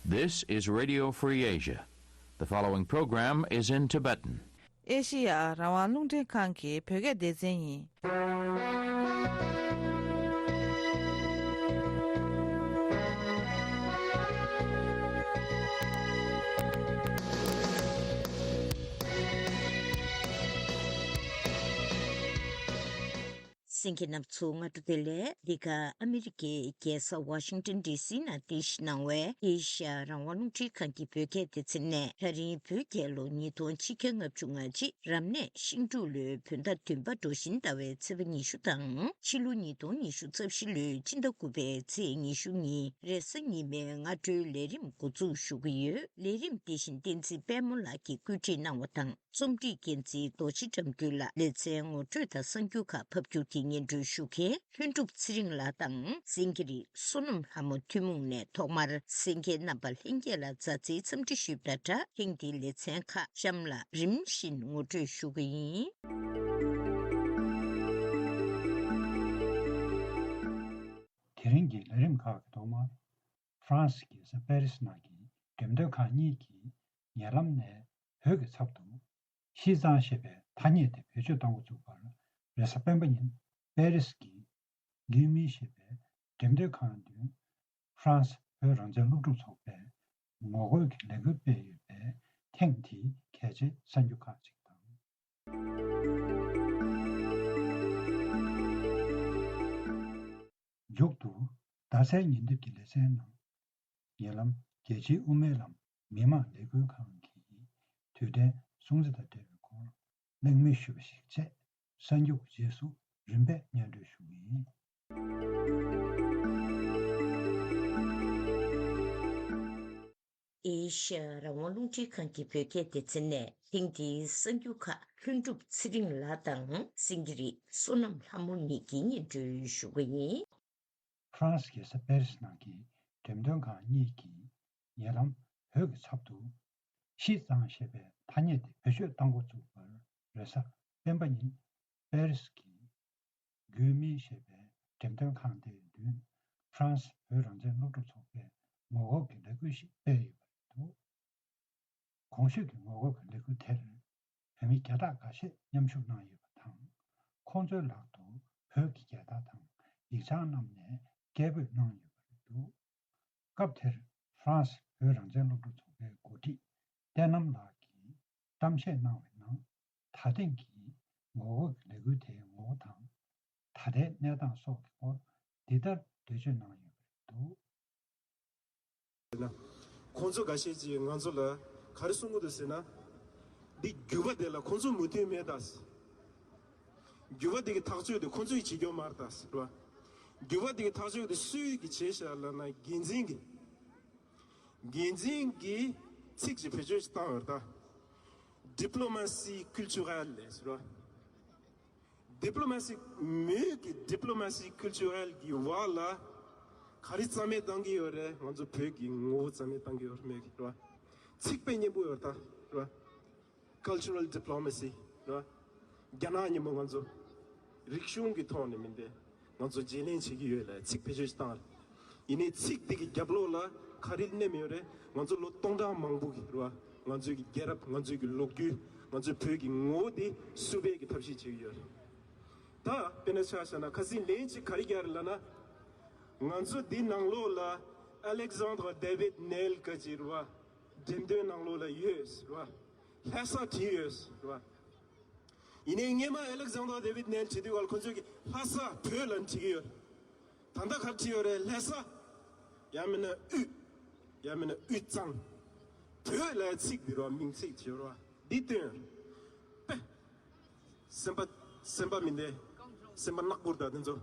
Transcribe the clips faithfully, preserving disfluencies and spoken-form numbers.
This is Radio Free Asia. The following program is in Tibetan. ཨེ་ཤི་ཡ་རང་དབང་རླུང་འཕྲིན་ཁང་གི་བོད་སྐད་སྡེ་ཚན་ཡིན། གསན་མཁན་རྣམ་ཚོ་སྔ་དྲོ་བདེ་ལེགས། འདི་ག་ཨ་མི་རི་ཀའི་རྒྱལ་ས་ཝ་ཤིང་ཏོན་ཌི་སི་ནང་རྟེན་གཞི་གནང་བའི་ཨེ་ཤ་ཡ་རང་དབང་རླུང་འཕྲིན་ཁང་གི་བོད་སྐད་སྡེ་ཚན་ནས། ད་རིང་བོད་རྒྱལ་ལོ་ཉིས་སྟོང་ཆིག་བརྒྱ་ལྔ་བཅུ་ང་གཅིག་རབ་གནས་ཤིང་འབྲུག་ལོའི་བོད་ཟླ་བདུན་པ་འགྲོ་བཞིན་ཟླ་བའི་ཚེས་པ་ཉི་ཤུ་དང་། ཕྱི་ལོ་ཉིས་སྟོང་ཉི་ཤུ་རྩ་བཞི་ལོའི་སྤྱི་ཟླ་དགུ་པའི་ཚེས་ཉི་ཤུ་གཉིས་རེས་གཟའ་ཉི་མའི་སྔ་དྲོའི་ལས་རིམ་འགོ་འཛུགས་ཞུ་གི་ཡོད། ལས་རིམ་འདི་བཞིན་བསྟན་འཛིན་དཔལ་མོ་ལགས་ཀྱིས་བཀོད་སྒྲིག་གནང་བ་དང་། རྩོམ་སྒྲིག་འགན་འཛིན་རྡོ་རྗེ་དགྲ་འདུལ་ལགས། ལེ་ཚན་ངོ་སྤྲོད་དང་གསར་འགྱུར་ཁག་ཕབ་སྒྱུར་གྱིས་སྙན་སྒྲོན་ཞུ་མཁན་ལྷུན་གྲུབ་ཚེ་རིང་ལགས་དང་། གསན་མཁན་རིགས་བསོད་ནམས་ལྷ་མོ་ཐུན་མོང་ནས། ཐོག་མར་གསན་མཁན་རྣམ་པ་ལྷན་རྒྱས་ལ་མཛའ་བརྩེའི་འཚམས་འདྲི་ཞུས་པ་དང་སྦྲགས། ཐེངས་འདིའི་ལེ་ཚན་ཁག་གཤམ་ལ་རིམ་བཞིན་ངོ་སྤྲོད་ཞུ་གི་ཡིན། དེ་རིང་གི་ལས་རིམ་ཁག་གི་ཐོག་མར། ཧྥ་རན་སི་རྒྱལ་ས་པེ་རི་སི་ནང་གི་འགྲེམས་སྟོན་ཁང་གཉིས་ཀྱིས་ཉེ་ལམ་ནས་བོད་ཀྱི་ཚབ་ཏུ། ཤིས་ཙང་ཞེས་པའི་ཐ་སྙད་དེ་བེད་སྤྱོད་གཏང་འགོ་བཙུགས་པར། རེས་གཟའ་སྤེན་པ་ཉིན་པེ་རི་སི་གི་གུས་མིན་ཞེས་པའི་འགྲེམས་སྟོན་ཁང་མདུན། ཧྥ་རན་སི་བོད་རང་བཙན་སློབ་ཕྲུག་ཚོགས་པས་ངོ་རྒོལ་གྱི་ལས་འགུལ་སྤེལ་ཡོད་པས། ཐེངས་འདིའི་གལ་ཆེའི་གསར་འགྱུར་ཁག་ཅིག་དང་། མཇུག་ཏུ། རྡ་སའི་ཉིན་དེབ་ཀྱི་ལེ་ཚན་ནང་། ཉེ་ལམ་རྒྱལ་སྤྱིའི་དབུ་མའི་ལམ་མི་མང་ལས་འགུལ་ཁང་གི་དུས་དྲན་སྲུང་བརྩི་དང་འབྲེལ་བའི་སྐོར་གླེང་མོལ་ཞུས་པ་ཞིག་བཅས། གསར་འགྱུར་རྗེས་སུ་རིམ་པས་སྙན་སྒྲོན་ཞུ་གི་ཡིན། ཨེ་ཤ་ཡ་རང་དབང་རླུང་འཕྲིན་ཁང་གི་བོད་སྐད་སྡེ་ཚན་ནས་ཐེངས་འདིའི་གསར་འགྱུར་ཁག་ལྷུན་གྲུབ་ཚེ་རིང་ལགས་དང་གསན་མཁན་རིགས་བསོད་ནམས་ལྷ་མོ་གཉིས་ཀྱིས་སྙན་སྒྲོན་ཞུ་གི་ཡིན། ཧྥ་རན་སི་རྒྱལ་ས་པེ་རི་སི་ནང་གི་འགྲེམས་སྟོན་ཁང་གཉིས་ཀྱིས་ཉེ་ལམ་བོད་ཀྱི་ཚབ་ཏུ། ཤིས་ཙང་ཞེས་པའི་ཐ་སྙད་དེ་བེད་སྤྱོད་གཏང་འགོ་བཙུགས་པར། རེས་གཟའ་སྤེན་པ་ཉིན་པེ་རི་སི་གི་གུས་མིན་ཞེས་པའི་འགྲེམས་སྟོན་ཁང་དེའི་མདུན། ཧྥ་རན་སི་བོད་རང་བཙན་སློབ་ཕྲུག་ཚོགས་པས་ངོ་རྒོལ་གྱི་ལས་འགུལ་ཞིག་སྤེལ་ཡོད་པ་རེད་འདུག། གོང་ཞུས་ཀྱི་ངོ་རྒོལ་གྱི་ལས་འགུལ་དེར། བོད་མི་བརྒྱ་ཕྲག་འགའ་ཤས་མཉམ་ཞུགས་གནང་ཡོད་པ་དང་། ཁོང་ཚོའི་ལག་ཏུ་བོད་ཀྱི་རྒྱལ་དར་དང་ཡིག་ཆ་བསྣམས་ནས་སྐད་འབོད་གནང་ཡོད་པ་རེད་འདུག། སྐབས་དེར་ཧྥ་རན་སི་བོད་རང་བཙན་སློབ་ཕྲུག་ཚོགས་པའི་འགོ་ཁྲིད་བསྟན་ནམ་ལགས་ཀྱིས་གཏམ་བཤད་གནང་བའི་ནང་། ད་ཐེངས་ཀྱི་ངོ་རྒོལ་གྱི་ལས་འགུལ་དེའི་ངོ་བོ་དང་། ད་ལྟའི་གནས་སྟངས་སོགས་ཀྱི་སྐོར་འདི་ལྟར་འགྲེལ་བརྗོད་གནང་ཡོད་པ་རེད་འདུག། ཁོང་ཚོ་འགའ་ཤས་ཀྱིས་ང་ཚོ་ལ་ག་རེ་གསུང་གི་འདུག་ཟེར་ན། འདི་འགྱུར་བ་དེ་ལ་ཁོང་ཚོ་མོས་མཐུན་མེད་ད། འགྱུར་བ་དེ་གི་ཐག་གཅོད་དེ་ཁོང་ཚོས་བྱེད་རྒྱུ་མ་རེད་ད་ཟེར་བ། འགྱུར་བ་དེ་གི་ཐག་གཅོད་དེ་སུས་ཀྱིས་བྱས་ཤག་ལབ་ན། འགན་འཛིན་གྱིས། འགན་འཛིན་གྱིས་ཚིག་ཅིག་བེད་སྤྱོད་ཅིག་བཏང་ཡོད་རེད་ད། Diplomatie culturelle ལབ་ཟེར་བ། Diplomatie། མོས་ཀྱི་diplomatie culturelle གི་བར་ལ་ག་རེ་རྩ་མེད་བཏང་གི་ཡོད་རེད། ང་ཚོ་བོད་ཀྱི་ངོ་བོ་རྩ་མེད་བཏང་གི་ཡོད་རེད་མོས་ཀྱི་རེད་བ། ཚིག་དཔེ་སྙན་པོ་ཡོད་རེད་ད་རེད་བ། Cultural diplomacy རེད་བ། རྒྱ་ནག་མཉམ་པོ་ང་ཚོ་རིག་གཞུང་གི་ཐོག་ནས་མིན་ཏེ། ང་ཚོ་བརྗེ་ལེན་བྱེད་ཀྱི་ཡོད་ལབ་ཚིག་བེད་སྤྱོད་ཅིག་བཏང་རེད། ཡིན་ནའི་ཚིག་འདི་གི་རྒྱབ་ལོགས་ལ་ག་རེ་མནན་ཡོད་རེད། ང་ཚོ་ལོ་སྟོང་ཕྲག་མང་པོ་གི་རེད་བ། ང་ཚོའི་གི་རྒྱལ་རབས། ང་ཚོའི་གི་ལོ་རྒྱུས། ང་ཚོའི་བོད་ཀྱི་ངོ་བོ་འདི་བསུབ་པའི་གི་ཐབས་ཤེས་བྱེད་ཀྱི་ཡོད་རེད། ད་དཔེར་ན་ཆ་བཞག་ན་ཁ་སང་ལན་གཅིག་ག་རེ་རྒྱག་རེད་ལབ་ན། ང་ཚོ་འདི་ནང་ལོགས་ལ་Alexandre David་ནེལ་ག་ཅིག་རེད་བ། འགྲེམས་སྟོན་ནང་ལོགས་ལ་ཡོད་རེད་བ། ལྷ་ས་བྲིས་ཡོད་རེད་བ། ཡིན་ནའི་སྔོན་མ་Alexandre David་ནེལ་བྲིས་དུས་སྐབས་ལ་ཁོ་ཚོས་ཀྱི་ལྷ་ས་བོད་ལབ་བྲིས་ཀྱི་ཡོད་རེད། ད་ལྟ་ག་རེ་བྲིས་ཡོད་རེད། ལྷ་ས། ཡང་མིན་ན་དབུས། ཡང་མིན་ན་དབུས་གཙང་། བོད་ལབ་ཚིག་འདི་རོ། མིང་ཚིག་བྲིས་ཡོད་རེད་བ། འདི་སྟོན། པེ། སེམས་པ། སེམས་པ་མི་བདེ། སེམས་པ་ནག་པོ་རེད་ད་དེ་ཚོ།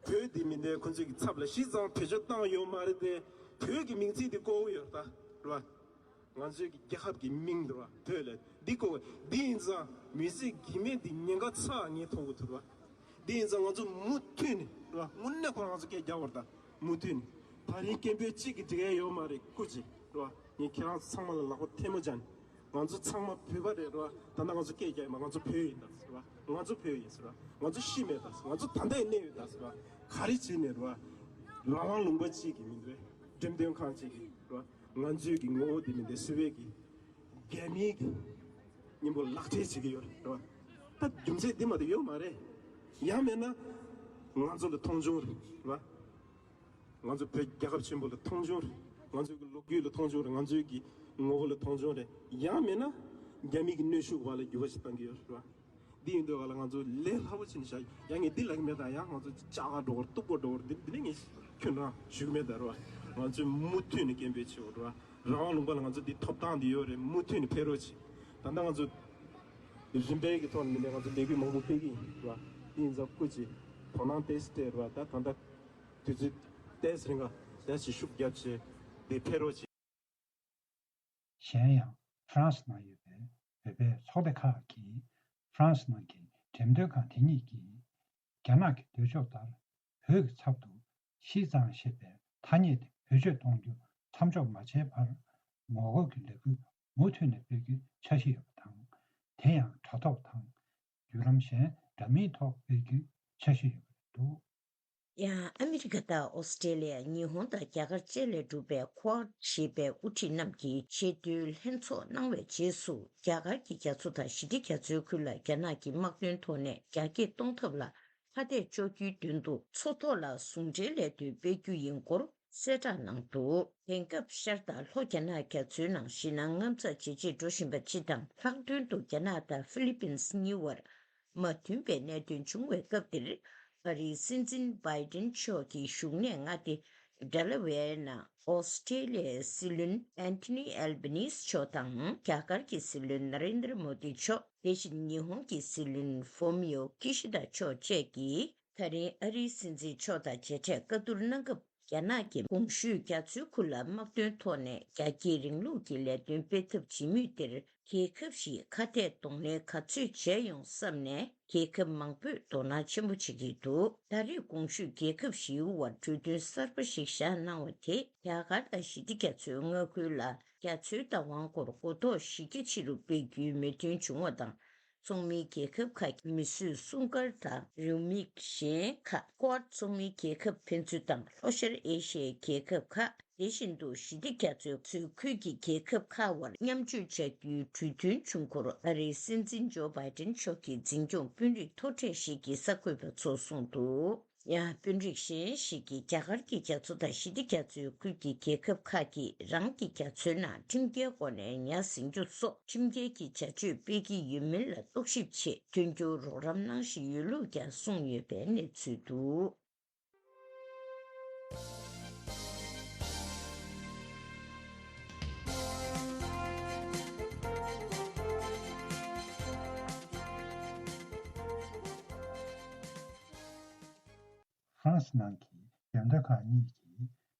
བོད་འདི་མི་བདེ། ཁོ་ཚོས་ཀྱི་ཚབ་ལ་ཤིས་ཙང་བེད་སྤྱོད་བཏང་ཡོད་མ་རེད་དེ། བོད་ཀྱི་མིང་ཚིག་འདི་བཀོལ་ཡོད་རེད་ད་རེད་བ། ང་ཚོའི་གི་རྒྱལ་ཁབ་ཀྱི་མིང་འདི་ར་བོད་ལ་འདི་གོ་བས། འདི་ཡིན་ཙང་མི་ཚེ་གི་མེད་འདི་ཉེན་ཁ་ཚ་ངས་མཐོང་གི་ཐུག་ར། འདི་ཡིན་ཙང་ང་ཚོ་མུ་མཐུད་ནས་ར། དངོས་གནས་ཁོ་རང་ཚོ་སྐད་རྒྱག་བར་ད་མུ་མཐུད་ནས། ད་རིང་སྐད་འབོད་གཅིག་གི་འགྲིག་ཡ་ཡོད་མ་རེད། སྐུ་མཁྱེན་ར། ངས་ཁྱེད་རང་ཚོ་ཚང་མ་ལ་ལག་པ་ཐལ་མོ་སྦྱར་ནས། ང་ཚོ་ཚང་མ་བོད་པ་རེད་ར། ད་ལྟ་ང་ཚོ་སྐད་རྒྱག་ཡ་མ། ང་ཚོ་བོད་ཡིན་ད་ཟེར་ར། ང་ཚོ་བོད་ཡིན་ཟེར་ར། ང་ཚོ་ཤི་མེད་ད་ཟེར། ང་ཚོ་ད་ལྟ་ཡང་གནས་ཡོད་ད་ཟེར་ར། ག་རེ་བྱས་ནས་ར། རང་དབང་ལུང་པ་གཅིག་གི་མི་འདུག་འགྲེམས་སྟོན་ཁང་གཅིག་གི་ར། ང་ཚོའི་གི་ངོ་བོ་དེ་མིན་ཏེ་སུ་བས་གི་རྒྱ་མིའི་གི་མཉམ་པོ་ལག་འབྲེལ་བྱེད་ཀྱི་ཡོད་རེད་བ། ད་རྒྱུ་མཚན་དེ་མ་གཏོགས་ཡོད་མ་རེད། ཡང་མིན་ན་ང་ཚོ་ལ་མཐོང་ཆུང་རེད་བ། ང་ཚོ་བོད་རྒྱལ་ཁབ་ཆེན་པོ་ལ་མཐོང་ཆུང་རེད། ང་ཚོའི་གི་ལོ་རྒྱུས་ལ་མཐོང་ཆུང་རེད། ང་ཚོའི་གི་ངོ་བོ་ལ་མཐོང་ཆུང་རེད། ཡང་མིན་ན་རྒྱ་མི་གི་གནོན་ཤུགས་བར་ལ་འགྱུར་བ་ཞིག་བཏང་གི་ཡོད་རེད་བ། འདི་ཡིན་དུས་ག་ལ་ང་ཚོ་ལས་སླ་པོ་བྱས་ནས་བཞག་ཡང་ངས་འདི་ལབ་ཀྱི་མེད་ད། ཡང་ང་ཚོ་ལྕགས་ཁ་འགྲོ་བར་སྟུག་པོ་འགྲོ་བར་འདི་འདི་ནས་ངས་ཁྱོད་རང་ཞུ་གི་མེད་ད་རེད་བ། ང་ཚོས་མུ་མཐུད་ནས་སྐད་འབོད་བྱེད་དགོས་རེད་བ། རང་དབང་ལུང་པ་ལ་ང་ཚོ་འདི་ཐོབ་ཐང་འདི་ཡོད་རེད། མུ་མཐུད་ནས་ཕེབས་རོགས་བྱེད། ད་ལྟ་ང་ཚོ་རིམ་པའི་གི་ཐོག་ནས་མི་ནས་ང་ཚོ་ལས་འགུལ་མང་པོ་སྤེལ་གི་ཡིན་རེད་བ། འདི་ཡིན་ཙང་སྐུ་མཁྱེན་དོ་སྣང་ཏོག་ཙམ་སྤྲད་རེད་བ། ད་ད་ལྟ་དུས་ཚོད་ཏོག་ཙམ་རིང་ག་ཏོག་ཙམ་ཤུགས་རྒྱབ་བྱས་འདི་ཕེབས་རོགས་བྱེད། གཞན་ཡང་ཧྥ་རན་སི་ནང་ཡོད་པའི་བོད་པའི་ཚོགས་སྡེ་ཁག་གིས་ཧྥ་རན་སི་ནང་གི་འགྲེམས་སྟོན་ཁང་དེ་གཉིས་ཀྱིས་རྒྱ་ནག་གི་འདོད་ཕྱོགས་ལྟར་བོད་ཀྱི་ཚབ་ཏུ་ཤིས་ཙང་ཞེས་པའི་ཐ་སྙད་དེ་བེད་སྤྱོད་གཏོང་རྒྱུ་མཚམས་འཇོག་མ་བྱས་བར་ངོ་རྒོལ་གྱི་ལས་འགུལ་མུ་མཐུད་ནས་སྤེལ་རྒྱུའི་འཆར་གཞི་ཡོད་པ་དང་། དེ་ཡང་དྲ་ཐོག་དང་བརྒྱུད་ལམ་གཞན་འདྲ་མིན་ཐོག་སྤེལ་རྒྱུའི་འཆར་གཞི་ཡོད་པ་རེད་འདུག། ཡང་ཨ་མི་རི་ཀ་དང་ཨོ་སི་ཀྲེ་ལི་ཡ། ཉི་ཧོང་དང་རྒྱ་གར་བཅས་ལས་གྲུབ་པའི་ཁོ་ཝཱཌ་ཞེས་པའི་དབུ་ཁྲིད་རྣམས་ཀྱིས་ཆེས་མཐོའི་ལྷན་ཚོགས་གནང་བའི་རྗེས་སུ། རྒྱ་གར་གྱི་རྒྱ་མཚོ་དང་ཞི་བདེ་རྒྱ་མཚོའི་ཁུལ་ལ་རྒྱ་ནག་གིས་དམག་དོན་ཐོག་ནས་རྒྱ་སྐྱེད་གཏོང་ཐབས་ལ་ཁ་གཏད་གཅོག་རྒྱུའི་དོན་དུ་མཚོ་ཐོག་ལ་ཟུང་འབྲེལ་ལས་དོན་སྤེལ་རྒྱུ་ཡིན་སྐོར་གསལ་བསྒྲགས་གནང་འདུག། དེང་སྐབས་ཤར་དང་ལྷོ་རྒྱ་ནག་རྒྱ་མཚོའི་ནང་ཞེད་སྣང་དངངས་འཚབ་ཇེ་ཆེར་འགྲོ་བཞིན་པ་སྤྱི་དང་། ལྷག་དོན་དུ་རྒྱ་ནག་དང་ཧྥི་ལི་པིན་གཉིས་བར་མ་མཐུན་པའི་གནད་དོན་བྱུང་བའི་སྐབས་འདིར། ཨ་རིའི་སྲིད་འཛིན་བྷའི་ཏིན་མཆོག་གི་བཞུགས་གནས་མངའ་སྡེ་ཌེ་ལ་ཝེར་ནང་ཨོ་སི་ཀྲེ་ལི་ཡའི་སྲིད་བློན་ཨན་ཐོ་ནི་ཨལ་བྷི་ནིས་མཆོག་དང་། རྒྱ་གར་གྱི་སྲིད་བློན་ན་རེན་དྲ་མོ་དི་མཆོག་དེ་བཞིན་ཉི་ཧོང་གི་སྲིད་བློན་ཧྥུ་མི་ཡོ་ཀི་ཤི་དཱ་མཆོག་བཅས་ཀྱིས། ད་རིང་ཨ་རིའི་སྲིད་འཛིན་མཆོག་དང་མཇལ་འཕྲད་བཀའ་བསྡུར་གནང་སྐབས། རྒྱ་ནག་གིས་གོང་ཞུས་རྒྱ་མཚོའི་ཁུལ་ལ་དམག་དོན་ཐོག་ནས་རྒྱ་སྐྱེད་རིང་ལུགས་ཀྱི་ལས་དོན་སྤེལ་ཐབས་བྱེད་མུས་འདིར། རྒྱལ་ཁབ་ཞིག་ཁ་གཏད་གདོང་ལེན་ག་ཚོད་བྱས་ཡོང་བསམ་ནས། རྒྱལ་ཁབ་མང་པོས་དོ་སྣང་ཆེན་པོ་བྱེད་ཀྱི་འདུག། ད་རེས་གོང་ཞུས་རྒྱལ་ཁབ་བཞིའི་དབར་གྲོས་མཐུན་གསར་པ་ཞིག་བཞག་གནང་བ་དེས། རྒྱ་གར་དང་ཞི་བདེ་རྒྱ་མཚོའི་མངའ་ཁུལ་ལ་རྒྱ་མཚོའི་བདག་དབང་སྐོར་གོ་རྟོགས་གཞི་རྒྱ་ཆེ་རུ་སྤེལ་རྒྱུའི་མོས་མཐུན་བྱུང་བ་དང་། ཚོགས་མིའི་རྒྱལ་ཁབ་ཁག་གི་མིས་བཟོས་སྲུང་སྐར་དང་རེའུ་མིག་གཞན་ཁག་ཀོ་ཝཱཌ་ཚོགས་མིའི་རྒྱལ་ཁབ་ཕན་ཚུན་དང་ལྷོ་ཤར་ཨེ་ཤི་ཡའི་རྒྱལ་ཁབ་ཁག་དེ་བཞིན་དུ་ཞི་བདེ་རྒྱ་མཚོའི་མཚོ་ཁུལ་གྱི་རྒྱལ་ཁབ་ཁག་དབར་མཉམ་སྤྱོད་བྱ་རྒྱུའི་གྲོས་མཐུན་བྱུང་སྐོར་ཨ་རིའི་སྲིད་འཛིན་ཇོ་བྷའི་ཏིན་མཆོག་གི་འཛིན་སྐྱོང་དཔོན་རིགས་མཐོ་གྲས་ཤིག་གིས་གསར་འགོད་པ་ཚོར་གསུངས་འདུག། ཡང་དཔོན་རིགས་གཞན་ཞིག་གིས་རྒྱ་གར་གྱི་རྒྱ་མཚོ་དང་ཞི་བདེ་རྒྱ་མཚོའི་ཁུལ་གྱི་རྒྱལ་ཁབ་ཁག་གིས་རང་གི་རྒྱ་མཚོའི་ནང་ཁྲིམས་འགལ་སྒོ་ནས་ཉ་ཟིན་རྒྱུ་སོགས་ཁྲིམས་འགལ་གྱི་བྱ་སྤྱོད་སྤེལ་གྱི་ཡོད་མིན་ལ་རྟོག་ཞིབ་ཆེད་འདོན་རྒྱུར་རོགས་རམ་གནང་བཞིན་ཡོད་ལུགས་ཀྱང་གསུངས་ཡོད་པའི་གནས་ཚུལ་འདུག། ཧྥ་རན་སི་ནང་གི་འགྲེམས་སྟོན་ཁང་གཉིས་ཀྱིས་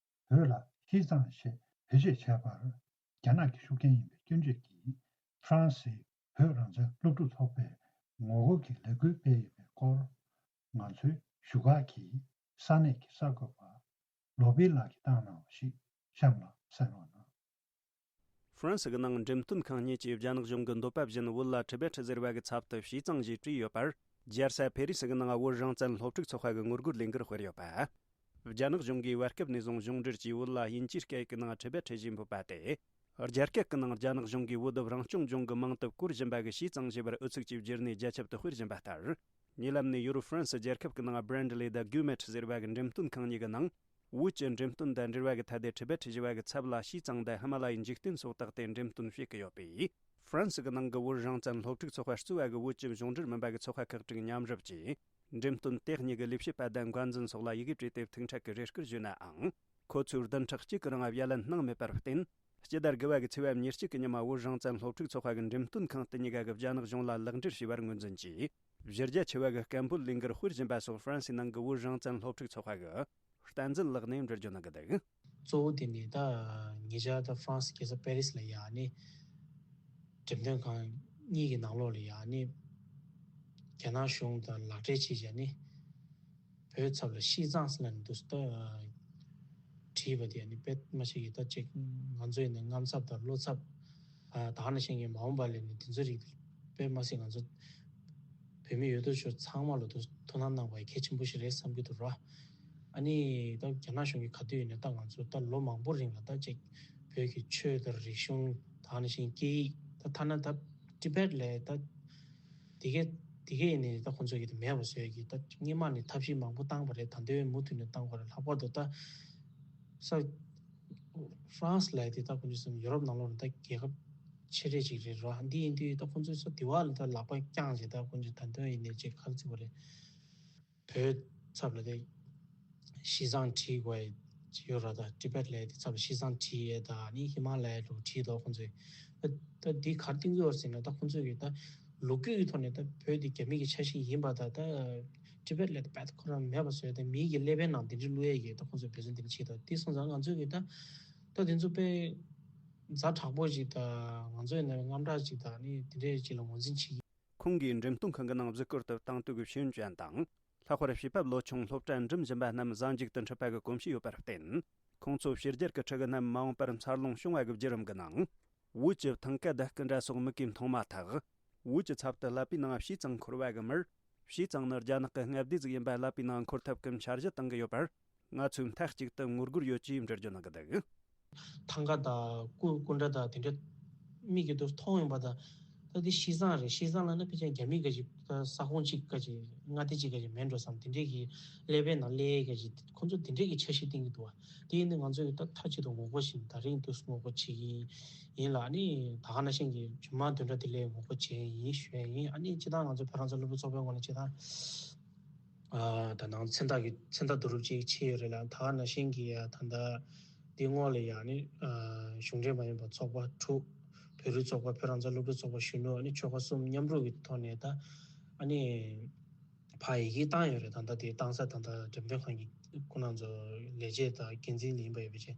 བོད་ལ་ཤིས་ཙང་ཞེས་བེད་སྤྱོད་བྱས་པར། རྒྱ་ནག་གི་ཤུགས་རྐྱེན་ཡིན་པའི་སྐྱོན་བརྗོད་ཀྱིས། ཧྥ་རན་སིའི་བོད་རང་བཙན་སློབ་ཕྲུག་ཚོགས་པས་ངོ་རྒོལ་གྱི་ལས་འགུལ་སྤེལ་ཡོད་པའི་སྐོར། ང་ཚོའི་བཞུགས་སྒར་གྱི་ས་གནས་ཀྱི་གསར་འགོད་པ་ལོ་པི་ལགས་ཀྱིས་བཏང་གནང་བ་ཞིག་གཤམ་ལ་གསན་རོགས་གནང་། ཧྥ་རན་སི་གི་ནང་འགྲེམས་སྟོན་ཁང་གཉིས་ཀྱིས་རྒྱ་ནག་གཞུང་གི་འདོད་པ་བཞིན་བོད་ལ་ཊི་བེ་ཊི་ཟེར་བ་གི་ཚབ་ཏུ་ཤིས་ཙང་ཞེས་བྲིས་ཡོད་པར། རྒྱལ་ས་ཕེ་རི་སི་གི་ནང་བོད་རང་བཙན་སློབ་ཕྲུག་ཚོགས་པ་གི་ངོ་རྒོལ་ལས་འགུལ་སྤེལ་ཡོད་པ། རྒྱ་ནག་གཞུང་གིས་བར་སྐབས་ནས་བཟུང་གཞུང་འབྲེལ་གྱིས་བོད་ལ་དབྱིན་ཇིའི་སྐད་ཡིག་གི་ནང་ཊི་བེ་ཊི་ཞེས་འབོད་པ་སྟེ། རྒྱ་སྐད་ཀྱི་ནང་རྒྱ་ནག་གཞུང་གིས་བོད་རང་སྐྱོང་ལྗོངས་ཀྱི་མིང་དུ་བཀོལ་བཞིན་པ་གི་ཤིས་ཙང་ཞེས་པར་ཨུ་ཚུགས་ཀྱིས་བསྒྱུར་ནས་རྒྱ་ཁྱབ་ཏུ་སྤེལ་བཞིན་པ་ལྟར། ཉེ་ལམ་ནས་ཡུ་རོབ་ཧྥ་རན་སི་རྒྱལ་ཁབ་ཀྱི་ནང་བྷི་རན་ཌི་ལི་དང་གུ་མེ་ཊི་ཟེར་བ་གི་འགྲེམས་སྟོན་ཁང་གཉིས་ཀྱི་ནང་། བོད་ཀྱི་འགྲེམས་སྟོན་དང་འབྲེལ་བ་གི་ཐད་དེ་ཊི་བེ་ཊི་ཞེས་པ་གི་ཚབ་ལ་ཤིས་ཙང་དང་ཧི་མ་ལ་ཡའི་འཇིག་རྟེན་སོགས་བཏགས་ཏེ་འགྲེམས་སྟོན་བྱེད་ཀྱི་ཡོད་པས། ཧྥ་རན་སི་གི་ནང་གི་བོད་རང་བཙན་སློབ་ཕྲུག་ཚོགས་པ་གཙོས་པ་གི་བོད་ཀྱི་གཞུང་འབྲེལ་མིན་པ་གི་ཚོགས་པ་ཁག་དྲུག་མཉམ་རུབ་ཀྱིས། འགྲེམས་སྟོན་དེ་གཉིས་ཀྱི་ལས་བྱེད་པ་དང་འགོ་འཛིན་སོགས་ལ་ཡི་གེ་བྲིས་ཏེ་ཐུགས་འཕྲད་ཀྱི་རེ་སྐུལ་ཞུས་ནའང་། ཁོ་ཚོས་བདུན་ཕྲག་གཅིག་གི་རིང་བརྒྱ་ལན་གནང་མེད་པར་བརྟེན། སྤྱི་ཟླ་དགུ་པ་གི་ཚེས་པ་ཉེར་གཅིག་གི་ཉིན་མ་བོད་རང་བཙན་སློབ་ཕྲུག་ཚོགས་པ་གི་འགྲེམས་སྟོན་ཁང་དེ་གཉིས་ཀ་གི་རྒྱ་ནག་གཞུང་ལ་ལག་འབྲེལ་བྱས་པར་ངོས་འཛིན་གྱིས། གཞི་རྒྱ་ཆེ་བ་གི་སྐད་འབོད་ལས་འགུལ་སྤེལ་བཞིན་པ་སོགས་ཧྥ་རན་སིའི་ནང་གི་བོད་རང་བཙན་སློབ་ཕྲུག་ཚོགས་པ་གི་བསྟན་འཛིན་ལགས་ནས་འགྲེལ་བརྗོད་གནང་གི་འདུག། གཙོ་བོ་དེ་ནི་ད་ཉེ་ཆར་ད་ཧྥ་རན་སི་རྒྱལ་ས་པེ་རི་སི་ལ་ཡ་ནི་འགྲེམས་སྟོན་ཁང་གཉིས་ཀྱི་ནང་ལོགས་ལ་ཡ་ནི་རྒྱ་ནག་གཞུང་དང་ལག་འབྲེལ་བྱས་བྱས་ནི་བོད་ཚབ་ལ་ཤིས་ཙང་ཟེར་ནས་འདུག་ད་བྲིས་པ་དེ་ནི་དཔེ་མ་ཞིག་གིས་ད་ཅིག་ང་ཚོ་ཡིན་ན་དངངས་འཚབ་དང་བློ་འཚབ་ད་ག་ནང་བཞིན་གྱི་མ་འོངས་པ་ལ་ནི་དེ་ཚོའི་རིགས་དེ་དཔེ་མ་སྲིད་ང་ཚོ་བོད་མི་ཡོད་དོ་ཅོག་ཚང་མ་ལ་དུ་ཐུགས་སྣང་གནང་བ་གལ་ཆེན་པོ་ཞིག་རེད་བསམ་གྱི་འདུག་ར། ཨ་ནི་ད་རྒྱ་ནག་གཞུང་གིས་ག་དུས་ཡིན་ན་ད་ང་ཚོ་ད་ལོ་མང་པོ་རིང་ལ་ད་ཅིག་ བོད་ཀྱི་ཆོས་དང་རིག་གཞུང་། ད་ནང་བཞིན་སྐད་ཡིག། ད་ཐ་ན་ད་ཊི་བེཊ་ལ་ད་དེ་གའི་དེ་གའི་ནས་ད་ཁོང་ཚོ་གིས་ད་མེད་པ་བཟོས་ཀྱི། ད་སྔོན་མ་ནས་ཐབས་ཤེས་མང་པོ་བཏང་པ་རེད། ད་དུང་མུ་མཐུད་ནས་བཏང་དགོས་རེད། ལྷག་པར་དུ་ད་ས་ཧྥ་རན་སི་ལབ་དེ་ད་ཁོང་ཚོ་ཡུ་རོབ་ནང་ལོགས་ནས་ད་རྒྱལ་ཁབ་ཆེ་གྲས་ཅིག་རེད་རོ། འདི་ཡིན་དུས་ད་ཁོང་ཚོས་ས་དེ་བ་ལ་ད་ལག་པ་བརྐྱངས་བྱས། ད་ཁོང་ཚོས་ད་དུང་ཡིན་ནས་ཅིག་ག་རེ་བྱེད་དགོས་རེད། བོད་ཚབ་ལ་དེ་ཤི་ཙང་བྲིས་དགོས་ཡོད་ར། ད་ཊི་བེཊ་ལ་དེ་ཚབ་ལ་ཤི་ཙང་བྲིས་ཡོད། ད་ནི་ཧི་མ་ལ་ཡ་ལ་བྲིས་འདུག་ཁོང་ཚོས། ད་ད་འདི་ག་རེ་བསྟན་གྱི་ཡོད་ཟེར་ན། ད་ཁོང་ཚོས་ཀྱིས་ད་ལོ་རྒྱུས་ཀྱི་ཐོག་ནས་ད་བོད་དེ་རྒྱ་མི་གི་ཆ་ཤས་ཡིན་པ། ད་ད་ཊི་བེཊ་ལ་དེ་རྦད་ཁོ་རང་མེད་པ་བཟོས། ད་མི་གི་ཀླད་པའི་ནང་དེ་འདྲ་བླུག་ཡས་ཀྱི་ད་ཁོང་ཚོས་འབད་བརྩོན་དེ་འདྲ་བྱས་འདུག་དེ་སོང་ཙང་ང་ཚོས་ཀྱིས་ད་ད་དེ་ཚོ་དཔེ་ཛ་དྲག་པོ་ཅིག་ད་ང་ཚོ་ཡིན་ན་དངངས་སྐྲག་ཅིག་ད་ནི་དེ་འདྲ་ཅིག་ལ་ངོས་འཛིན་བྱེད་ཀྱི། ཁོང་གིས་འགྲེམས་སྟོན་ཁང་གི་ནང་གཟིགས་སྐོར་དུ་བཏང་དུས་ཀྱི་ཤེས་ཡོན་ཅན་དང་། ལྷག་པར་བྱིས་པ་བློ་ཆུང་སློབ་གྲྭ་འགྲིམ་བཞིན་པ་རྣམས་གཟའ་མཇུག་ཏུ་འཁྲིད་པ་གི་གོམས་གཤིས་ཡོད་པར་བརྟེན། ཁོང་ཚོ་ཕྱི་རྒྱལ་གྱི་ཁྲིད་གི་རྣམས་མ་འོངས་པར་འཚར་ལོངས་བྱུང་བ་གི་བརྒྱུད་རིམ་གྱི་ནང་། བོད་ཀྱི་ཐང་ཀ་བརྡ་སྐད་འདྲ་སོགས་མིག་གིས་མཐོང་མ་ཐག་བོད་ཀྱི་ཚབ་ཏུ་ཀླད་པའི་ནང་བྱས་ཙང་འཁོར་བ་གི་མིར། བྱས་ཙང་ནི་རྒྱ་ནག་གི་མངའ་སྡེ་ཟིག་ཡིན་པ་ཀླད་པའི་ནང་འཁོར་ཐབས་ཀྱི་འཆར་གཞི་བཏིང་གི་ཡོད་པར། ང་ཚོས་མཐའ་གཅིག་ཏུ་ངོ་རྒོལ་ཡོད་ཅེས་འགྲེལ་བརྗོད་གནང་གི་འདུག་ཐང་ག་དང་སྐུ་སྐུ་འདྲ་དང་དེ་འདྲ་མིག་གིས་དུ་མཐོང་ཡོང་པ་དང་། ད་དེ་ཤི་ཙང་རེད། ཤི་ཙང་ལབ་ན་ཕལ་ཆེར་རྒྱ་མི་ག་ཅིག་ད་ས་ཁོངས་གཅིག་ག་ཅིག་མངའ་སྡེ་གཅིག་ག་ཅིག་མེད་འགྲོ་བསམ། དེ་འདྲས་ཀྱི་ཀླད་པའི་ནང་སླེབས་ག་ཅིག་ཁོང་ཚོ་དེ་འདྲས་ཀྱི་འཆར་གཞི་བཏིང་གི་འདུག་བ། དེ་ཡིན་དུས་ང་ཚོ་ཡིས་ད་མཐའ་གཅིག་ཏུ་ངོ་རྒོལ་བྱེད། ད་རིང་དུས་སུ་ངོ་རྒོལ་བྱེད་ཀྱི་ཡིན་ལ། ཨ་ནི་ད་ག་ནང་བཞིན་གྱི་རྗེས་མ་དེ་འདྲ་དེ་ལས་ངོ་རྒོལ་བྱེད་ཡིན་ཞུ་ཡ་ཡིན། ཨ་ནི་སྤྱིར་བཏང་ང་ཚོ་བོད་རང་བཙན་སློབ་ཕྲུག་ཚོགས་པའི་ངོས་ནས་སྤྱིར་བཏང་། ཨ། ད་ནང་མཚན་རྟགས་ཀྱི་མཚན་རྟགས་བསྡུ་རུབ་ཅིག་ཕྱེ་ཡོད་རེད་ལ། ད་ག་ནང་བཞིན་གྱི་ཡ་ད་ལྟ་འདི་སྔོན་ལ་ཡ་ནི། ཨ། གཞུང་འབྲེལ་མ་ཡིན་པ་ཚོགས་པ་དྲུག་བོད་རིགས་ཚོགས་པ། བོད་རང་བཙན་སློབ་ཕྲུག་ཚོགས་པ་གཞོན་ནུ། ཨ་ནི་ཆོལ་ཁ་གསུམ་མཉམ་རུབ་ཀྱི་ཐོག་ནས་ད། ཨ་ནི་ཕར་ཡི་གེ་བཏང་ཡོད་རེད། ད་ལྟ་དེ་བཏང་ས་ད་ལྟ་འགྲེམས་སྟོན་ཁང་གི་སྐུ་ན་གཞོན་ལས་བྱེད་དང་འགན་འཛིན་ལ་ཡིན་པ་ཡོད་པ་བྱས།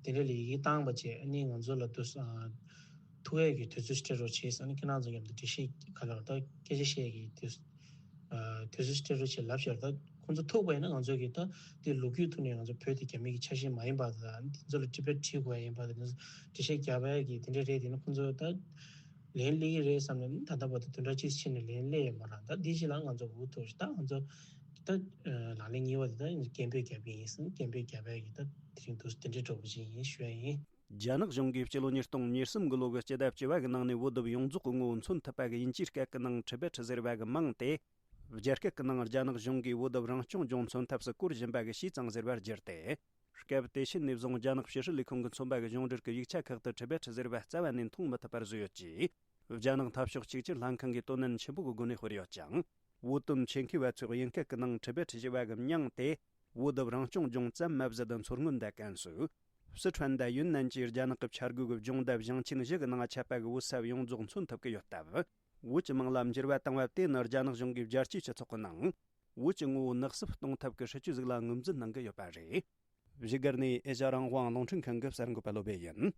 དེ་འདྲ་ལ་ཡི་གེ་བཏང་པ་བྱས། ཨ་ནི་ང་ཚོ་ལ་དུ། ཨ། ཐུག་ཡས་ཀྱི་དུས་ཚོད་སྤྲད་རོགས་བྱས་ཟེར་ནས་ཁྱེད་རང་ཚོ་མཉམ་དུ་འགྲེལ་བཤད་ག་ལ་ད་སྐད་ཆ་བཤད་ཀྱི་དུས། ཨ། དུས་ཚོད་སྤྲད་རོགས་བྱས་ལབ་ཤར། ད་ཁོང་ཚོ་ཐུག་པ་ཡིན་ན་ང་ཚོ་གིས་ད་དེ་ལོ་རྒྱུས་ཐོག་ནས་ང་ཚོ་བོད་དེ་རྒྱ་མི་གི་ཆ་ཤས་མ་ཡིན་པ་དང་། དེ་ཚོ་ལ་དྲི་བ་དྲི་དགོས་ཡ་ཡིན་པ་དང་། འགྲེལ་བཤད་རྒྱག་པ་ཡ་གི་དེ་འདྲ་རེད། དེ་ནི་ཁོང་ཚོ་ད་ལན་སླེབས་ཀྱི་རེད་བསམ་ནས་ད་ལྟ་བར་དུ་བདུན་ཕྲག་གཅིག་ཕྱིན་ནས་ལན་སླེབས་ཡོད་མ་རེད། ད་འདི་ཞིག་ལ་ང་ཚོ་འུ་ཐུག་ཞིག་ད་ང་ཚོ་ད་ལག་ལེན་གཉིས་པ་དེ་ད་སྐད་འབོད་རྒྱབ་པ་ཡིན་ཟེར། སྐད་འབོད་རྒྱབ་པ་ཡ་གི་ད་དེ་རིང་དུས་དེ་འདྲའི་གྲོགས་པོ་ཅིག་ཡིན་ཞུ་ཡ་ཡིན། རྒྱ་ནག་གཞུང་གིས་སྤྱི་ལོ་ཉིས་སྟོང་ཉེར་གསུམ་གྱི་ལོ་གི་སྤྱི་ཟླ་བཅུ་བ་གི་ནང་ནས་བོད་དུ་ཡོངས་རྫོགས་ཀྱི་ངོ་བོ་མཚོན་ཐུབ་པ་གི་དབྱིན་ཇིའི་སྐད་ཀྱི་ནང་ཊི་བེ་ཊི་ཟེར་བ་གི་མིང་སྟེ། རྒྱ་སྐད་ཀྱི་ནང་རྒྱ་ནག་གཞུང་གིས་བོད་དུ་རང་སྐྱོང་ལྗོངས་མཚོན་ཐབས་སུ་བཀོད་བཞིན་པ་གི་ཞི་ཙང་ཟེར་བར་བསྒྱུར་ཏེ། སྐབས་དེ་ཕྱིན་ནས་བཟུང་རྒྱ་ནག་ཕྱི་སྲིད་ལས་ཁུངས་ཀྱིས་མཚོན་པ་གི་གཞུང་འབྲེལ་གྱི་ཡིག་ཆ་ཁག་ཏུ་ཊི་བེ་ཊི་ཟེར་བ་རྩ་བ་ནས་མཐོང་མི་ཐུབ་པར་བཟོས་ཡོད་ཅེས། རྒྱ་ནག་འཐབ་ཕྱོགས་གཅིག་གྱུར་ལྷན་ཁང་གིས་དོ་ནན་ཆེན་པོ་གི་སྒོ་ནས་ཤོད་ཡོད་ཅིང་། བོད་དོན་ཆེད་མཁས་པ་ཚོས་དབྱིན་སྐད་ཀྱི་ནང་ཊི་བེ་ཊི་ཞེས་པ་གི་མྱིང་དེ། བོད་དུ་རང་སྐྱོང་ལྗོངས་ཙམ་མ་ཟད་མཚོ་སྔོན་དང་ཀན་སུའུ། སི་ཁྲོན་དང་ཡུན་ནན་བཅས་རྒྱ་ནག་གི་འཆར་འགོད་ཀྱི་ལྗོངས་དང་ཞིང་ཆེན་བཞི་གི་ནང་ཁྱབ་པ་གི་བོད་ས་ཡོངས་རྫོགས་མཚོན་ཐུབ་ཀྱི་ཡོད་སྟབས། བོད་ཀྱི་མིང་ལ་འགྱུར་བ་བཏང་བ་དེ་ནི་རྒྱ་ནག་གཞུང་གིས་རྒྱལ་སྤྱིའི་སྤྱི་ཚོགས་ཀྱི་ནང་། བོད་ཀྱི་ངོ་བོ་ནག་བསུབ་གཏོང་ཐབས་ཀྱི་སྲིད་ཇུས་ཟིག་ལ་ངོས་འཛིན་གནང་གི་ཡོད་པ་རེད། བཞུགས་སྒར་ནས་ཨེ་ཤ་རང་དབང་རླུང་འཕྲིན་ཁང་གི་གསར་འགོད་པ་བློ་བྷེ་ཡིན།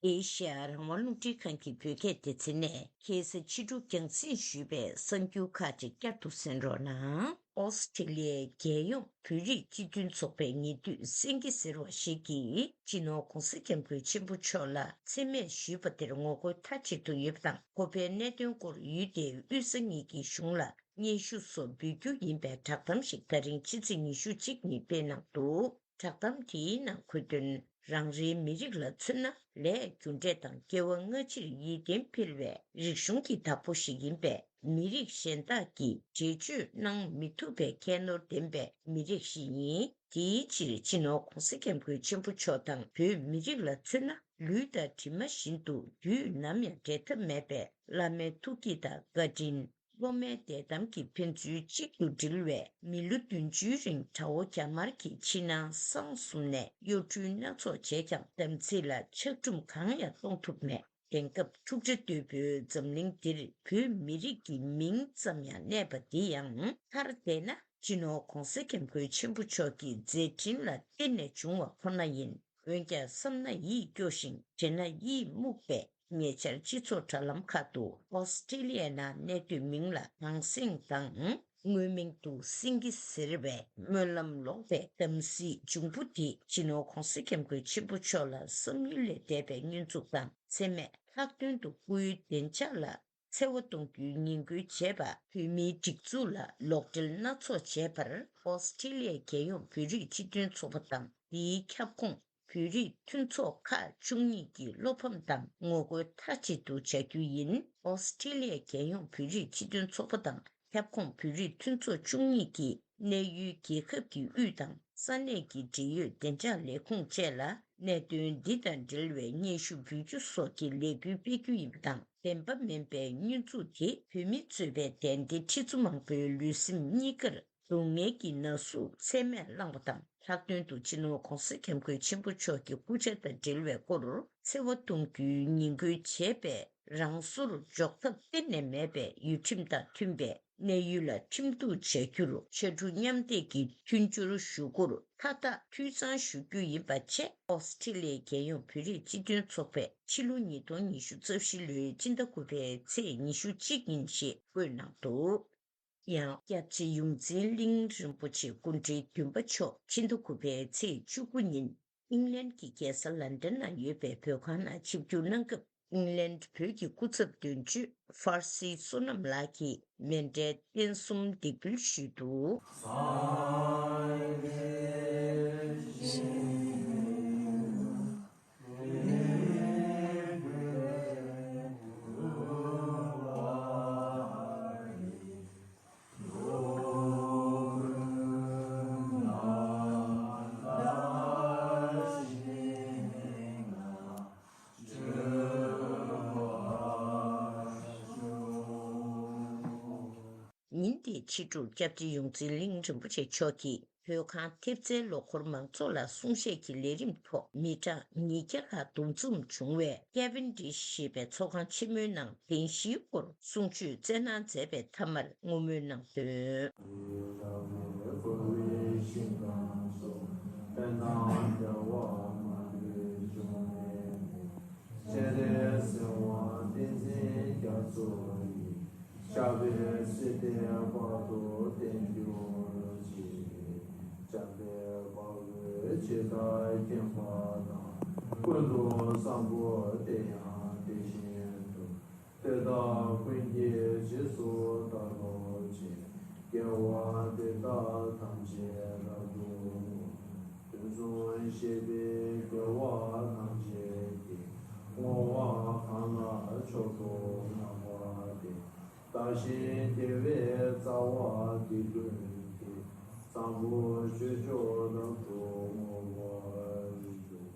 ཨེ་ཤ་ཡ་རང་དབང་རླུང་འཕྲིན་ཁང་གི་བོད་སྐད་སྡེ་ཚན་ནས་ཁ་སང་ཕྱི་དྲོ་རྒྱང་སྲིང་ཞུས་པའི་གསར་འགྱུར་ཁག་ཅིག་བསྐྱར་དུ་གསན་རོགས་གནང་། ཨོ་སི་ཀྲི་ལི་ཡའི་རྒྱལ་ཡོངས་བོད་རིགས་སྤྱི་མཐུན་ཚོགས་པའི་ཉེ་དུས་སེང་གེ་ཟེར་བ་ཞིག་གིས་སྤྱི་ནོར་༧གོང་ས་༧སྐྱབས་མགོན་ཆེན་པོ་མཆོག་ལ་མཚན་སྨད་ཞུས་པ་དེར་ངོ་རྒོལ་མཐའ་གཅིག་ཏུ་ཡོད་པ་དང་། ཁོ་པའི་གནད་དོན་སྐོར་ཡུལ་དེའི་དབུས་ས་གཉིས་ཀྱི་གཞུང་ལ་སྙན་ཞུ་སོགས་འབུལ་རྒྱུ་ཡིན་པའི་བསྒྲགས་གཏམ་ཞིག་ད་རིང་ཕྱི་ཚེས་ཉི་ཤུ་གཅིག་ཉིན་སྤེལ་གནང་འདུག་བསྒྲགས་གཏམ་དེའི་ནང་འཁོད་དོན། རང་རེའི་མི་རིགས་ལ་མཚོན་ན། ལས་རྒྱུ་འབྲས་དང་སྐྱེ་བ་སྔ་ཕྱིར་ཡིད་བརྟན་འཕེལ་བའི་རིག་གཞུང་གི་བདག་པོ་ཞིག་ཡིན་པས། མི་རིགས་གཞན་དག་གིས་འགྲེལ་བརྗོད་གནང་མི་ཐུབ་པའི་ཁྱད་ནོར་ལྡན་པའི་མི་རིགས་ཤིག་ཡིན། དེའི་ཕྱིར་སྤྱི་ནོར་༧གོང་ས་༧སྐྱབས་མགོན་ཆེན་པོ་མཆོག་དང་བོད་མི་རིགས་ལ་མཚོན་ན། ལུས་དང་གྲིབ་མ་བཞིན་དུ་དུས་ནམ་ཡང་འབྲལ་ཐབས་མེད་པའི་བླ་མའི་ཐུགས་བསྐྱེད་དང་བཀའ་དྲིན། སློབ་མའི་བདེ་ཐང་གི་ཕན་ཚུན་གཅིག་ཏུ་འབྲེལ་བའི་མི་ལོ་བདུན་ཅུའི་རིང་དགྲ་བོ་རྒྱ་དམར་གྱི་ཕྱི་ནང་གསང་བཟུང་ནས་གཡོ་འཕྲུལ་སྣ་ཚོགས་བྱས་ཀྱང་། དམ་ཚིག་ལ་ཆག་གྲུམ་གང་ཡང་གཏོང་ཐུབ་མེད། དེང་སྐབས་འཁྲུག་ཆ་དོད་པོའི་འཛམ་གླིང་འདིར་བོད་མི་རིགས་ཀྱི་མིང་ཙམ་ཡང་གནས་པ་འདི་ཡང་མཐར་བསྡད་ན། སྤྱི་ནོར་༧གོང་ས་༧སྐྱབས་མགོན་ཆེན་པོ་མཆོག་གི་མཛད་འཕྲིན་ལ་བརྟེན་ནས་བྱུང་བ་ཁོ་ན་ཡིན། འོན་ཀྱང་བསམ་ན་ཡིད་སྐྱོ་ཞིང་དྲན་ན་ཡིད་རྨུགས་པའི་ཉེ་ཆར་སྤྱི་ཚོགས་དྲ་ལམ་ཁག་ཏུ་ཨོ་སི་ཀྲི་ལི་ཡའི་ནང་གནས་སྡོད་མིང་ལ་གངས་སེང་དང་། དངོས་མིང་དུ་སེང་གེ་ཟེར་བའི་སྨོན་ལམ་ལོག་པའི་གཏམ་གཟིགས་འབྱུང་པོ་དེས་སྤྱི་ནོར་༧གོང་ས་༧སྐྱབས་མགོན་ཆེན་པོ་མཆོག་ལ་བསམ་ཡུལ་ལས་འདས་པའི་བསྙོན་འཛུགས་དང་། མཚན་སྨད་ལྷག་དོན་དུ་སྐུའི་བདེ་འཇགས་ལ་ འཚེ་བ་གཏོང་རྒྱུའི་ངན་སྐུལ་བྱས་པ། བོད་མིའི་སྒྲིག་འཛུགས་ལ་ལོག་འགྲེལ་སྣ་ཚོགས་བྱས་པར། ཨོ་སི་ཁྲི་ལི་ཡའི་རྒྱལ་ཡོངས་བོད་རིགས་སྤྱི་མཐུན་ཚོགས་པ་དང་དེའི་ཁྱབ་ཁོངས་བོད་རིགས་མཐུན་ཚོགས་ཁག་བཅུ་གཉིས་ཀྱི་བློ་ཕམ་དང་ངོ་རྒོལ་མཐའ་གཅིག་ཏུ་བྱ་རྒྱུ་ཡིན། ཨོ་སི་ཁྲི་ལི་ཡའི་རྒྱལ་ཡོངས་བོད་རིགས་སྤྱི་མཐུན་ཚོགས་པ་དང་། ཁྱབ་ཁོངས་བོད་རིགས་མཐུན་ཚོགས་བཅུ་གཉིས་ཀྱིས་གནས་ཡུལ་རྒྱལ་ཁབ་ཀྱི་དབུས་དང་ས་གནས་ཀྱི་འབྲེལ་ཡོད་བདེ་འཇགས་ལས་ཁུངས་བཅས་ལ་གནད་དོན་འདི་དང་འབྲེལ་བའི་སྙན་ཞུ་འབུལ་རྒྱུ་སོགས་ཀྱི་ལས་འགུལ་སྤེལ་རྒྱུ་ཡིན་པ་དང་། བདེན་པ་མིན་པའི་བསྙོན་འཛུགས་དེ་བོད་མི་གཙོས་པའི་དད་ལྡན་ཁྲི་ཚོ་མང་པོའི་ལུས་སེམས་གཉིས་ཀར་སྡུག་བསྔལ་གྱི་ན་ཟུག་ཚད་མེད་བསླངས་པ་དང་། ལྷག་དོན་དུ་སྤྱི་ནོར་༧གོང་ས་༧སྐྱབས་མགོན་ཆེན་པོ་མཆོག་གི་སྐུ་ཕྱྭ་དང་འབྲེལ་བའི་སྐོར་འཚེ་བ་གཏོང་རྒྱུའི་ངན་སྐུལ་བྱས་པའི་རང་སོར་འཇོག་ཐབས་གཏན་ནས་མེད་པའི་ཡུལ་ཁྲིམས་དང་མཐུན་པའི་གནས་ཡུལ་ལ་ཁྲིམས་གཏུག་བྱ་རྒྱུར་ཕྱར་གྲུ་མཉམ་འདེགས་ཀྱི་མཐུན་སྦྱོར་ཞུ་སྒོར་མཐའ་དག་འཐུས་ཚང་ཞུ་རྒྱུ་ཡིན་པ་བཅས། ཨོ་སི་ཁྲི་ལི་ཡའི་རྒྱལ་ཡོངས་བོད་རིགས་སྤྱི་མཐུན་ཚོགས་པས་ཕྱི་ལོ་ཉིས་སྟོང་ཉི་ཤུ་རྩ་བཞི་ལོའི་སྤྱི་ཟླ་དགུ་པའི་ཚེས་ཉི་ཤུ་གཅིག་ཉིན་ཞེས་བཀོད་གནང་འདུག་ཡང་། སྐྱབས་རྗེ་ཡོངས་འཛིན་གླིང་རིན་པོ་ཆེ་སྐུ་ཕྲེང་བདུན་པ་མཆོག་ཕྱི་ཟླ་དགུ་པའི་ཚེས་བཅུ་དགུ་ཉིན་ཨིང་ལན་གྱི་རྒྱལ་ས་ལན་ཌན་ན་ཡོད་པའི་བོད་ཁང་ནང་ཆིབས་བསྒྱུར་གནང་སྐབས། ཨིང་ལན་བོད་ཀྱི་སྐུ་ཚབ་དོན་གཅོད་ཧྥར་སི་བསོད་ནམས་ལགས་ཀྱིས་མཎྜལ་རྟེན་གསུམ་འདེགས་འབུལ་ཞུས་འདུག་ཉིན་དེའི་ཕྱི་དྲོར་སྐྱབས་རྗེ་ཡོངས་འཛིན་གླིང་རིན་པོ་ཆེ་མཆོག་གིས། བོད་ཁང་ཐེབས་རྩའི་ལོ་འཁོར་མང་ཚོགས་ལ་གསུང་བཤད་ཀྱི་ལས་རིམ་ཐོག་མི་གྲངས་ཉིས་བརྒྱ་ལྷག་འདུ་འཛོམས་བྱུང་བའི་ཀེ་ཝན་ཌི་ཤི་ཞེས་པའི་ཚོགས་ཁང་ཆེན་མོའི་ནང་བདེན་བཞིའི་སྐོར་གསུང་ཆོས་སྩལ་གནང་མཛད་པའི་མཐའ་མར་བསྔོ་སྨོན་གནང་དོན། སྤྱན་རས་གཟིགས་དབང་བསྟན་འཛིན་རྒྱ་མཚོ་ཡི། ཞབས་པད་སྲིད་མཐའི་བར་དུ་བརྟན་གྱུར་ཅིག་འཇམ་དཔལ་དཔའ་བོས་ཇི་ལྟར་མཁྱེན་པ་དང་། ཀུན་ཏུ་བཟང་པོ་དེ་ཡང་དེ་བཞིན་དུ། དེ་དག་ཀུན་གྱི་རྗེས་སུ་བདག་སློབ་ཅིང་། དགེ་བ་འདི་དག་ཐམས་ཅད་རབ་ཏུ་བསྔོ། དུས་གསུམ་གཤེགས་པའི་རྒྱལ་བ་ཐམས་ཅད་ཀྱིས། བསྔོ་བ་གང་ལ་མཆོག་ཏུ་བསྔགས་པ་དེས། བདག་གཞན་བདེ་བའི་རྩ་བ་འདི་ཀུན་གྱི། བཟང་པོ་སྤྱོད་མཆོག་རབ་ཏུ་བསྔོ་བར་ཞུ།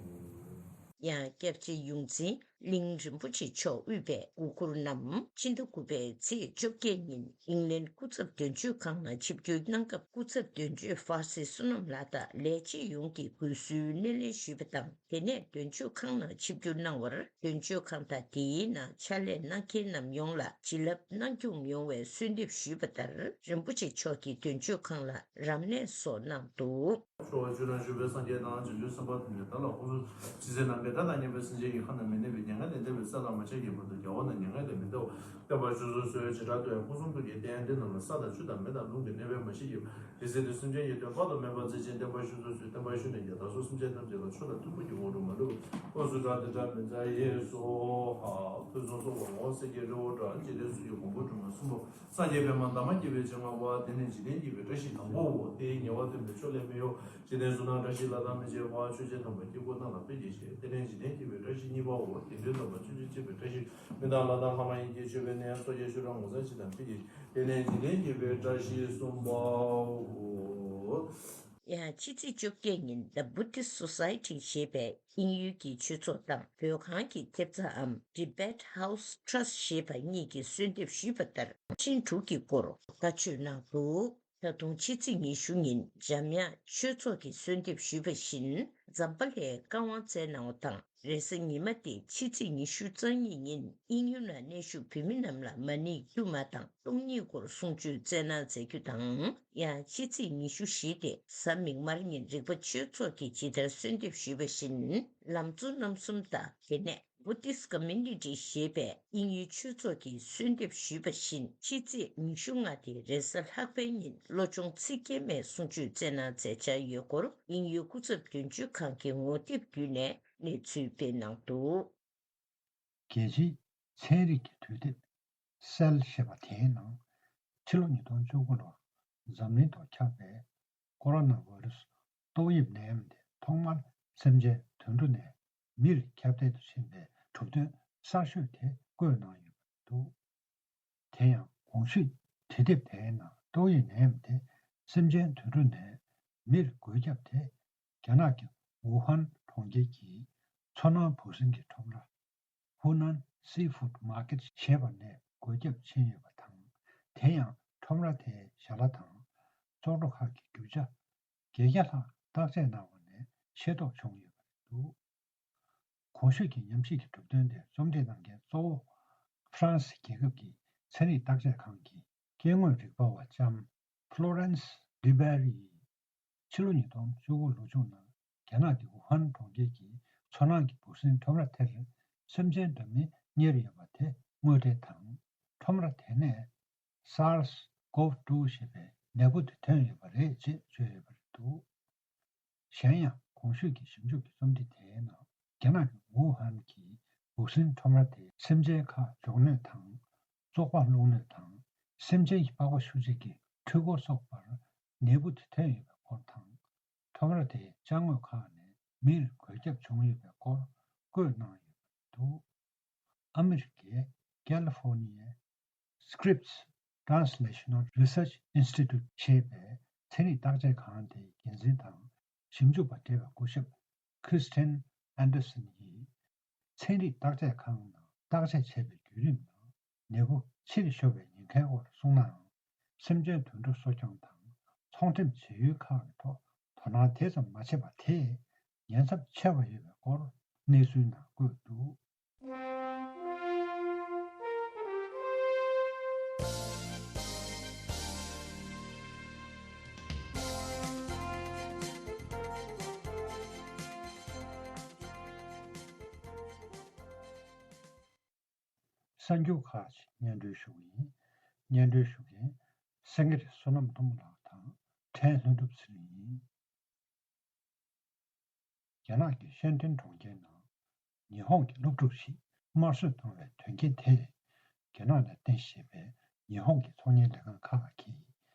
ཡང་སྐྱབས་རྗེ་ཡོངས་འཛིན་གླིང་རིན་པོ་ཆེ་མཆོག་དབུས་པའི་སྐུ་འཁོར་རྣམས་ཕྱི་ཟླ་དགུ་པའི་ཚེས་བཅོ་བརྒྱད་ཉིན་ཨིང་ལན་སྐུ་ཚབ་དོན་གཅོད་ཁང་ནང་ཆིབས་བསྒྱུར་གནང་སྐབས། སྐུ་ཚབ་དོན་གཅོད་ཧྥར་སི་བསོད་ནམས་ལགས་དང་ལས་བྱེད་ཡོངས་ཀྱིས་གུས་བསུའི་སྣེ་ལེན་ཞུས་པ་དང་། དེ་ནས་དོན་གཅོད་ཁང་ནང་ཆིབས་བསྒྱུར་གནང་བར། དོན་གཅོད་ཁང་དང་དེའི་ནང་ཕྱག་ལས་གནང་མཁན་རྣམས་ཡོངས་ལ་བྱིན་རླབས་གནང་སྐྱོང་ཡོང་བའི་གསོལ་འདེབས་ཞུས་པ་ལྟར། རིན་པོ་ཆེ་མཆོག་གིས་དོན་གཅོད་ཁང་ལ་རབ་གནས་སོགས་གནང་འདུག། ཆོ་ག་ཆོས་དང་བཞུགས་པའི་སངས་རྒྱས་དང་། བྱང་ཆུབ་སེམས་དཔའ་ཐམས་ཅད་བདག་ལ་དཀོན་མཆོག་ཇི་སྲིད་ན་མེད་པ་དགྲ་དང་མཉམ་པའི་སེམས་ཅན་གྱི་ཁམས་ན་མི་གནས་པའི་མྱ་ངན་ལས་འདས་པའི་ས་དང་མ་ཆེན་གྱི་བར་དུ་རྒྱལ་བ་རྣམས་མྱ་ངན་ལས་མི་འདའ་བར། བསྟན་པ་ཆོས་སྲུང་སོགས་བྱེ་བྲག་ཏུ་ཡང་སྐུ་གསུང་ཐུགས་ཀྱི་རྟེན་འདི་རྣམས་ལ་ས་དང་ཆུ་དང་མེ་དང་རླུང་གི་གནོད་པས་མ་ཞིག་གི་བར། དེ་སྲིད་དུ་སེམས་ཅན་གྱི་དོན་དཔག་ཏུ་མེད་པར་མཛད་ཅིང་བསྟན་པ་ཞུ་ཚུལ་སོགས། བསྟན་པ་ཞུས་ནས་ཀྱང་བདག་སོགས་སེམས་ཅན་ཐམས་ཅད་ལ་ཆོས་དང་མཐུན་པ་གྱུར་པའི་དངོས་གྲུབ་མ་ལུས་པ། དངོས་སུ་བཀྲ་ཏི་བཀྲ་མི་འཛའ་ཡི་སྭཱ་ཧཱ། ཕུན་སུམ་ཚོགས་པ་ངོ་མཚར་གྱི་རི་བོ་འདྲ། འཇིག་རྟེན་གསུམ་གྱི་གོང་བུ་སྒྲོན་མ་གསུམ་པོ། སངས་རྒྱས་པདྨ་འདབ་མ་བརྒྱད་པའི་སྤྱན་སྔ་བ། དེ་ནས་འཇིག་རྟེན་བརྒྱད་པའི་བཀྲ་ཤིས་དང་པོའོ། དེའི་ཉེ་བར་སྟོན་པའི་ཕྱོགས་ལས་མི་གཡོ། འཇིག་རྟེན་གསུམ་ན་བཀྲ་ཤིས་ལྷ་དང་མི་འཇིགས་པ། ཆོས་ཅན་དམ་པ་དཀྱིལ་འཁོར་རྣམས་ལ་ཕན་གྱིས་བཞེས། དེ་ནས་འཇིག་རྟེན་བརྒྱད་པའི་བཀྲ་ཤིས་གཉིས་པའོ། དགེ་འདུན་དམ་པ་ཆོས་ཅན་གཅེས་པའི་བཀྲ་ཤིས། མི་དང་ལྷ་དང་ལྷ་མ་ཡིན་གྱི་སྤྱོད་པའི་གནས། སོ་སྐྱེ་ཤེས་རབ་ངོ་མཚར་ཆེ་དང་ཕན་གྱིས། དེ་ནས་འཇིག་རྟེན་བརྒྱད་པའི་བཀྲ་ཤིས་གསུམ་པའོ། ཡང་ཕྱི་ཚེས་བཅོ་བརྒྱད་ཉིན་The Buddhist Society ཞེས་པའི་དབྱིན་ཡུལ་གྱི་ཆོས་ཚོགས་དང་བོད་ཁང་གི་ཐེབས་རྩའམ་Tibet House Trust ཞེས་པ་གཉིས་ཀྱིས་གསོལ་འདེབས་ཞུས་པ་ལྟར། ཤིང་དྲུག་གི་སྐོར་བཀའ་ཆོས་གནང་འདུག། ད་དུང་ཕྱི་ཚེས་ཉི་ཤུ་ཉིན་འཇམ་དབྱངས་ཆོས་ཚོགས་ཀྱིས་གསོལ་འདེབས་ཞུས་པ་བཞིན། འཛམ་བྷ་ལའི་བཀའ་དབང་སྩལ་གནང་བ་དང་། རེས་གཟའ་ཉི་མ་སྟེ་ཕྱི་ཚེས་ཉི་ཤུ་རྩ་གཉིས་ཉིན་དབྱིན་ཡུལ་ནང་གནས་བཞུགས་བོད་མི་རྣམས་ལ་མ་ཎི་དབྱུག་མ་དང་སྟོང་ཉིད་སྐོར་གསུང་ཆོས་སྩལ་གནང་མཛད་རྒྱུ་དང་། ཡང་ཕྱི་ཚེས་ཉི་ཤུ་བཞི་སྟེ་གཟའ་མིག་དམར་ཉིན་རིག་པ་ཆོས་ཚོགས་ཀྱིས་ཇི་ལྟར་གསོལ་འདེབས་ཞུས་པ་བཞིན། ལམ་གཙོ་རྣམ་གསུམ་དང་། དེ་ནས་Buddhist Community ཞེས་པའི་དབྱིན་ཡུལ་ཆོས་ཚོགས་ཀྱིས་གསོལ་འདེབས་ཞུས་པ་བཞིན། ཕྱི་ཚེས་ཉི་ཤུ་ལྔ་སྟེ་རེས་གཟའ་ལྷག་པའི་ཉིན་བློ་སྦྱོང་ཚིག་བརྒྱད་མའི་གསུང་ཆོས་སྩལ་གནང་མཛད་འཆར་ཡོད་སྐོར་དབྱིན་ཡུལ་སྐུ་ཚབ་དོན་གཅོད་ཁང་གི་ངོ་དེབ་བརྒྱུད་ནས་གནས་ཚུལ་སྤེལ་གནང་འདུག། རྒྱལ་སྤྱིའི་ཚན་རིག་གི་དུས་དེབ་ སེལ་ཞེས་པ་དེའི་ནང་ཕྱི་ལོ་ཉིས་སྟོང་བཅུ་དགུ་ལོར་འཛམ་གླིང་ཐོག་ཁྱབ་པའི་ཀོ་རོ་ན་བྷ་རུ་སི་ཏོག་དབྱིབས་ནད་ཡམས་དེ་ཐོག་མར་སེམས་ཅན་དུད་འགྲོ་ནས་མིར་ཁྱབ་གདལ་དུ་ཕྱིན་པའི་གྲུབ་དོན་གསར་ཤོས་དེ་བཀོད་གནང་ཡོད་པ་རེད་འདུག་དེ་ཡང་གོང་ཞུས་བྲིས་དེབ་དེའི་ནང་ཏོག་དབྱིབས་ནད་ཡམས་དེ་སེམས་ཅན་དུད་འགྲོ་ནས་མིར་འགོས་ཁྱབ་དེ་རྒྱ་ནག་གི་ཝུ་ཧན་གྲོང་ཁྱེར་གྱི་མཚོ་སྣ་འབུ་སྲིན་གྱི་ཁྲོམ་ར་Hunan Seafood Market ཞེས་པ་ནས་འགོས་ཁྱབ་ཕྱིན་ཡོད་པ་དང་། དེ་ཡང་ཁྲོམ་ར་དེའི་ཞལ་ལག་དང་ཚོགས་གྲོགས་ཁག་གི་རྒྱུ་ཆ་བརྒྱད་བརྒྱ་ལྷག་བརྟག་དཔྱད་གནང་བ་ནས་ཤེས་རྟོགས་བྱུང་ཡོད་པ་རེད་འདུག་གོང་ཞུས་ཀྱི་ཉམས་ཞིབ་ཀྱི་གྲུབ་དོན་དེ་རྩོམ་སྒྲིག་གནང་མཁན་གཙོ་བོ་ཧྥ་རན་སི་རྒྱལ་ཁབ་ཀྱི་ཚན་རིག་བརྟག་དཔྱད་ཁང་གི་སྐྱེ་དངོས་རིག་པ་བ་ལྕམ་Florence Dibert ཡིས་ཕྱི་ལོ་ཉིས་སྟོང་བཅུ་དགུ་ལོ་མཇུག་ནང་རྒྱ་ནག་གི་ཝུ་ཧན་གྲོང་ཁྱེར་གྱི་མཚོ་ནང་གི་འབུ་སྲིན་ཁྲོམ་ར་དེར་སེམས་ཅན་འདྲ་མིན་གཉེར་ཡོད་པ་དེ་དངོས་འབྲེལ་དང་། ཁྲོམ་ར་དེ་ནས་SARS-CoV two ཞེས་པའི་ནད་འབུ་དེ་ཐོན་ཡོད་པ་རེད་ཅེས་བརྗོད་ཡོད་པ་རེད་འདུག་གཞན་ཡང་གོང་ཞུས་ཀྱི་ཞིབ་འཇུག་གི་རྩོམ་སྒྲིག་དེའི་ནང་རྒྱ་ནག་གི་ཝུ་ཧན་གྱི་འབུ་སྲིན་ཁྲོམ་ར་དེ་སེམས་ཅན་ཁག་འཇོག་ནུས་དང་། བཙོག་པ་བླུགས་ནུས་དང་། སེམས་ཅན་གྱི་པགས་པ་བཤུ་བྱེད་ཀྱི་འཕྲུལ་འཁོར་སོགས་པར་ནད་འབུ་དེ་ཐོན་ཡོད་པའི་སྐོར་དང་། ཁྲོམ་ར་དེའི་ཅ་དངོས་ཁག་ནས་མིར་འགོས་ཁྱབ་བྱུང་ཡོད་པའི་སྐོར་བཀོད་གནང་ཡོད་པ་རེད་འདུག་ཨ་མི་རི་ཀའི་California Scripps Translational Research Institute ཞེས་པའི་ཚན་རིག་བརྟག་དཔྱད་ཁང་དེའི་འགན་འཛིན་དང་ཞིབ་འཇུག་པ་བགྲེས་པ་སྐུ་ཞབས་Kristen Anderson ཡིས་ཚན་རིག་བརྟག་དཔྱད་ཁང་ནང་བརྟག་དཔྱད་བྱས་པའི་བརྒྱུད་རིམ་ནང་ནད་འབུ་ཕྱིར་ཤོར་བའི་ཉེན་ཁའི་སྐོར་གསུངས་ནའང་། སེམས་ཅན་དུད་འགྲོ་གསོ་སྐྱོང་དང་ཚོང་འགྲེམས་བྱེད་ཡུལ་ཁག་གི་ཐོག་དོ་སྣང་དེ་ཙམ་མ་བྱས་པ་དེས་ཉེན་ཚབས་ཆེ་བ་ཡོད་པའི་སྐོར་གནས་ཚུལ་ནང་བཀོད་འདུག་གསར་འགྱུར་ཁག་ཅིག་སྙན་སྒྲོན་ཞུ་གི་ཡིན། སྙན་སྒྲོན་ཞུ་མཁན་སེང་གེ་རི་བསོད་ནམས་མཐོན་པོ་ལགས་དང་ཕྲན་ལྷུན་གྲུབ་ཚེ་རིང་ཡིན། རྒྱ་ནག་གི་ཤན་ཀྲེན་གྲོང་ཁྱེར་ནང་ཉི་ཧོང་གི་སློབ་ཕྲུག་ཞིག་དམར་གསོད་བཏང་བའི་དོན་རྐྱེན་དེས་རྒྱ་ནག་ནས་རྟེན་གཞི་བྱས་པའི་ཉི་ཧོང་གི་ཚོང་གཉེར་ལས་ཁང་ཁག་གིས་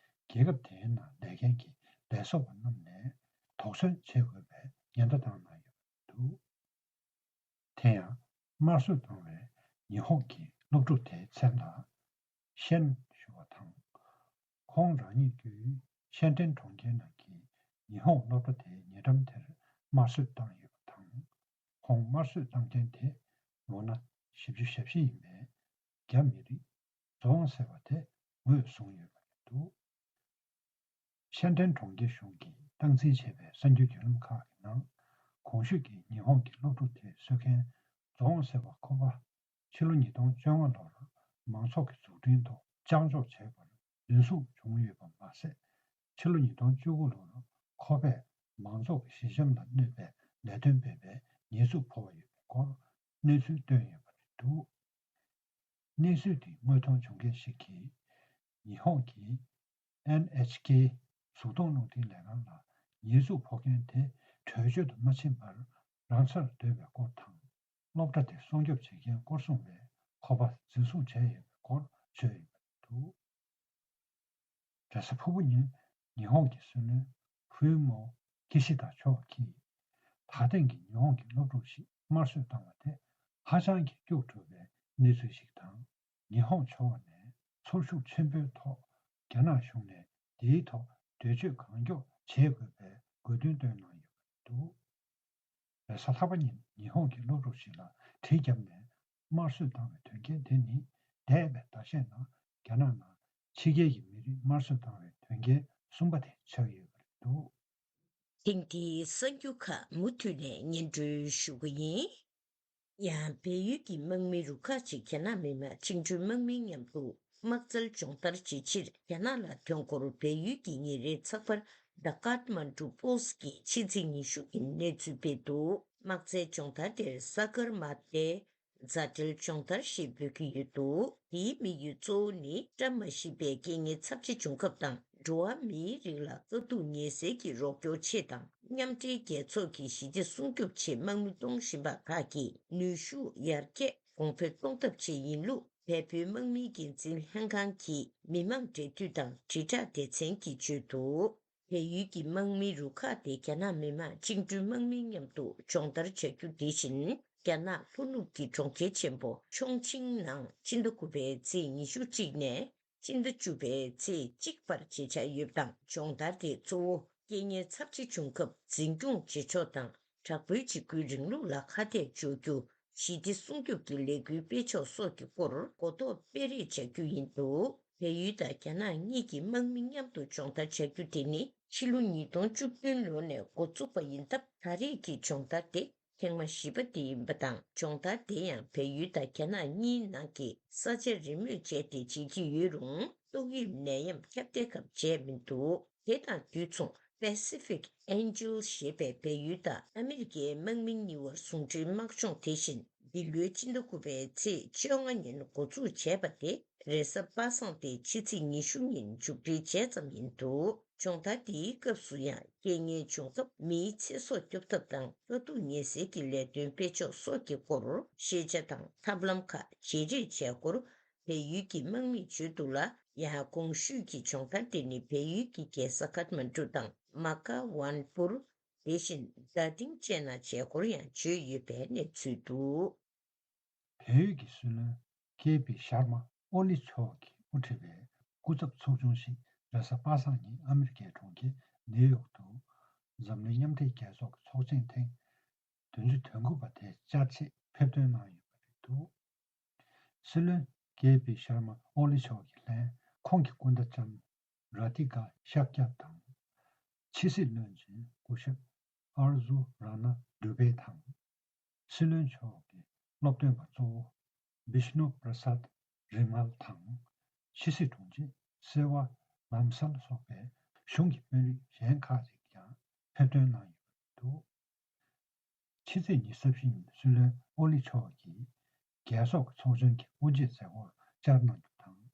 རྒྱལ་ཁབ་དེའི་ནང་ལས་མཁན་གྱི་ལས་བཟོ་བ་རྣམས་ནས་དོགས་ཟོན་བྱེད་དགོས་པའི་ཉེན་བརྡ་བཏང་གནང་ཡོད་པ་རེད་འདུག་དེ་ཡང་དམར་གསོད་བཏང་བའི་ཉི་ཧོང་གི་སློབ་ཕྲུག་དེའི་མཚན་ལ་ཤན་ཞུ་བ་དང་། ཁོང་རང་ཉིད་ཀྱིས་ཤན་ཀྲེན་གྲོང་ཁྱེར་ནང་གི་ཉི་ཧོང་སློབ་གྲྭ་དེའི་ཉེ་འགྲམ་དེར་དམར་གསོད་བཏང་ཡོད་པ་དང་། ཁོང་དམར་གསོད་བཏང་མཁན་དེ་ལོ་ན་བཞི་བཅུ་ཞེ་བཞི་ཡིན་པའི་རྒྱ་མི་རིགས་ཛོང་ཟེར་བ་དེ་ངོས་བཟུང་ཡོད་པ་རེད་འདུག་ཤན་ཀྲེན་གྲོང་ཁྱེར་གཞུང་གིས་སྟངས་འཛིན་བྱས་པའི་གསར་འགྱུར་བརྒྱུད་ལམ་ཁག་གི་ནང་། གོང་ཞུས་ཀྱི་ཉི་ཧོང་གི་སློབ་ཕྲུག་དེ་གསོད་མཁན་ཛོང་ཟེར་བ་ཁོ་པ་ཕྱི་ལོ་ཉིས་སྟོང་བཅོ་ལྔ་ལོར་མང་ཚོགས་ཀྱི་འཛུགས་སྐྲུན་ཐོག་བཅག་འཇོག་བྱས་པར་འཛིན་བཟུང་བྱུང་ཡོད་པ་མ་ཟད། ཕྱི་ལོ་ཉིས་སྟོང་བཅུ་དགུ་ལོར་ཁོ་པས་མང་ཚོགས་ཀྱི་ཞི་འཇམ་ལ་གནོད་པའི་ལས་དོན་སྤེལ་བའི་ཉེས་འཛུགས་ཕོག་པ་ཡོད་པའི་སྐོར་གནས་ཚུལ་བཏོན་ཡོད་པ་རེད་འདུག་གནས་ཚུལ་དེ་དངོས་མཐོང་བྱུང་མཁན་ཞིག་གིས། ཉི་ཧོང་གི་ཨེན་ཨེཆ་ཀེ་གཟུགས་མཐོང་རླུང་འཕྲིན་ལས་ཁང་ལ་ཉེས་འཛུགས་ཕོག་མཁན་དེ་བྲོས་བྱོལ་དུ་མ་ཕྱིན་པར་རང་སར་སྡོད་པའི་སྐོར་དང་། སློབ་གྲྭ་དེ་སྲུང་སྐྱོབ་བྱེད་མཁན་སྐོར་སྲུང་བས་ཁོ་པ་འཛིན་བཟུང་བྱས་ཡོད་པའི་སྐོར་བརྗོད་ཡོད་པ་རེད་འདུག་རེས་གཟའ་ཕུར་བུ་ཉིན་ཉི་ཧོང་གི་སྲིད་བློན་ཧྥུའུ་མོ་ཀི་ཤི་ད་མཆོག་གིས། ད་ཐེངས་ཀྱི་ཉི་ཧོང་གི་སློབ་ཕྲུག་ཞིག་དམར་གསོད་བཏང་བ་དེ་ཧ་ཅང་གི་སྐྱུག་བྲོ་བའི་གནས་ཚུལ་ཞིག་དང་། ཉི་ཧོང་ཕྱོགས་ནས་ཚོར་ཤུགས་ཆེན་པོའི་ཐོག་རྒྱ་ནག་གཞུང་ནས་འདིའི་ཐོག་འགྲེལ་བརྗོད་གང་མགྱོགས་བྱེད་དགོས་པའི་དགོས་འདུན་བཏོན་གནང་ཡོད་པ་རེད་འདུག་རེས་གཟའ་ལྷག་པ་ཉིན་ཉི་ཧོང་གི་སློབ་ཕྲུག་ཞིག་ལ་གྲི་བརྒྱབ་ནས་དམར་གསོད་བཏང་བའི་དོན་རྐྱེན་དེ་ནི། འདས་པའི་ཟླ་ཤས་ནང་རྒྱ་ནག་ནང་ཕྱི་རྒྱལ་གྱི་མི་རིགས་དམར་གསོད་བཏང་བའི་དོན་རྐྱེན་གསུམ་པ་དེ་ཆགས་ཡོད་པ་རེད་འདུག་ཐེངས་འདིའི་གསར་འགྱུར་ཁག་མུ་མཐུད་ནས་སྙན་སྒྲོན་ཞུ་གི་ཡིན། ཡང་བལ་ཡུལ་གྱི་དམག་མི་རུ་ཁག་ཅིག་རྒྱ་ནག་མི་དམངས་བཅིངས་འགྲོལ་དམག་མིའི་མཉམ་དུ་དམག་རྩལ་སྦྱོང་བརྡར་བྱེད་ཕྱིར་རྒྱ་ནག་ལ་ཐོན་སྐོར་བལ་ཡུལ་གྱི་ཉིན་རེའི་ཚགས་པར་The Kathmandu Post གིས་ཕྱི་ཚེས་ཉི་ཤུ་ཉིན་གནས་ཚུལ་སྤེལ་འདུག་དམག་རྩལ་སྦྱོང་བརྡར་དེར་ས་ཀར་མ་ཏའི་མཛའ་འབྲེལ་སྦྱོང་བརྡར་ཞེས་འབོད་ཀྱི་ཡོད་འདུག་དེའི་དམིགས་ཡུལ་གཙོ་བོ་ནི་བཀྲ་མ་ཤིས་པའི་རྐྱེན་ངན་ཚབས་ཆེ་བྱུང་སྐབས་དང་། འགྲོ་བ་མིའི་རིགས་ལ་དཀའ་སྡུག་ངལ་སེལ་གྱི་རོགས་སྐྱོར་ཆེད་དང་། མཉམ་འབྲེལ་རྒྱལ་ཚོགས་ཀྱི་ཞི་བདེ་སྲུང་སྐྱོབ་ཆེད་དམག་མི་གཏོང་བཞིན་པ་ཁག་གི་ནུས་ཤུགས་ཡར་རྒྱས་གོང་འཕེལ་གཏོང་ཐབས་ཆེད་ཡིན་ལུགས་ བལ་པོའི་དམག་མིའི་འགན་འཛིན་ལྷན་ཁང་གི་མི་མང་འབྲེལ་མཐུད་དང་དྲིལ་བསྒྲགས་སྡེ་ཚན་གྱིས་བརྗོད་འདུག་བལ་ཡུལ་གྱི་དམག་མིའི་རུ་ཁག་དེ་རྒྱ་ནག་མི་དམངས་བཅིངས་འགྲོལ་དམག་མི་མཉམ་དུ་སྦྱོང་བརྡར་བྱ་རྒྱུ་དེ་བཞིན་རྒྱ་ནག་ལྷོ་ནུབ་ཀྱི་གྲོང་ཁྱེར་ཆེན་པོ་ཆོང་ཆིང་ནང་ཕྱི་ཟླ་དགུ་པའི་ཚེས་ཉི་ཤུ་གཅིག་ནས་ཕྱི་ཟླ་བཅུ་པའི་ཚེས་གཅིག་བར་བྱེད་འཆར་ཡོད་པ་དང་། སྦྱོང་བརྡར་དེ་གཙོ་བོ་རྐྱེན་ངན་ཚབས་ཆེ་བྱུང་སྐབས་འཛིན་སྐྱོང་བྱེད་ཕྱོགས་དང་། དྲག་པོའི་འཇིགས་སྐུལ་རིང་ལུགས་ལ་ཁ་གཏད་གཅོག་རྒྱུ། ཞི་བདེ་སྲུང་སྐྱོབ་ཀྱི་ལས་འགུལ་སྤེལ་ཕྱོགས་སོགས་ཀྱི་སྐོར་གོ་རྟོགས་སྤེལ་རེས་བྱ་རྒྱུ་ཡིན་འདུག་བལ་ཡུལ་དང་རྒྱ་ནག་གཉིས་ཀྱི་དམག་མི་མཉམ་དུ་སྦྱོང་བརྡར་བྱ་རྒྱུ་དེ་ནི་ཕྱི་ལོ་ཉིས་སྟོང་བཅུ་བདུན་ལོ་ནས་འགོ་བཙུགས་པ་ཡིན་སྟབས། ད་རེས་ཀྱི་སྦྱོང་བརྡར་དེ་ཐེངས་མ་བཞི་པ་དེ་ཡིན་པ་དང་། སྦྱོང་བརྡར་དེ་ཡང་བལ་ཡུལ་དང་རྒྱ་ནག་གཉིས་ནང་གི་ས་ཆ་རེས་མོས་བྱས་ཏེ་བྱེད་ཀྱི་ཡོད་རུང་། ཏོག་དབྱིབས་ནད་ཡམས་ཁྱབ་གདལ་སྐབས་བྱས་མི་འདུག་དེ་དང་དུས་མཚུངས། Pacific Angel ཞེས་པའི་བལ་ཡུལ་དང་ཨ་མི་རི་ཀའི་དམག་མི་གཉིས་བར་ཟུང་འབྲེལ་དམག་སྦྱོང་དེ་བཞིན་འདི་ལོའི་ཕྱི་ཟླ་དགུ་པའི་ཚེས་བཅོ་ལྔ་ཉིན་འགོ་འཛུགས་བྱས་པ་དེ་རེས་གཟའ་པ་སངས་ཏེ་ཕྱི་ཚེས་ཉི་ཤུ་ཉིན་མཇུག་སྒྲིལ་བྱས་ཙམ་ཡིན་འདུག་སྦྱོང་བརྡར་འདིའི་སྐབས་སུ་ཡང་རྐྱེན་ངན་བྱུང་སྐབས་མིའི་ཚེ་སྲོག་སྐྱོབ་ཐབས་དང་དཀའ་སྡུག་ཉེན་སེལ་གྱི་ལས་དོན་སྤེལ་ཕྱོགས་སོགས་ཀྱི་སྐོར་ཤེས་བྱ་དང་ཐབས་ལམ་ཁག་བརྗེ་རེས་བྱས་སྐོར། བལ་ཡུལ་གྱི་དམག་མིས་བརྗོད་འདུག་ལ། ཡང་གོང་ཞུས་ཀྱི་སྦྱོང་བརྡར་དེ་ནི་བལ་ཡུལ་གྱི་རྒྱལ་ས་ཀཏ་མན་གྲུ་དང་མ་ཀ་ཝན་པུར། དེ་བཞིན་རྡ་སྟེང་བཅས་ན་བྱས་སྐོར་ཡང་བརྗོད་ཡོད་པའི་གནས་ཚུལ་འདུག་བལ་ཡུལ་གྱི་སྲིད་བློན་ཀེ་པི་ཤར་མ་ཨོ་ལི་མཆོག་གིས་དབུ་ཁྲིད་པའི་སྐུ་ཚབ་ཚོགས་ཆུང་ཞིག་རེས་གཟའ་པ་སངས་ཉིན་ཨ་མི་རི་ཀའི་གྲོང་ཁྱེར་ནེའུ་ཡོག་ཏུ་འཛམ་གླིང་མཉམ་འབྲེལ་རྒྱལ་ཚོགས་ཀྱི་ཚོགས་ཆེན་ཐེངས་བདུན་ཅུ་དོན་དགུ་པ་དེ་བཅར་ཆེད་ཕེབས་ཐོན་གནང་ཡོད་པ་རེད་འདུག་སྲིད་བློན་ཀེ་པི་ཤར་མ་ཨོ་ལི་མཆོག་གི་ལྷན་ཁོང་གི་སྐུ་ཟླ་ལྕམ་ར་ཏི་ཀ་ཤཱཀྱ་དང་། ཕྱི་སྲིད་བློན་ཆེན་སྐུ་ཞབས་ཨར་ཛུ་ར་ན་དུ་བྷེ་དང་། སྲིད་བློན་མཆོག་གི་སློབ་སྟོན་པ་གཙོ་བོ་བིཤ་ནུ་པྲ་སཱད་རི་མལ་དང་། ཕྱི་སྲིད་དྲུང་ཆེ་སེ་བ་ལམ་སལ་སོགས་པའི་གཞུང་གི་དཔོན་རིགས་གཞན་ཁག་ཅིག་ཀྱང་ཕེབས་ཐོན་གནང་ཡོད་པ་རེད་འདུག་ཕྱི་ཚེས་ཉི་ཤུ་རྩ་བཞི་ཉིན་སྲིད་བློན་ཨོ་ལི་མཆོག་གིས་རྒྱལ་ཚོགས་ཀྱི་ཚོགས་ཆེན་གྱི་དབུ་འབྱེད་མཛད་སྒོར་བཅར་གནང་རྒྱུ་དང་།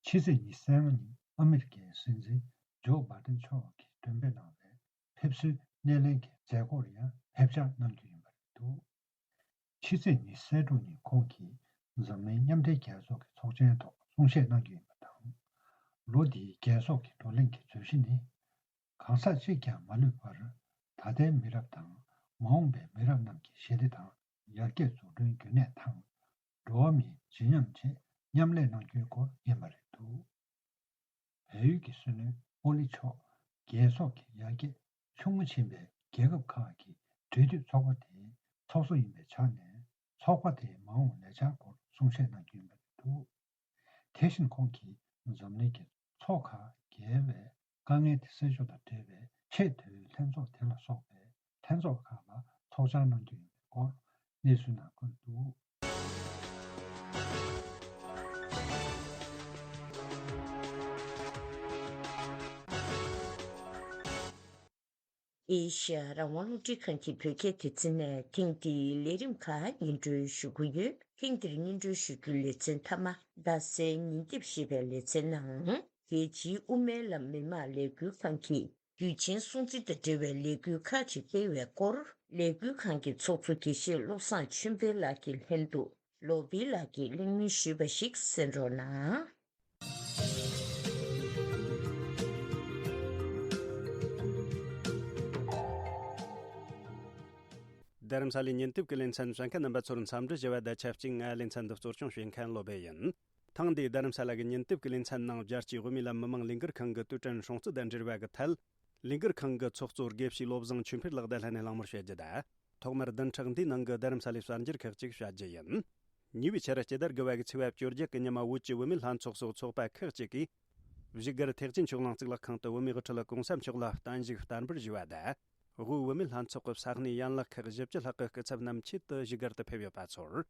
ཕྱི་ཚེས་ཉི་ཤུ་རྩ་ལྔ་ཉིན་ཨ་མི་རི་ཀའི་སྲིད་འཛིན་ཇོ་བྷ་ཏན་མཆོག་གིས་འདོན་སྤེལ་གནང་བའི་ཕེབས་བསུའི་སྣེ་ལེན་གྱི་མཛད་སྒོར་ཡང་ཕེབས་བཅར་གནང་རྒྱུ་ཡིན་པ་རེད་འདུག་ཕྱི་ཚེས་ཉི་ཤུ་རྩ་དྲུག་ཉིན་ཁོང་གིས་འཛམ་གླིང་མཉམ་འབྲེལ་རྒྱལ་ཚོགས་ཀྱི་ཚོགས་ཆེན་ཐོག་གསུང་བཤད་གནང་རྒྱུ་ཡིན་པ་དང་། ལོ་འདིའི་རྒྱལ་ཚོགས་ཀྱི་བགྲོ་གླེང་གི་བརྗོད་གཞི་ནི། གང་ཟག་གཅིག་ཀྱང་མ་ལུས་པར། ད་ལྟའི་མི་རབས་དང་མ་འོངས་པའི་མི་རབས་རྣམས་ཀྱི་ཞི་བདེ་དང་། ཡར་རྒྱས་འཛུགས་སྐྲུན་རྒྱུན་གནས་དང་། འགྲོ་བ་མིའི་བརྗིད་ཉམས་བཅས་མཉམ་ལས་གནང་རྒྱུའི་སྐོར་ཡིན་པ་རེད་འདུག་བལ་ཡུལ་གྱི་སྲིད་བློན་ཨོ་ལི་མཆོག་རྒྱལ་ཚོགས་ཀྱི་ཡར་རྒྱས་ཕྱུག་མོ་ཕྱིན་པའི་རྒྱལ་ཁབ་ཁག་གི་འབྲེལ་མཐུད་ཚོགས་པ་དེའི་ཚོགས་གཙོ་ཡིན་པའི་ཆ་ནས། ཚོགས་པ་དེའི་མ་འོངས་ལས་འཆར་སྐོར་གསུང་བཤད་གནང་རྒྱུ་ཡིན་པ་རེད་འདུག་དེ་བཞིན་ཁོང་གིས་འཛམ་གླིང་གི་ཕྱོགས་ཁག་བརྒལ་བའི་དཀའ་ངལ་དེ་སེལ་ཕྱོགས་དང་འབྲེལ་བའི་ཆེས་མཐོའི་ལྷན་ཚོགས་དེ་ལ་སོགས་པའི་ལྷན་ཚོགས་ཁག་ལ་ཚོགས་བཅར་གནང་རྒྱུ་ཡིན་པའི་སྐོར་གནས་ཚུལ་ནང་འཁོད་འདུག་ཨེ་ཤ་ཡ་རང་དབང་རླུང་འཕྲིན་ཁང་གི་བོད་སྐད་སྡེ་ཚན་ནས་ཐེངས་འདིའི་ལས་རིམ་ཁག་སྙན་སྒྲོན་ཞུ་གི་ཡོད། ཐེངས་འདིར་སྙན་སྒྲོན་ཞུ་རྒྱུའི་ལེ་ཚན་མཐའ་མ་རྡ་སའི་ཉིན་དེབ་ཞེས་པའི་ལེ་ཚན་ནང་། རྒྱལ་སྤྱིའི་དབུ་མའི་ལམ་མི་མང་ལས་འགུལ་ཁང་གིས་དུས་ཆེན་སྲུང་བརྩི་དང་འབྲེལ་བའི་ལས་འགུལ་ཁག་ཅིག་སྤེལ་བའི་སྐོར། ལས་འགུལ་ཁང་གི་ཚོགས་གཙོ་དགེ་བཤེས་བློ་བཟང་ཆོས་འཕེལ་ལགས་ཀྱི་ལྷན་དུ་ལོ་བི་ལགས་ཀྱིས་གླེང་མོལ་ཞུས་པ་ཞིག་གསན་རོགས་གནང་། རྡ་རམ་ས་ལའི་ཉིན་དེབ་ཀྱི་ལེ་ཚན་གསན་མཁན་རྣམ་པ་ཚོར་འཚམས་འདྲི་ཞུ་བ་དང་ཆབས་ཅིག་ང་ལེ་ཚན་འདི་གཙོ་སྐྱོང་བྱེད་མཁན་བློ་བྷེ་ཡིན། ཐེངས་འདིའི་རྡ་རམ་ས་ལ་གི་ཉིན་དེབ་ཀྱི་ལེ་ཚན་ནང་རྒྱལ་སྤྱིའི་དབུ་མའི་ལམ་མི་མང་ལས་འགུལ་ཁང་གི་དུས་དྲན་སྲུང་བརྩི་དང་འབྲེལ་བ་གི་ཐད། ལས་འགུལ་ཁང་གི་ཚོགས་གཙོ་དགེ་བཤེས་བློ་བཟང་ཆོས་འཕེལ་ལགས་དང་ལྷན་ནས་གླེང་མོལ་བྱེད་རྒྱུ་དང་། ཐོག་མར་བདུན་ཕྲག་འདིའི་ནང་གི་རྡ་རམ་ས་ལའི་གསར་འགྱུར་ཁག་ཅིག་བཤད་རྒྱུ་ཡིན། ཉེ་བའི་ཆར་སྤྱི་ཟླ་དགུ་བ་གི་ཚེས་པ་བཅོ་བརྒྱད་གི་ཉི་མ་བོད་ཀྱི་བུད་མེད་ལྷན་ཚོགས་སོགས་ཚོགས་པ་ཁག་ཅིག་གིས། བཞུགས་སྒར་ཐེག་ཆེན་ཆོས་གླིང་གཙུག་ལག་ཁང་དུ་བུད་མེད་དབུ་ཁྲིད་གོང་ས་མཆོག་ལ་བརྟན་བཞུགས་བསྟར་འབུལ་ཞུས་པ་དང་། དབུས་བུད་མེད་ལྷན་ཚོགས་ཀྱི་ས་གནས་ཡན་ལག་ཁག་བཞི་བཅུ་ལྷག་གི་སྐུ་ཚབ་རྣམས་ཆེད་དུ་བཞུགས་སྒར་དུ་ཕེབས་ཡོད་པ་ཚོར།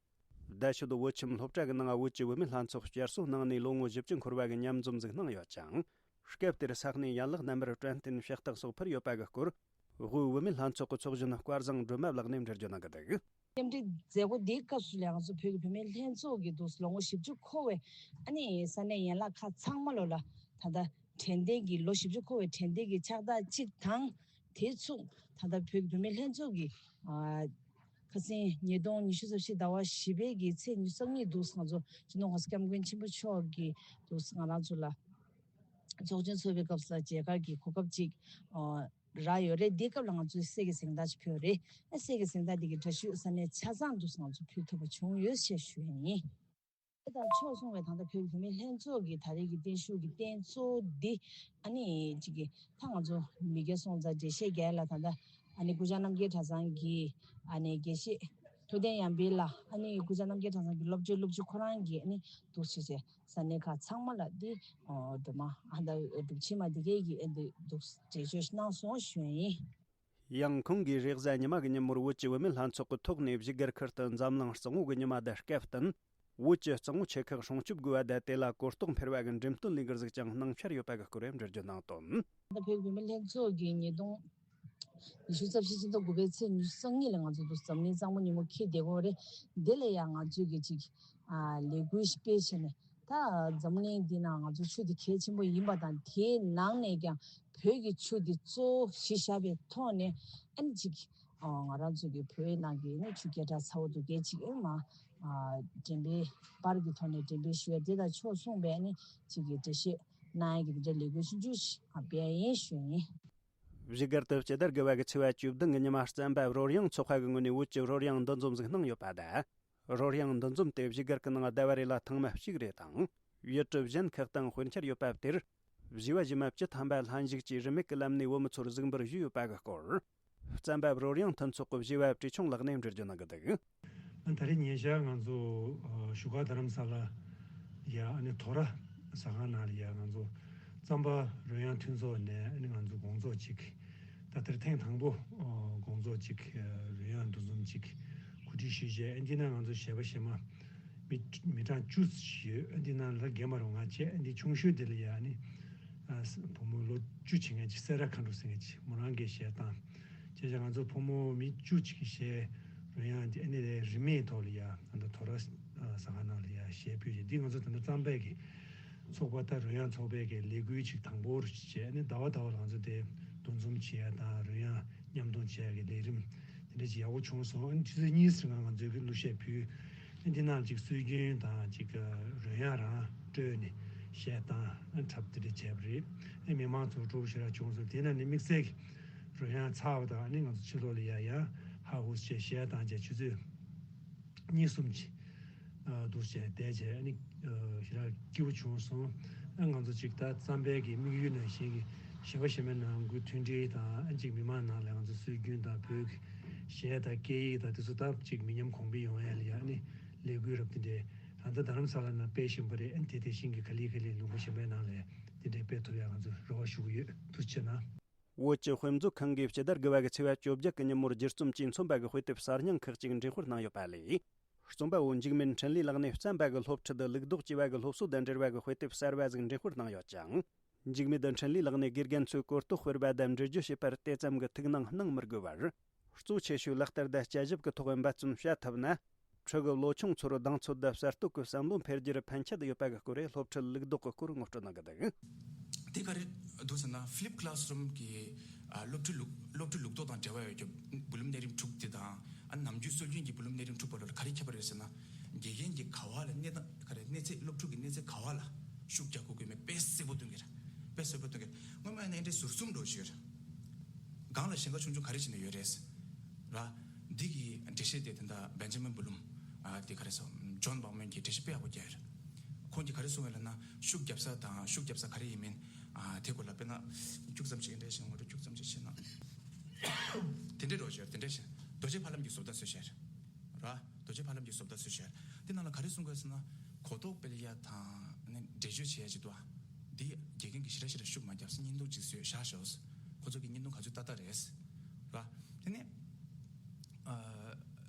རྡ་ཤོད་བོད་ཁྱིམ་སློབ་གྲྭ་གི་ནང་བོད་ཀྱི་བུད་མེད་ལྷན་ཚོགས་བསྐྱར་གསོ་གནང་ནས་ལོ་ངོ་བཞི་བཅུ་འཁོར་བ་གི་མཉམ་འཛོམས་ཟིག་གནང་ཡོད་ཅིང་། སྐབས་དེར་ས་གནས་ཡན་ལག་རྣམ་པར་དྲན་རྟེན་ཕྱག་རྟགས་སོགས་ཕུལ་ཡོད་པ་གི་སྐོར། དབུས་བུད་མེད་ལྷན་ཚོགས་ཀྱི་ཚོགས་གཞོན་སྐལ་བཟང་སྒྲོལ་མ་ལགས་ནས་འགྲེལ་བརྗོད་གནང་གི་འདུག་མཉམ་འབྲེལ་མཛད་སྒོ་འདིའི་སྐབས་སུ་ལ་ང་ཚོ་བོད་ཀྱི་བུད་མེད་ལྷན་ཚོགས་ཀྱི་འདུག་ལོ་ངོ་བཞི་བཅུ་འཁོར་བའི་ཨ་ནི་ས་གནས་ཡན་ལག་ཁག་ཚང་མ་ལོ་ལ་ད་ལྟ་དྲན་རྟེན་གྱི་ལོ་བཞི་བཅུ་འཁོར་བའི་དྲན་རྟེན་གྱི་ཕྱག་རྟགས་གཅིག་དང་། དེ་མཚུངས་ད་ལྟ་བོད་ཀྱི་བུད་མེད་ལྷན་ཚོགས་ཀྱི་ཨ་ ཁ་སང་ཉིས་སྟོང་ཉི་ཤུ་རྩ་བཞི་ཟླ་བ་བཞི་པའི་གི་ཚེས་ཉི་ཤུ་རྩ་གཉིས་འདུག་ང་ཚོ་སྤྱི་ནོར་༸གོང་ས་༸སྐྱབས་མགོན་ཆེན་པོ་མཆོག་གིས་འདུག་ང་རང་ཚོ་ལ་ཚོགས་ཆེན་ཚོགས་པའི་སྐབས་སུ་མཇལ་ཁ་གི་གོ་སྐབས་ཅིག་ཨ་རག་ཡོད་རེད། འདིའི་སྐབས་ལ་ང་ཚོས་གསེར་གྱི་གཟེངས་རྟགས་ཅིག་ཕུལ་བ་རེད། ཨ་གསེར་གྱི་གཟེངས་རྟགས་འདི་གི་འདྲ་བཤུས་ས་གནས་ཆ་ཚང་འདུག་ང་ཚོ་ཕུལ་ཐུབ་པ་བྱུང་ཡོད་ཞེས་ཞུ་ཡ་ཡིན། དེ་དང་ཕྱོགས་མཚུངས་པའི་ད་ལྟ་བོད་ཀྱི་བུད་མེད་ལྷན་ཚོགས་ཀྱི་ད་རེས་ཀྱི་བརྟན་བཞུགས་ཀྱི་རྟེན་གཙོ་བོ་འདི་ཨ་ནི་ཅིག་གི་ད་ང་ཚོ་མི་སྒེར་སོང་ཙང་འགྲེལ་བཤད་རྒྱག་ཡ་ལ་ད་ལྟ་ཨ་ནི་སྐུ་བཅར་རྣམ་རྒྱལ་གྲྭ་ཚང་གི་ཨ་ནི་དགེ་བཤེས་ཐུབ་བསྟན་ཡར་འཕེལ་ལགས། ཨ་ནི་སྐུ་བཅར་རྣམ་རྒྱལ་གྲྭ་ཚང་གི་སློབ་གྲྭའི་སློབ་སྤྱི་ཁོ་རང་གིས་ཨ་ནི་འདུག་བྱས་བྱས་ས་གནས་ཁག་ཚང་མ་ལ་འདི་ཨོ་འདུག་མ་ཨ་ད་སྒྲུབ་ཆེན་མ་འདི་གས་ཀྱི་ཨ་འདི་འདུག་འགྲེལ་བརྗོད་གནང་སོང་ཞུ་ཡ་ཡིན། ཡང་ཁོང་གིས་རེས་གཟའ་ཉི་མ་གི་ཉིན་མོར་བོད་ཀྱི་བུད་མེད་ལྷན་ཚོགས་ཀྱི་ཐོག་ནས་བཞུགས་སྒར་ཁུལ་དུ་འཛམ་གླིང་གཙང་བོ་གི་ཉི་མ་དང་སྐབས་བསྟུན་བོད་ཀྱི་གཙང་བོ་ཆེ་ཁག་སྲུང་སྐྱོབ་དགོས་པ་དང་དེ་ལ་གོ་རྟོགས་འཕེར་བ་གི་འགྲེམས་སྟོན་ལས་འགུལ་ཞིག་ཀྱང་གནང་འཆར་ཡོད་པ་གི་སྐོར་འགྲེལ་བརྗོད་གནང་དོན། ད་བོད་བུད་མེད་ལྷན་ཚོགས་ཀྱི་ཉིས་སྟོང་ཉི་ཤུ་རྩ་བཞི་ཕྱི་ཟླ་དགུ་པའི་ཚེས་ཉི་ཤུ་རྩ་གཉིས་ལ་ང་ཚོ་འདུག་འཛམ་གླིང་གཙང་པོ་ཉིན་མོ་འཁེལ་བསྡད་ཀྱི་ཡོད་རེད། འདི་ལ་ཡང་ང་ཚོས་ཀྱི་ཅིག་ཨ་ལས་འགུལ་སྤེལ་བྱས་ནས་ད་འཛམ་གླིང་འདི་ནང་ང་ཚོ་ཆུ་འདི་གལ་ཆེན་པོ་ཡིན་པ་དང་དེའི་ནང་ནས་ཀྱང་བོད་ཀྱི་ཆུ་འདི་གཙོ་བོ་གཞི་བཞག་པའི་ཐོག་ནས་ཨ་ནི་ཅིག་ཨ་ང་རང་ཚོ་གི་བོད་ནང་གི་ནི་ཆུ་སྐད་གྲགས་ཚ་བོ་འདུག་གལ་ཅིག་ཨེ་མ་ཨ་འགྲེམས་སྤེལ་པར་གྱི་ཐོག་ནས་འགྲེམས་སྤེལ་ཞུ་ཡ་དེ་དང་ཕྱོགས་མཚུངས་པའི་ནི་ཅིག་གི་འགྲེལ་བཤད་གནང་ཡ་གི་དེ་འདྲའི་ལས་འགུལ་ཆུང་ཆུང་ཞིག་སྤེལ་ཡ་ཡིན་ཞུ་ཡ་ཡིན། བཞུགས་སྒར་དུ་ཕྱི་ཟླ་དགུ་པ་གི་ཚེས་པ་བཅུ་བདུན་གི་ཉི་མ་རྩམ་པ་རོལ་དབྱངས་ཚོགས་པ་གི་ངོས་ནས་བོད་ཀྱི་རོལ་དབྱངས་འདུ་འཛོམས་ཟིག་གནང་ཡོད་པ་དང་། རོལ་དབྱངས་འདུ་འཛོམས་དེ་བཞུགས་སྒར་གྱི་ནང་ཟླ་བ་རེ་ལ་ཐེངས་མ་གཅིག་རེ་དང་། ཡུལ་གྲུ་གཞན་ཁག་དང་སྤེལ་འཆར་ཡོད་པ་དེར། བཞི་བ་བཞི་མ་བཅུ་ཐམ་པ་ལྷན་ཞུགས་ཀྱིས་རིན་མེད་ཀྱི་ལམ་ནས་བོད་མི་ཚོར་གཟིགས་འབུལ་ཞུས་ཡོད་པ་གི་སྐོར། རྩམ་པ་རོལ་དབྱངས་མཐུན་ཚོགས་ཀྱི་བཞི་བ་བཀྲས་ཆུང་ལགས་ནས་འགྲེལ་བརྗོད་གནང་གི་འདུག་ཨ་ད་རེས་ཉེ་ཆར་ང་ཚོ་ཨ་བཞུགས་སྒར་རྡ་རམ་ས་ལ་ཡ་ཨ་ནི་དོ་ར་ཟ་ཁང་ནང་ལ་ཡ་ང་ཚོ་རྩམ་པ་རོལ་དབྱངས་མཐུན་ཚོགས་ནས་ཨ་ནི་ང་ཚོ་དགོང་ཚོགས་ཅིག་ད་ལྟར་ཐེངས་དང་པོ་ཨ་དགོང་ཚོགས་ཅིག་ཨ་རོལ་དབྱངས་འདུ་འཛོམས་ཅིག་གོ་སྒྲིག་ཞུས་བྱས། ཨ་འདི་ན་ང་ཚོ་གཞས་པ་གཞས་མ་མི་མི་གྲངས་བཅུ་ཡོད། ཨ་འདི་ན་ལ་རྒན་པ་རུ་ང་བྱས། ཨ་འདི་ཆུང་ཤོས་དེ་ལ་ཡ་ཨ་ནི་ཨ་བུ་མོ་ལོ་བཅུ་བྱེད་མཁན་ཅིག་སེ་ར་མཁའ་འགྲོ་ཟེར་མཁན་ཅིག་མོ་རང་གིས་གཞས་བཏང་། བྱས་ཙང་ང་ཚོ་ཕོ་མོ་མི་བཅུ་ཅིག་གིས་གཞས་རོལ་དབྱངས་དེ་ཨ་ནི་རེད་རིན་མེད་ཐོག་ལ་ཡ་ཨ་ད་དོ་ར་ཟ་ཁང་ནང་ལ་ཡ་གཞས་ཕུལ་ཞིང་། འདི་ང་ཚོ་ད་ལྟ་རྩམ་པའི་གི་ཚོགས་པ་ད་རོལ་དབྱངས་ཚོགས་པའི་གི་ལས་འགུལ་ཅིག་དང་པོ་རུ་བྱས། ཨ་ནི་ཟླ་བ་ཟླ་བ་ལ་ང་ཚོ་དེ་འདུ་འཛོམས་བྱེད་ཡ་དང་རོལ་དབྱངས་མཉམ་གཏོང་བྱེད་ཡ་གི་ལས་རིམ་དེ་འདྲ་ཅིག་ཡག་པོ་བྱུང་སོང་། ཨ་ནི་ཆུ་ཚོད་གཉིས་ཙམ་སྒང་ང་ཚོས་གི་གླུ་གཞས་ཕུལ། ཨ་འདི་ནང་ཅིག་སྲོལ་རྒྱུན་དང་ཅིག་རོལ་དབྱངས་རང་སྤྲོས་ནས་གཞས་བཏང་ཨ་འཁྲབ་དེ་འདྲ་བྱས་པ་རེད། ཨ་མི་མང་ཚོ་སྤྲོ་པོ་ཞེ་དྲག་བྱུང་སོང་། དེ་ན་ནི་དམིགས་བསལ་གྱི་རོལ་དབྱངས་ཚར་བ་དང་ཨ་ནི་ང་ཚོ་ཕྱི་ལོགས་ལ་ཡ་ཡ་ཧ་ཧུ་བྱས་གཞས་བཏང་བྱས་ཆུ་ཚོད་གཉིས་གསུམ་ཅིག་ཨ་འདུག་བྱས་བསྡད་བྱས་ཨ་ནི་ཨ་ཞེ་དྲག་སྐྱིད་པོ་བྱུང་སོང་། ཨ་ང་ཚོ་ཅིག་ད་རྩམ་པའི་གི་དམིགས་ཡུལ་ནང་བཞིན་གྱི་གཞས་པ་གཞས་མའི་ནང་ཁུལ་མཐུན་སྒྲིལ་དང་ཨ་ཅིག་མི་མང་ནང་ལ་ང་ཚོ་སྲོལ་རྒྱུན་དང་བོད་ཀྱི་གཞས་དང་སྐད་ཡིག་དང་དེ་ཚོ་ད་ཅིག་མི་ཉམས་གོང་འཕེལ་ཡོང་ཡ་ལ་ཡ་ཨ་ནི་ལས་འགུལ་རབ་དེ་འདྲའི་ད་ལྟ་རྡ་རམ་ས་ལ་ནང་སྤེལ་བཞིན་པ་རེད། ཨ་ནི་དེ་དེ་བཞིན་གྱི་ག་ལེ་ག་ལེ་ལུང་པ་གཞན་པའི་ནང་ལ་དེ་འདྲའི་སྤེལ་ཐུབ་ཡ་ང་ཚོ་རེ་བ་ཞུ་གི་ཡོད། ཐུགས་རྗེ་གནང་། བོད་ཀྱི་དཔེ་མཛོད་ཁང་གིས་ཕྱི་ཟླ་དགུ་པ་གི་ཚེས་པ་བཅོ་བརྒྱད་གི་ཉིན་མོར་བརྒྱུད་རྩོམ་གྱིས་མཚོན་པ་གི་དཔེ་དེབ་གསར་རྙིང་ཁག་ཅིག་འགྲེམས་སྤེལ་གནང་ཡོད་པ་ལས། རྩོམ་པ་བོ་འཇིགས་མེད་འཕྲིན་ལས་ལགས་ནས་རྩམ་པ་གི་སློབ་ཁྲིད་ལུགས་ལྡོག་ཅེས་པ་གི་སློབ་གསོ་དང་འབྲེལ་བ་གི་དཔེ་དེབ་གསར་བ་ཟིག་འགྲེམས་སྤེལ་གནང་ཡོད་ཅིང་། འཇིགས་མེད་འཕྲིན་ལས་ལགས་ནས་དགེ་རྒན་ཚོས་གོ་རྟོགས་སྤེལ་བ་དང་འགྲེལ་བརྗོད་བྱེད་པར་དེ་ཙམ་གྱི་ཐུགས་སྣང་གནང་མི་དགོས་པར། གཙོ་ཆེ་ཤོས་ལག་བསྟར་དང་དཔྱད་ཞིབ་ཀྱི་ཐོག་འབད་བརྩོན་བྱ་ཐུབ་ན། ཕྲུ་གུ་ལོ་ཆུང་ཚོར་གདེང་ཚོད་དང་གསར་གཏོད་ཀྱི་བསམ་བློ་འཕེལ་རྒྱུར་ཕན་ཆད་ཡོད་པ་གི་སྐོར་རེ་སློབ་ཁྲིད་ལུགས་ལྡོག་གི་སྐོར་ངོ་སྤྲོད་གནང་གི་འདུག་དེ་ག་རེ་འདུག་ཟེར་ན། Flip Classroom གི་ཨ་སློབ་ཁྲིད་ལུགས་སློབ་ཁྲིད་ལུགས་ལྡོག་དང་འབྲེལ་བ་ཡོད་རྒྱུ་འབུལ་ལམ་གནས་རིམ་དྲུག་དེ་དང་། ཨ་ནམ་རྒྱུན་སྲོལ་རྒྱུན་གྱི་འབུལ་ལམ་གནས་རིམ་དྲུག་བར་ལ་ག་རེ་ཁྱད་པར་ཡོད་ཟེར་ན། དགེ་རྒན་གྱིས་ག་བ་ལ་གནས་སྟངས་ག་རེ་གནས་ཚད་སློབ་ཕྲུག་གི་གནས་ཚད་ག་བ་ལ་ཤུགས་རྒྱག་དགོས་དགོས་མེད་དཔེ་གསལ་པོ་སྟོན་གྱི་རེད། དཔེ་གསལ་པོ་སྟོན་གྱི་རེད། སྔོན་མ་ཡིན་ན་འདི་འདྲའི་ཟུར་གསུམ་འགྲོ་བཞིན་ཡོད་རེད། སྒང་ལ་ཞེན་ཁ་ཆུང་ཆུང་ག་རེ་བྱས་ནས་ཡོད་རེད། ར། འདི་གི་འགྲེལ་བཤད་དེ་ད་ལྟ་Benjamin Bloom ཨ་དེ་ག་རེ་ཟེར། John Bauman གྱིས་འགྲེལ་བཤད་དཔེ་ཡག་པོ་རྒྱག་ཡོད་རེད། ཁོང་གིས་ག་རེ་གསུངས་ཡོད་ལབ་ན། ཤུགས་རྒྱབ་ས་དང་ཤུགས་རྒྱབ་ས་ག་རེ་ཡིན་མིན་ཨ་དེ་སྐོར་ལ་དཔེར་ན་རྒྱུག་ཙམ་ཞིག་འདྲ་ཞིག་ངོ་སྤྲོད་རྒྱུག་ཙམ་ཞིག་བྱས་ན། དེ་འདྲའི་རོ་ཞེས་དེ་འདྲའི་ཞིག་རྡོ་རྗེ་ཕ་ལམ་གྱི་བཟོ་ལྟ་བཟོས་ཤར། ར། རྡོ་རྗེ་ཕ་ལམ་གྱི་བཟོ་ལྟ་བཟོས་ཤར། དེ་ནང་ལ་ག་རེ་གསུང་དགོས་ཟེར་ན། གོ་རྟོགས་སྤེལ་ཡ་དང་ནི་འགྲེལ་བརྗོད་བྱེད་ཡ་ཅིག་འདུག་ཨ། འདི་དགེ་རྒན་གྱིས་ཞེ་དྲག་ཞེ་དྲག་ཤུགས་མ་བརྒྱབ་ས་བརྙན་ཐུང་ཅིག་བཟོས་བཞག་ཤོག་ཁོ་ཚོ་གི་བརྙན་ཐུང་ག་ཚོད་ཏག་ཏག་རེད། ར། དེ་ནས་ཨ།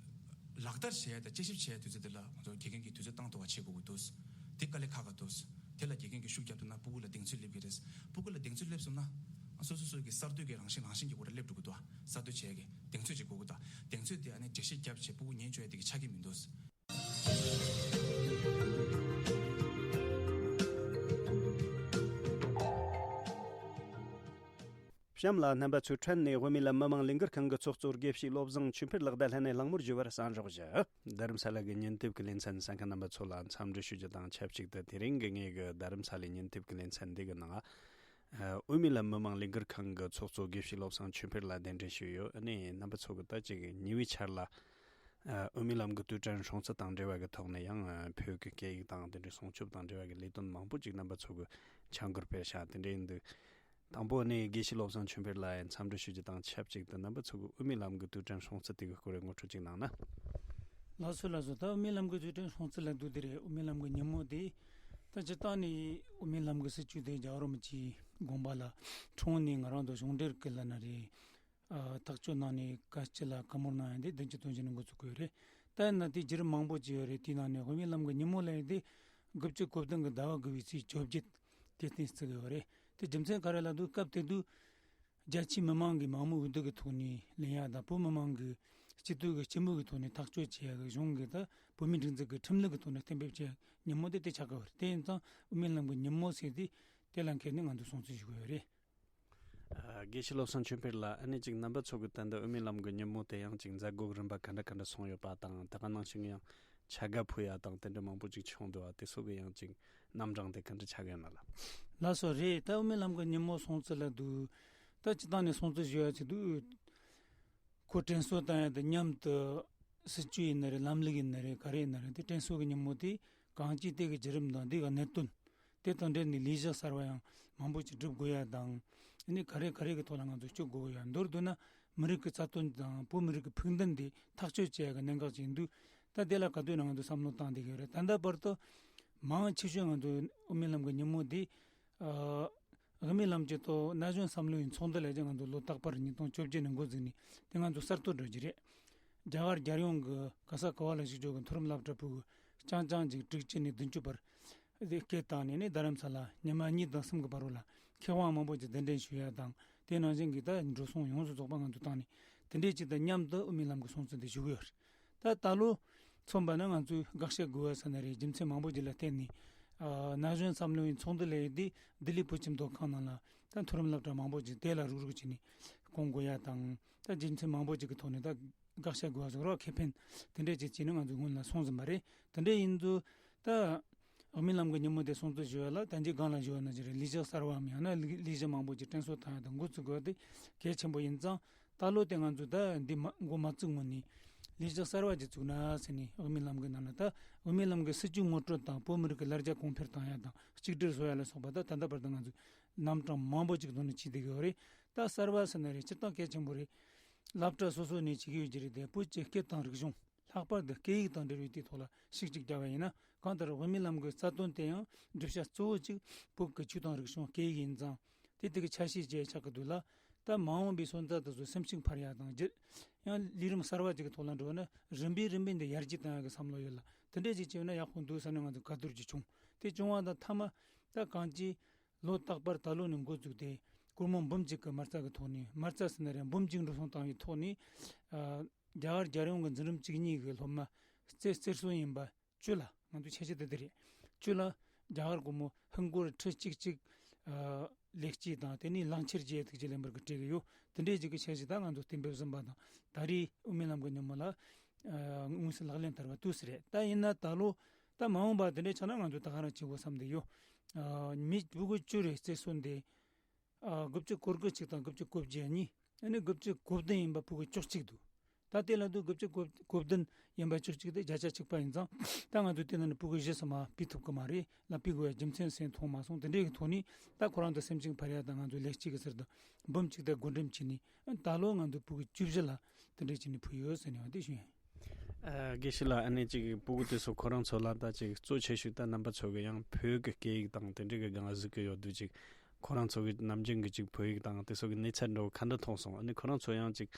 ལག་བསྟར་བྱེད་ཡ་དང་དཔྱད་ཞིབ་བྱེད་ཡ་དུས་ཚོད་དེ་ལ་ང་ཚོ་དགེ་རྒན་གྱིས་དུས་ཚོད་བཏང་ཐུབ་པ་བྱེད་དགོས་ཀྱི་འདུག་དེ་དཀའ་ལས་ཁག་ག་འདུག་དེ་ལ་དགེ་རྒན་གྱིས་ཤུགས་བརྒྱབ་ཐུབ་ན་སྤུ་གུ་ལ་གདེང་ཚོད་སླེབས་ཀྱི་རེད། སྤུ་གུ་ལ་གདེང་ཚོད་སླེབས་སོང་ན། སོ་སོ་སོ་གི་གསར་གཏོད་ཀྱི་རང་བཞིན་རང་བཞིན་གྱི་སྒོ་ལ་སླེབས་འགྲོ་གི་འདུག་གསར་གཏོད་བྱེད་ཀྱི་གདེང་ཚོད་ཅིག་དགོས་ཀྱི་འདུག་གདེང་ཚོད་དེ་ཨ་ནི་འགྲེལ་བཤད་བརྒྱབ་བྱས་སྤུ་གུ་ཉན་ཆོག་ཡ་དེ་གི་ཆགས་ཀྱི་མི་འདུག་ཉམས་ལ་རྣམ་པ་ཚོའི་ཕྲན་ནས་དབུ་མའི་ལམ་མི་མང་ལས་འགུལ་ཁང་གི་ཚོགས་གཙོ་དགེ་བཤེས་བློ་བཟང་ཆོས་འཕེལ་ལགས་དང་ལྷན་ནས་གླེང་མོལ་ཞུ་བར་གསན་རོགས་ཞུ། རྡ་རམ་ས་ལ་གི་ཉིན་དེབ་ཀྱི་ལེ་ཚན་གསན་མཁན་རྣམ་པ་ཚོ་ལ་འཚམས་འདྲི་ཞུ་རྒྱུ་དང་ཆབས་ཅིག་ཏུ་དེ་རིང་གི་ངེད་ཀྱི་རྡ་རམ་ས་ལའི་ཉིན་དེབ་ཀྱི་ལེ་ཚན་འདི་གི་ནང་། ཨ། དབུ་མའི་ལམ་མི་མང་ལས་འགུལ་ཁང་གི་ཚོགས་གཙོ་དགེ་བཤེས་བློ་བཟང་ཆོས་འཕེལ་ལགས་གདན་འདྲེན་ཞུས་ཡོད། ཨ་ནི་རྣམ་པ་ཚོ་གི་ད་ཅིག་ཉེ་བའི་ཆར་ལ། ཨ། དབུ་མའི་ལམ་གྱི་དུས་དྲན་སྲུང་བརྩི་དང་འབྲེལ་བ་གི་ཐོག་ནས་ཡང་། ཨ། བོད་ཀྱི་སྐད་ཡིག་དང་དེ་འདྲའི་སྲུང་སྐྱོབ་དང་འབྲེལ་བ་གི་ལས་དོན་མང་པོ་ཅིག་རྣམ་པ་ཚོ་གི་འཆར་འགོད་སྤེལ་བྱ་དེ་འདྲ་ཡིན་འདུག་དང་པོ་ནས་དགེ་བཤེས་བློ་བཟང་ཆོས་འཕེལ་ལགས་འཚམས་འདྲི་ཞུ་རྒྱུ་དང་ཆབས་ཅིག་ཏུ་རྣམ་པ་ཚོ་གི་དབུ་མའི་ལམ་གྱི་དུས་དྲན་སྲུང་བརྩི་དེ་གི་སྐོར་ངོ་སྤྲོད་ཅིག་གནང་ན། ལགས་སོ་ལགས་སོ། ད་དབུ་མའི་ལམ་གྱི་དུས་དྲན་སྲུང་བརྩི་ལབ་དུས་དེ་རེད། དབུ་མའི་ལམ་གྱི་ཉིན་མོ་དེ་ད་སྤྱིར་བཏང་ནས་དབུ་མའི་ལམ་གྱི་སྲིད་བྱུས་དེ་རྒྱལ་བ་རིན་པོ་ཆེའི་དགོངས་པ་ལ་འཁྲུངས་ནས་ང་རང་ཚོ་གཞུང་འབྲེལ་གྱི་ལ་ན་རེད། ཨ། ཐག་གཅོད་གནང་ནས་བཀའ་སྤྱི་ལ་བཀའ་མོལ་གནང་ཡ་འདི་བདུན་ཅུ་དོན་བཞི་ནས་འགོ་ཚུགས་ཀྱི་ཡོད་རེད། ད་ཡིན་ན་དེ་བརྒྱུད་རིམ་མང་པོ་ཅིག་ཡོད་རེད། དེའི་ནང་ནས་དབུ་མའི་ལམ་གྱི་ཉིན་མོ་ལབ་ཡ་དེ་དགུ་བཅུ་གོ་བདུན་གྱི་ཟླ་བ་དགུ་པའི་ཚེས་བཅོ་བརྒྱད་དེ་རྟེན་བརྩི་གི་ཡོད་རེད། དེ་རྒྱུ་མཚན་ག་རེ་ལབ་དུས་སྐབས་དེ་དུས་རྒྱ་ཆེའི་མི་མང་གིས་མང་མོས་འོས་བསྡུ་གི་ཐོག་ནས་ལེན་ཡ་དང་བོད་མི་མང་གིས་སྤྱི་འཐུས་ཀྱི་སྤྱི་མོས་ཀྱི་ཐོག་ནས་ཐག་གཅོད་བྱེད་ཡ་གི་གཞུང་གི་ད་བོད་མིའི་སྒྲིག་འཛུགས་ཀྱི་ཁྲིམས་ལུགས་ཀྱི་ཐོག་ནས་གཏན་འབེབས་བྱས་ཉིན་མོ་དེ་དེ་ཆགས་ཀྱི་ཡོད་རེད། དེ་ཡིན་ཙང་དབུ་མའི་ལམ་གྱི་ཉིན་མོ་ཟེར་དེ་དེ་ལ་འཁེལ་ནས་ང་ཚོས་སྲུང་བརྩི་ཞུ་གི་ཡོད་རེད། ཨ། དགེ་བཤེས་བློ་བཟང་ཆོས་འཕེལ་ལགས། ཨ་ནི་ཅིག་རྣམ་པ་ཚོ་གི་ད་ལྟ་དབུ་མའི་ལམ་གྱི་ཉིན་མོ་དེ་ཡང་ཅིག་མཛད་སྒོ་གི་རིམ་པ་ག་འདྲ་ག་འདྲ་སོང་ཡོད་པ་དང་། དེ་ག་ནང་བཞིན་ཡང་བྱ་དགའ་ཕུལ་ཡ་དང་དེ་འདྲ་མང་པོ་ཅིག་བྱུང་འདུག་པ། དེ་ཚོ་གི་ཡང་ཅིག་རྣམ་གྲངས་དེ་ག་འདྲ་ཆགས་ཡོད་ན་ལ། ལགས་སོ། རེད། ད་དབུ་མའི་ལམ་གྱི་ཉིན་མོ་སྲུང་བརྩི་ལབ་དུས་ད་སྤྱིར་བཏང་ནས་སྲུང་བརྩི་ཞུ་ཡ་ཆེད་དུ། ཁོ་དྲན་གསོ་བཏང་ཡ་དང་མཉམ་དུ་སྲིད་བྱུས་ཡིན་ན་རེད། ལམ་ལུགས་ཡིན་ན་རེད། ག་རེ་ཡིན་ན་རེད། དེ་དྲན་གསོ་གི་ཉིན་མོ་དེ་གང་ཅི་དེ་གི་བརྒྱུད་རིམ་དང་དེ་གི་གནད་དོན་དེ་དང་འབྲེལ་ནས་ལས་གཞི་གསར་བ་ཡང་མང་པོ་ཅིག་སྒྲུབ་དགོས་ཡ་དང་། ཨ་ནི་ག་རེ་ག་རེ་གི་ཐོག་ལ་ང་ཚོ་སྐྱོད་དགོས་ཡ། མདོར་བསྡུ་ན་མི་རིགས་ཀྱི་རྩ་དོན་དང་བོད་མི་རིགས་ཀྱི་ཕུགས་འདུན་དེ་ཐག་གཅོད་བྱེད་ཡ་གི་གནད་འགག་ཅིག་ཡིན་དུས། ད་དེ་ལ་ག་དུས་ན་ང་ཚོ་བསམ་བློ་བཏང་བསྡད་ཀྱི་ཡོད་རེད། ད་ལྟ་བར་དུ་མང་ཆེ་ཤོས་ང་ཚོ་དབུ་མའི་ལམ་གྱི་ཉིན་མོ་འདི། ཨ། དབུ་མའི་ལམ་གྱི་ཐོག་ན་གཞོན་བསམ་བློའི་ཚོགས་འདུ་ལས་ཀྱང་ང་ཚོ་ལོ་རྟག་པར་ཉིས་སྟོང་བཅོ་བརྒྱད་ནས་འགོ་འཛུགས་ནས་དེ་ང་ཚོ་གསར་གཏོད་འགྲོ་རྒྱུ་རེད། རྒྱ་གར་རྒྱལ་ཡོངས་ཀྱི་ག་ས་ག་བ་ལ་བཞུགས་ཆོག་གི་མཐོ་རིམ་སློབ་གྲྭ་ཕྲུ་གུ་རྐྱང་རྐྱང་ཅིག་དྲུག་ཅུ་ནས་བདུན་ཅུ་བར་དེ་སྐད་བཏང་ནས་ནི་རྡ་རམ་ས་ལ་ཉི་མ་གཉིས་དང་གསུམ་གྱི་བར་བ་ལ་མཁས་དབང་མང་པོ་ཅིག་གདན་འདྲེན་ཞུ་ཡ་དང་། དེ་ནང་བཞིན་གྱི་ད་འགྲོ་སོང་ཡོངས་སུ་རྫོགས་པ་ང་ཚོ་བཏང་ནས་དེ་འདྲས་ཅིག་དང་མཉམ་དུ་དབུ་མའི་ལམ་གྱི་སྲུང་བརྩི་འདི་ཞུ་གི་ཡོད་རེད། ད་ད་ལོ་མཚོན་པ་ན་ང་ཚོས་དགག་བྱ་དགོས་པ་ཟེར་ན་རེད། རྒྱུ་མཚན་མང་པོ་ཅིག་ལ་བརྟེན་ནས། ཨ། ན་གཞོན་བསམ་བློའི་ཚོགས་འདུ་ལས་འདི་ལྡི་ལི་བོད་ཁྱིམ་སྡོད་ཁང་ནང་ལ་ད་མཐོ་རིམ་སློབ་གྲྭ་མང་པོ་ཅིག་དེ་ལ་རུག་རུག་བྱས་ནས་སྐོང་དགོས་ཡ་དང་། ད་རྒྱུ་མཚན་མང་པོ་ཅིག་གི་ཐོག་ནས་ད་དགག་བྱ་དགོས་པ་ཟེར་རོགས་ཁེ་ཕན་དེ་འདྲས་ཅིག་བྱས་ནས་ང་ཚོས་སྔོན་ལ་སོང་ཟིན་པ་རེད། དེ་འདྲས་ཡིན་དུས་ད་དབུ་མའི་ལམ་གྱི་ཉིན་མོ་དེ་སྲུང་བརྩི་ཞུ་ཡ་ལ་ད་འཇིགས་སྒང་ལ་ཞུ་བ་ནང་བཞིན་རེད། ལས་གཞི་གསར་བའམ་ཡང་ན་ལས་གཞི་མང་པོ་ཅིག་དྲན་གསོ་བཏང་ཡ་དང་འགོ་བཙུགས་དགོས་པ་དེ་གལ་ཆེན་པོ་ཡིན་ཙང་། ད་ལོ་དེ་ང་ཚོས་ད་འདི་མ་འགོ་མ་བཙུགས་སྔོན་ནས་ལས་གཞི་གསར་བ་ཅིག་བཙུགས་ན་ཟེར་ནས་དབུ་མའི་ལམ་གྱི་ནང་ལ། ད་དབུ་མའི་ལམ་གྱི་སྲིད་བྱུས་ངོ་སྤྲོད་དང་བོད་མི་རིགས་ཀྱི་ལ་རྒྱ་གོང་འཕེལ་བཏང་ཡ་དང་གཅིག་སྒྲིལ་བཟོ་ཡ་ལ་སོགས་པ་ད་ད་ལྟ་བར་དུ་ང་ཚོས་རྣམ་གྲངས་མང་པོ་ཅིག་དོ་སྣང་བྱས་བསྡད་ཀྱི་ཡོད་རེད། ད་གསར་བ་ཟེར་ན་རེད། སྤྱིར་བཏང་གལ་ཆེན་པོ་རེད། སློབ་གྲྭ་སོ་སོ་ནས་བྱེད་ཀྱི་ཡོད་ཀྱི་རེད་དེ། བོད་ཀྱི་སྐད་དང་རིག་གཞུང་། ལྷག་པར་དུ་སྐད་ཡིག་དང་འབྲེལ་བའི་དེའི་ཐོག་ལ་ཤུགས་གཅིག་བརྒྱབ་པ་ཡིན་ན། གང་ལྟར་དབུ་མའི་ལམ་གྱི་རྩ་དོན་དེ་ཡང་སྒྲུབ་བྱ་གཙོ་བོ་གཅིག་བོད་ཀྱི་ཆོས་དང་རིག་གཞུང་སྐད་ཡིག་ཡིན་ཙང་། དེ་དེ་གི་ཆ་ཤས་བཅས་ཆགས་ཀྱི་འདུག་ལ། ད་མ་འོངས་པའི་སོན་རྩ་དེ་ཚོ་སེམས་ཤུགས་འཕར་ཡ་དང་རྒྱུ། ཡང་ལས་རིམ་གསར་བ་ཅིག་གི་ཐོག་ལ་འགྲོ་ན་རིམ་པས་རིམ་པས་འདི་ཡར་རྒྱས་བཏང་ཡ་གི་བསམ་བློ་ཡོད་ལ། དེ་འདྲས་ཅིག་བྱས་ན་ཡག་པོ་འདུག་བསམ་ནས་ང་ཚོ་ག་བསྡུར་གྱི་བྱུང་། དེ་བྱུང་བ་དང་མཐའ་མ་ད་གང་ཅི། ལོ་རྟག་པར་ད་ལོ་ནས་འགོ་བཙུགས་ཏེ་སྒོར་མོ་འབུམ་གཅིག་གི་མ་རྩ་གི་ཐོག་ནས། མ་རྩ་ཟེར་ན་རེད། འབུམ་གཅིག་འགྲོ་སོང་བཏང་བའི་ཐོག་ནས། ཨ། རྒྱ་གར་རྒྱལ་ཡོངས་ཀྱི་འཛིན་རིམ་བཅུ་གཉིས་ཀྱི་སློབ་མ་རྩེར་རྩེར་སོན་ཡིན་པ་བཅུ་ལ། ང་ཚོའི་ཆ་ཤས་དེ་འདི་རེད། བཅུ་ལ་རྒྱ་གར་སྒོར་མོ་ཧིན་སྒོར་ཁྲི་གཅིག་གཅིག་ཨ། ལེགས་སྐྱེས་དང་དེ་ནས་ལག་འཁྱེར་བཅས་ཐུགས་རྗེ་ལེགས་འབུལ་གྱི་སྤྲད་ཀྱི་ཡོད། དེ་འདྲས་ཅིག་གི་ཆ་ཤས་ད་ང་ཚོ་གཏན་འབེབས་ཟིན་པ་དང་། ད་རེས་དབུ་མའི་ལམ་གྱི་ཉིན་མོ་ལ། ཨ། དངོས་སུ་ལག་ལེན་བསྟར་བ་དུས་སུ་རེད། ད་ཡིན་ན་ད་ལོ་ད་མ་འོངས་པ་དེ་འདྲས་ཆགས་ན་ང་ཚོ་ད་ག་རང་བྱེད་དགོས་བསམ་བསྡད་ཡོད། ཨ། མི་ཕྲུ་གུ་བཅུ་རེ་རྩེར་སོན་ཏེ། ཨ། དགུ་བཅུ་གོ་དགུ་གཅིག་དང་དགུ་བཅུ་གོ་བརྒྱད་གཉིས། ཨ་ནི་དགུ་བཅུ་གོ་བདུན་ཡིན་པ་ཕྲུ་གུ་བཅུ་གཅིག་འདུག་ད་དེ་ལ་དུ་དགུ་བཅུ་གོ་བདུན་ཡིན་པ་བཅུ་གཅིག་དེ་བརྒྱ་ཆ་གཅིག་པ་ཡིན་ཙང་། ད་ང་ཚོས་དེ་ནང་ནས་ཕྲུ་གུ་བཞི་ཙམ་མ་ཕུད་ཐུབ་ཀྱི་མ་རེད་ལ། ཕུད་དགོས་ཡ་རྒྱུ་མཚན་སེམས་མཐོང་མ་སོང་། དེ་འདྲའི་གི་ཐོག་ནས་ད་ཁོ་རང་ཚོ་སེམས་ཤུགས་འཕར་ཡ་དང་། ང་ཚོ་ལེགས་སྐྱེས་ཀྱི་ཟུར་དུ་འབུམ་གཅིག་དེ་བགོ་འགྲེམས་བྱས་ནས། ད་ལོ་ང་ཚོ་ཕྲུ་གུ་བཅུ་བཞི་ལ་དེ་འདྲས་བྱས་ནས་ཕུལ་ཡོད་ཟེར་ནས་ཡང་དེ་ཞུ་ཡིན། ཨ། དགེ་བཤེས་ལགས། ཨ་ནི་ཅིག་ཕྲུ་གུ་དེ་ཚོ་ཁོ་རང་ཚོ་ལ་ད་ཅིག་གཙོ་ཆེ་ཤོས་ད་རྣམ་པ་ཚོ་གི་ཡང་བོད་ཀྱི་སྐད་ཡིག་དང་དེ་འདྲའི་གི་སྒང་གཟིགས་ཀྱི་ཡོད་དུས། ཅིག་ཁོ་རང་ཚོ་གི་ནམ་རྒྱུན་གྱི་ཅིག་བོད་ཡིག་དང་དེ་ཚོ་གི་གནས་ཚད་འདྲ་བོ་ག་འདྲ་མཐོང་སོང་། ཨ་ནི་ཁོ་རང་ཚོ་ཡང་ཅིག་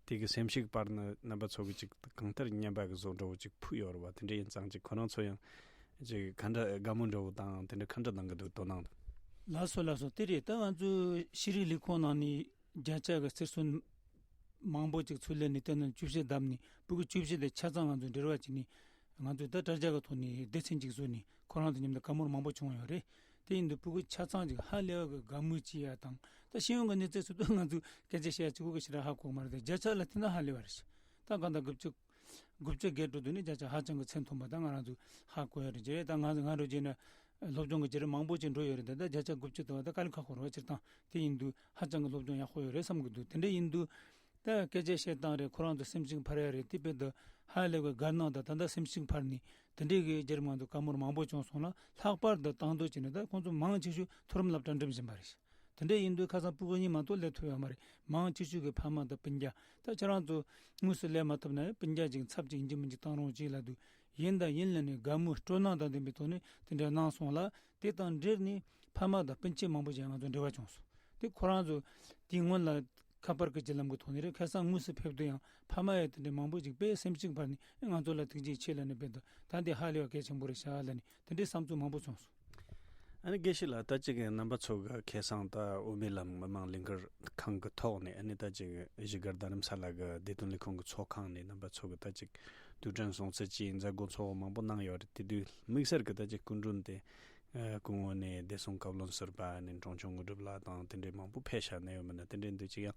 དེ་གི་སེམས་ཤུགས་སྤར་ནས་རྣམ་པ་ཚོ་གི་ཅིག་གང་ལྟར་ཉན་པ་གི་བཟོ་འདྲ་བོ་ཅིག་ཕུལ་ཡོད་རེད་བ། དེ་འདྲ་ཡིན་ཙང་ཅིག་ཁོ་རང་ཚོ་ཡང་ཅིག་ག་འདྲ་དགའ་མོ་འདྲ་བོ་དང་དེ་འདྲ་ག་འདྲ་གནང་གི་འདུག་དོ་སྣང་དང་། ལགས་སོ་ལགས་སོ། དེ་རེད། ད་ང་ཚོའི་ཤེས་རིག་ལས་ཁུངས་ནང་ནས་བརྒྱ་ཆ་གི་རྩེར་སོན་མང་པོ་ཅིག་ཚུར་ལེན་ནས་དེ་ནང་བཅུ་བཞི་བདམས་ནས། ཕྲུ་གུ་བཅུ་བཞི་དེ་ཆ་ཚང་ང་ཚོས་འབྲེལ་བ་བྱས་ནས། ང་ཚོས་ད་དྲ་རྒྱ་གི་ཐོག་ནས་སྡེ་ཚན་ཅིག་བཟོས་ནས་ཁོ་རང་དང་མཉམ་དུ་བཀའ་མོལ་མང་པོ་བྱུང་ཡོད་རེད། དེ་ཡིན་དུས་ཕྲུ་གུ་ཆ་ཚང་ཅིག་ཧ་ལས་པ་གི་དགའ་མོས་བྱེད་ཡ་དང་། ད་ཤེས་ཡོན་གྱི་གནས་ཚད་སུ་དུ་ང་ཚོས་སྐད་ཆ་བཤད་ཡ་གཅིག་པོ་གི་ཕྱིར་ཧ་གོ་གི་མ་རེད་དེ། བརྒྱ་ཆ་ལ་བལྟས་ན་ཧ་ལས་པ་རེད། ད་གང་ལྟར་དགུ་བཅུ་དགུ་བཅུ་བརྒལ་འགྲོ་དུས་ནི་བརྒྱ་ཆ་ཧ་ཅང་གི་ཚད་མཐོན་པོ་ད་ང་རང་ཚོས་ཧ་གོ་ཡ་རེད། ཅེས་ད་ང་ང་རང་བྱས་ན་སློབ་སྦྱོང་གི་བརྒྱུད་རིམ་མང་པོ་ཅིག་འགྲོ་ཡོད་རེད། ད་ད་བརྒྱ་ཆ་དགུ་བཅུ་དང་ད་དཀའ་ལས་ཁག་པོ་རེད་བ། སྤྱིར་བཏང་དེ་ཡིན་དུས་ཧ་ཅང་གི་སློབ་སྦྱོང་ཡག་པོ་ཡོད་རེད་བསམ་གི་འདུག་དེ་འདྲ་ཡིན་དུས། ད་སྐད་ཆ་བཤད་སྟངས་རེད། ཁོ་རང་ཚོ་སེམས་ཤུགས་འཕར་ཡ་རེད། དེ་དཔེ་དུ་ཧ་ལས་པའི་དགའ་སྣང་དང་ད་ལྟ་སེམས་ཤུགས་འཕར་ནས་དེ་འདྲའི་གི་རྒྱུད་རིམ་ང་ཚོ་བཀའ་མོལ་མང་པོ་བྱུང་སོང་ལ། ལྷག་པར་དུ་དང་དོད་བྱས་ནས་ད་ཁོང་ཚོ་མང་ཆེ་ཤོས་མཐོ་རིམ་སློབ་གྲྭ་འགྲིམ་བཞིན་པ་རེད། དེ་འདྲ་ཡིན་དུས་ཁ་སང་ཕྲུ་གུ་གཉིས་མ་གཏོགས་སླེབས་ཐུབ་ཡོད་མ་རེད། མང་ཆེ་ཤོས་ཀྱི་ཕ་མ་དང་སྤུན་ཀྱག་ད་ཁྱེད་རང་ཚོ་དངོས་སུ་སླེབས་མ་ཐུབ་ན་ཡང་སྤུན་ཀྱག་ཅིག་ཚབ་ཅིག་ཡིན་གཅིག་མིན་གཅིག་བཏང་རོགས་གྱིས་ལབ་དུས། ཡིན་དང་ཡིན་ལབ་ནས་དགའ་མོས་སྤྲོ་སྣང་དང་ལྡན་པའི་ཐོག་ནས་དེ་འདྲ་གནང་སོང་ལ། དེ་དང་འབྲེལ་ནས་ཕ་མ་དང་སྤུན་མཆེད་མང་པོ་ཞིག་ང་ཚོ་འབྲེལ་བ་བྱུང་སོང་། དེ་ཁོ་རང་ཚོ་དེའི་སྔོན་ལ་ཁ་པར་གྱི་བརྒྱུད་ལམ་གྱི་ཐོག་ནས་རེད། ཁ་སང་དངོས་སུ་ཕེབས་དུས་ཡང་ཕ་མ་ཡང་དེ་འདྲའི་མང་པོ་ཞིག་དཔེ་སེམས་ཤུགས་འཕར་ནས་ང་ཚོ་ལ་ཐུགས་རྗེ་ཆེ་ལབ་ནས། དཔེ་དང་ད་འདི་ཧ་ལས་པ་གལ་ཆེན་པོ་རེད་ཤག་ལབ་ནས་དེ་འདྲའི་བསམ་ཚུལ་མང་པོ་བྱུང་སོང་། ཨ་ནི་དགེ་བཤེས་ལགས། ད་ཅིག་རྣམ་པ་ཚོ་གི་ཁ་སང་ད་དབུ་མའི་ལམ་མི་མང་ལས་འགུལ་ཁང་གི་ཐོག་ནས། ཨ་ནི་ད་ཅིག་བཞུགས་སྒར་རྡ་རམ་ས་ལ་གི་བདེ་དོན་ལས་ཁུངས་ཀྱི་ཚོགས་ཁང་ནས་རྣམ་པ་ཚོ་གི་ད་ཅིག་དུས་དྲན་སྲུང་བརྩི་བཅས་མཛད་སྒོ་ཚོགས་མང་པོ་གནང་ཡོད་རེད། དེ་དུས་དམིགས་བསལ་གྱི་ད་ཅིག་སྐུ་མགྲོན་དེ་ཨ་སྐུ་ངོ་ནས་བདེ་སྲུང་བཀའ་བློན་ཟུར་པ་ནས་འབྲོང་ཆུང་དངོས་གྲུབ་ལགས་དང་དེ་འདྲའི་མང་པོ་ཕེབས་ཤག་ནས་ཡོད་མིན་ན། དེ་འདྲའི་འདུག་ཅིག་ཡང་